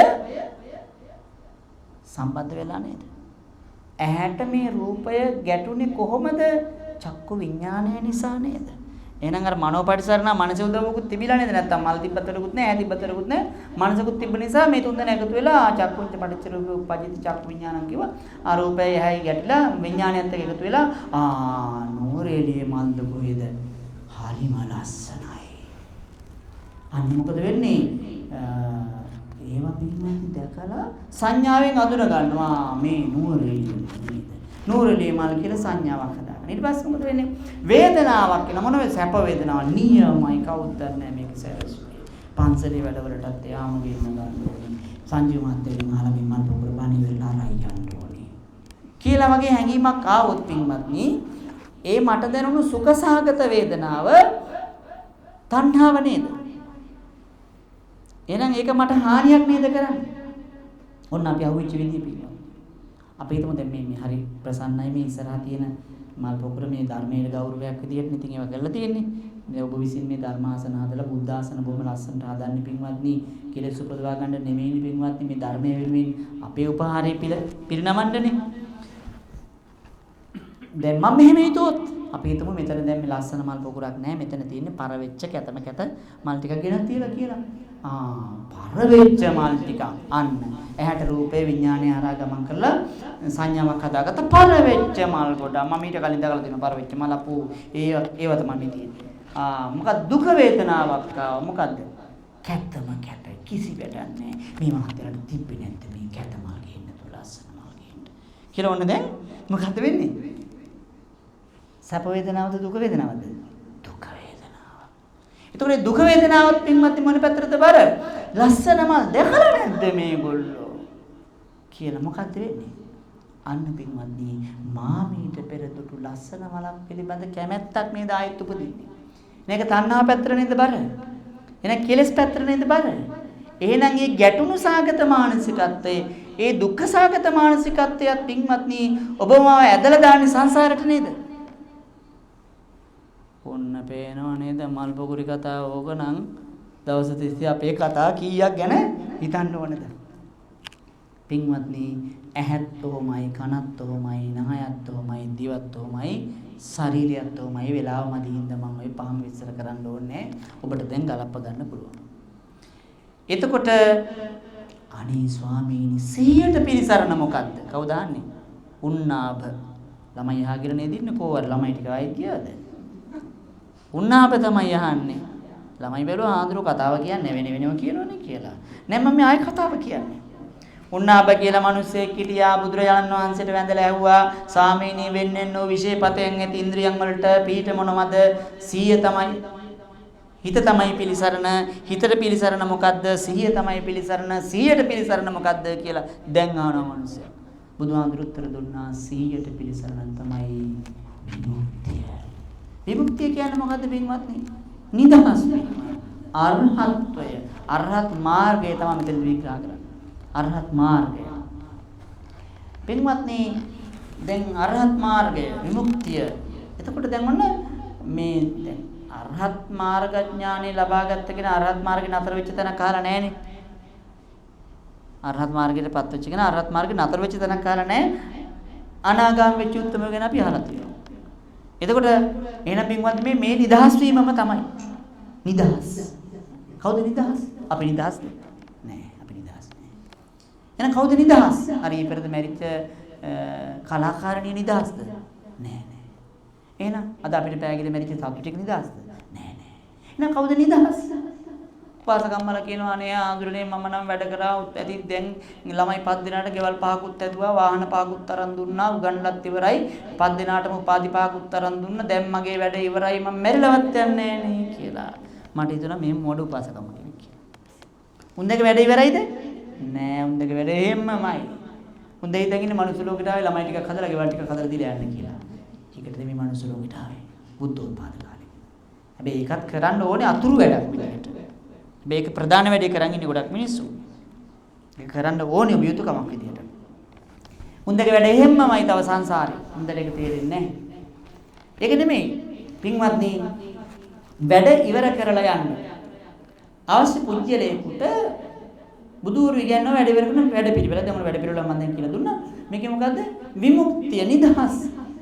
සම්බන්ධ වෙලා නේද? ඇහැට මේ රූපය ගැටුනේ කොහොමද? චක්කු විඥානය නිසා නේද? එහෙනම් අර මනෝපරිසරණ මනසේ උදව්වකුත් තිබිලා නේද? නැත්තම් මල් තිබ්බත් වැඩකුත් නෑ, ඈ තිබ්බත් වැඩකුත් නෑ. මනසකුත් තිබ්බ නිසා මේ තුන් දෙනා එකතු වෙලා චක්කුංච පටිච්ච රූප උපජ්ජති චක්කු විඥානං කිව්වා. ආ රූපයයි ඇහැයි ගැටිලා විඥානයත් එක්ක එකතු වෙලා ආ නෝරේලියේ මල්ද කොහෙද? හරිම ලස්සනයි. අන්න මොකද වෙන්නේ? ඒවා පින්වත්නි දැකලා සංඥාවෙන් අඳුන ගන්නවා මේ නුවරඑළිය නේද? නුවරඑළිය මල් කියලා සංඥාවක් හදාගන්න. ඊට පස්සේ මොකද වෙන්නේ? වේදනාවක් එන මොන වේ? සැප වේදනාවක්. නියමයි, කවුද දන්නේ මේක සැරසුනේ. පන්සලේ වැඩවලටත් එයාම ගෙන්න ගන්න ඕනේ. සංජීව මහත්තයාගෙන් අහලා මේ මල් පොකුර බණ ඉවරලා අරයි යන්න ඕනේ කියලා වගේ හැඟීමක් ආවොත් පින්වත්නි ඒ මට දැනුණු සුඛසහගත වේදනාව තණ්හාව නේද? එහෙනම් ඒක මට හානියක් නේද කරන්නේ? ඔන්න අපි අහුවෙච්ච විදිය පිළිබඳ. අපි හිතමු දැන් මේ හරි ප්‍රසන්නයි මේ ඉස්සරහා තියෙන මල් පොකුර මේ ධර්මයේ ගෞරවයක් විදියට ඉතින් ඒවා කරලා තියෙන්නේ. මේ ඔබ විසින් මේ ධර්මාසන හදලා බුද්ධාසන බොහොම ලස්සනට හදන්නේ පින්වත්නි. කෙලෙස් උපදවා ගන්න නෙමෙයිනි පින්වත්නි, මේ ධර්මයේ වෙනුවෙන් අපේ උපහාරය පිරිනමන්නනේ. දැන් මම මෙහෙම හිතුවොත් අපි හිතමු මෙතන දැන් මේ ලස්සන මල් පොකුරක් නෑ, මෙතන තියෙන්නේ පර වෙච්ච කැතම කැත මල් ටිකක් ගෙනත් තියලා කියලා. පර වෙච්ච මල් ටිකක් අන්න ඇහැට රූපේ විඥානය හරහා ගමන් කරලා සංඥාවක් හදාගත්ත පර වෙච්ච මල් ගොඩ. මම ඊට කලින් දැකලා තියෙනවා පර වෙච්ච මල් අපෝ ඒව තමයි මේ තියෙන්නේ. මොකක්ද දුක වේදනාවක් ආවා. මොකද්ද? කැතම කැත කිසි වැඩක් නෑ. මේ මහත්තයාට තිබ්බේ නැද්ද මේ කැත මල් ගේන්න තු ලස්සන මල් ගේන්න කියලා. ඔන්න දැන් මොකද්ද වෙන්නේ? සැප වේදනාවද දුක වේදනාවද? දුක වේදනාව. එතකොට දුක වේදනාවත් පින්වත්නි මොන පැත්තටද බර? ලස්සන මල් දැකලා නැද්ද මේගොල්ලෝ කියලා මොකද්ද වෙන්නේ? අන්න පින්වත්නි මා මීට පෙර දුටු ලස්සන මලක් පිළිබඳ කැමැත්තක් නේද ආයෙත් උපදින්නේ. මේක තණ්හාව පැත්තට නේද බර? එහෙනම් කෙලෙස් පැත්තට නේද බර? එහෙනම් මේ ගැටුණු සාගත මානසිකත්වයේ, ඒ දුක්ඛ සාගත මානසිකත්වයත් පින්වත්නි ඔබ මාව ඇදලා දාන්නේ සංසාරයට නේද? ඔන්න පේනව නේද මල් පොකුරි කතාව. ඕක නම් දවස් 30 අපේ කතා කීයක් ගැන හිතන්න ඕනද? පින්වත්නි ඇහත් ඔහොමයි, කනත් ඔහොමයි, නහයත් ඔහොමයි, දිවත් ඔහොමයි, ශරීරයත් ඔහොමයි. වෙලාව මදි හින්දා මම ඔය පහම විස්තර කරන්න ඕනේ. ඔබට දැන් ගලප්ප ගන්න පුළුවන්. එතකොට අනේ ස්වාමීනි 100ට පිළිසරණ මොකද්ද? කවුද අහන්නේ? උන්නාභ. ළමයි අහගෙන නේද ඉන්නේ? කෝ අර ළමයි ටික ආයෙත් ගියාද? උන්නාභ තමයි අහන්නේ. ළමයි බැලුවා ආඳුරු කතාව කියන්නේ වෙන වෙනම කියනවනේ කියලා. නෑ මම මේ ආයෙ කතාව කියන්නේ. උන්නාභ කියලා මිනිස්සෙක් හිටියා. බුදුරජාණන් වහන්සේට වැඳලා ඇහුවා ස්වාමීනි වෙන්නෙන්නෝ විශේෂපතෙන් ඇති ඉන්ද්‍රියන් වලට පීඨ මොනවද? 100 තමයි. හිත තමයි පිළිසරණ. හිතට පිළිසරණ මොකද්ද? සිහිය තමයි පිළිසරණ. සිහියට පිළිසරණ මොකද්ද කියලා දැන් අහනවා මිනිස්සයා. බුදුහාමුදුරු උත්තර දුන්නා 100ට පිළිසරණ තමයි විමුක්තිය. විමුක්තිය කියන්නේ මොකද්ද පින්වත්නි? නිදහස් වීම. අරහත්ත්වය. අරහත් මාර්ගය තමයි මෙතන විග්‍රහ කරන්නේ. අරහත් මාර්ගය. පින්වත්නි දැන් අරහත් මාර්ගය විමුක්තිය. එතකොට දැන් ඔන්න මේ දැන් අරහත් මාර්ග ඥානෙ ලබාගත්ත කෙනා අරහත් මාර්ගේ නතර වෙච්ච තැනක් අහලා නැහනේ. අරහත් මාර්ගයටපත් වෙච්ච කෙනා අරහත් මාර්ගේ නතර වෙච්ච තැනක් අහලා නැහැ. අනාගාමී වෙච්ච උත්තමයෝ ගැන අපි අහලා තියෙනවා. එතකොට එහෙනම් පින්වත් මේ නිදහස් වීමම තමයි. නිදහස්. කවුද නිදහස්? අපි නිදහස් නෑ. අපි නිදහස් නෑ. එහෙනම් කවුද නිදහස්? හරි පෙරද මැරිච්ච කලාකාරණිය නිදහස්ද? නෑ නෑ. එහෙනම් අද අපිට පෑගිල මැරිච්ච සතු ටික නිදහස්ද? නෑ නෑ. එහෙනම් කවුද නිදහස්? උපාසකම්මලා කියනවා අනේ ආඳුරනේ මම නම් වැඩ කරා ඇති දැන් ළමයි පහ දෙනාට ගෙවල් පහකුත් ඇදුවා, වාහන පහකුත් අරන් දුන්නා, උගන්ලත් ඉවරයි, පහ දෙනාටම උපාධි පහකුත් අරන් දුන්නා, දැන් මගේ වැඩ ඉවරයි, මම මැරිලවත් යන්නේ නෑ කියලා. මට හිතුණා මේ මොඩ උපාසකම්ම කෙනෙක් කියලා. උන් දෙක වැඩ ඉවරයිද? නෑ, උන් දෙක වැඩ එහෙම්මමයි. උන් දෙක හිතන් ඉන්නේ මනුස්ස ලෝකෙට ආවේ ළමයි ටිකක් හදලා ගෙවල් ටිකක් හදලා දීලා යන්න කියලා. ඒකට මේ මනුස්ස ලෝකෙට ආවේ බුද්ධෝත්පාද කාලේ. හැබැයි ඒකත් කරන්න ඕනේ අතුරු වැඩක් විදියට. මේක ප්‍රධාන වැඩේ කරන් ඉන්නේ ගොඩක් මිනිස්සු. ඒක කරන්න ඕනේ ඔබ යුතුයකමක් විදියට. උන් දෙක වැඩ එහෙම්මමයි තව සංසාරේ. උන් දෙක තේරෙන්නේ නැහැ. ඒක නෙමෙයි පින්වත්නි, වැඩ ඉවර කරලා යන්න අවශ්‍ය පුජ්‍යලයකට බුදුවරු ඉගැන්නුවා වැඩ ඉවර කරන වැඩ පිළිවෙල. දැන් මොන වැඩ පිළිවෙල මම දැන් කියලා දුන්නා. මේකේ මොකද්ද? විමුක්තිය, නිදහස්.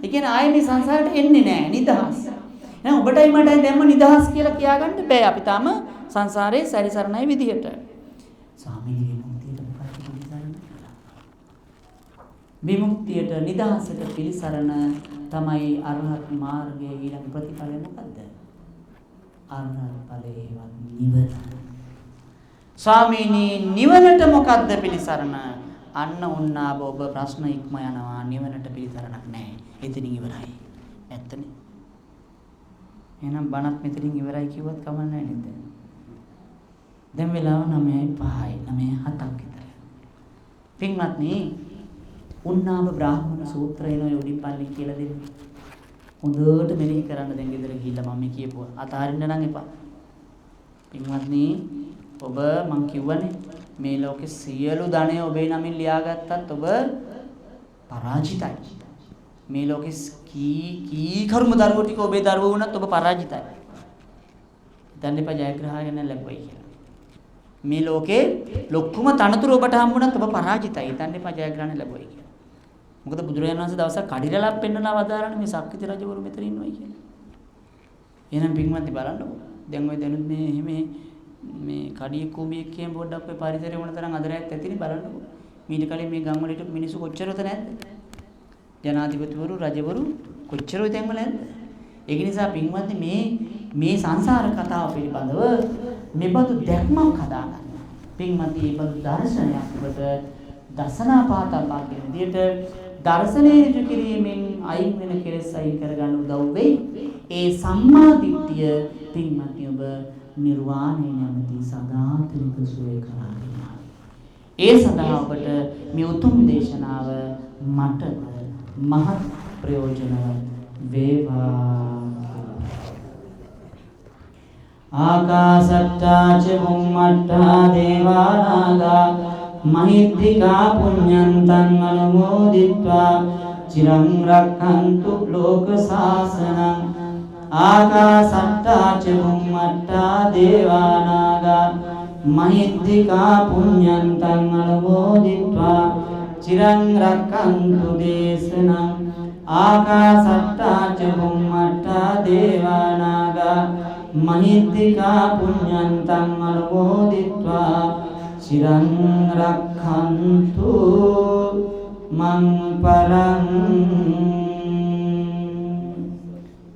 ඒ කියන්නේ ආයේ මේ සංසාරයට එන්නේ නැහැ, නිදහස්. එහෙනම් ඔබටයි මටයි දැම්ම නිදහස් කියලා කියාගන්න බෑ. අපි තාම සංසාරේ සැරිසරණයි විදිහට. ස්වාමීනි විමුක්තියට මොකක්ද පිළිසරණ කියලා? විමුක්තියට නිදහසට පිළිසරණ තමයි අරහත් මාර්ගයේ ඊළඟ ප්‍රතිඵලය මොකද්ද? අරහත් ඵලයේවත් නිවන. ස්වාමීනි නිවනට මොකද්ද පිළිසරණ? අන්න උන්නාබ ඔබ ප්‍රශ්න ඉක්ම යනවා. නිවනට පිළිසරණක් නැහැ. එතනින් ඉවරයි. ඇත්තනේ. එහෙනම් බණත් මෙතනින් ඉවරයි කිව්වත් කමක් නැහැ නේද? දැන් වෙලාව 9:05යි 9:07ක් විතර. පින්වත්නි උන්නාම බ්‍රාහ්මණ සූත්‍රය නෝ උඩින් පල්ලෙන් කියලා දෙන්නේ. හොඳට මෙනෙහි කරන්න දැන් ගෙදර ගිහිල්ලා මම මේ කියපුවා. අතහරින්න නම් එපා. පින්වත්නි ඔබ මං කිව්වනේ මේ ලෝකේ සියලු ධනය ඔබේ නමින් ලියාගත්තත් ඔබ පරාජිතයි. මේ ලෝකේ කී කී කරුම දරුවෝ ටික ඔබේ දරුවෝ වුණත් ඔබ පරාජිතයි. හිතන්න එපා ජයග්‍රහණය ලැබුවයි කියලා. මේ ලෝකේ ලොකුම තනතුරු ඔබට හම්බුණත් ඔබ පරාජිතයි. හිතන්න එපා ජයග්‍රහණය ලැබුවයි කියලා. මොකද බුදුරජාණන් වහන්සේ දවසක් කඩිරලක් පෙන්නලා වදාරන්නේ මේ සක්විති රජවරු මෙතන ඉන්නවයි කියලා. එහෙනම් පින්වත්නි බලන්නකෝ. දැන් ඔය දැනුත් මේ එහෙම මේ කඩියෙක් කුඹියෙක් කියන පොඩ්ඩක් ඔය පරිසරේ වුණ තරම් අද රැත් ඇතිනේ බලන්නකෝ. මීට කලින් මේ ගම් වල හිටපු මිනිස්සු කොච්චරද නැද්ද? ජනාධිපතිවරු රජවරු කොච්චර ඔය තැන්වල නැද්ද? ඒක නිසා පින්වත්නි මේ මේ සංසාර කතාව පිළිබඳව මෙබඳු දැක්මක් හදාගන්න. පින්වත්නි මේ බඳු දර්ශනයක් ඔබට දසනා පාතබ්බා කියන විදිහට දර්ශනය ඍජු කිරීමෙන් අයින් වෙන කෙලෙස් අයින් කරගන්න උදව් වෙයි. ඒ සම්මා දිට්ඨිය පින්වත්නි ඔබ නිර්වාණය නැමැති සදාතනික සුවය කරා ගෙනාවි. ඒ සඳහා ඔබට මේ උතුම් දේශනාව මටද මහත් ප්‍රයෝජනවත් වේවා. ආකාසට්ටා ච බුම්මට්ටා දේවා නාගා මහිද්దికා පුඤ්ඤන්තං අනුමෝදිත්වා චිරං රක්ඛන්තු ලෝක සාසනං. ආකාසට්ටා ච බුම්මට්ටා දේවා නාගා මහිද්దికා පුඤ්ඤන්තං අනුමෝදිත්වා චිරං රක්ඛන්තු දේශනං. ආකාසට්ටා ච බුම්මට්ටා දේවා නාගා මහිද්దికා පුඤ්ඤන්තං අනුමෝදිත්වා චිරං රක්ඛන්තු මං පරං.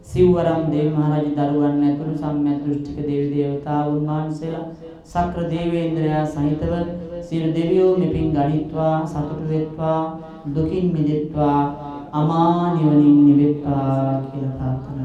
සිව්වරම් දේව මහරජ දරුවන් ඇතුළු සම්‍යක් දෘෂ්ටික දේවි දේවතාවුන් වහන්සේලා සක්‍ර දේවේන්ද්‍රයා සහිතව සියලු දෙවියෝ මෙපින් ගණිත්වා සතුටු වෙත්වා දුකින් මිදෙත්වා අමා නිවනින් නිවෙත්වා කියලා ප්‍රාර්ථනා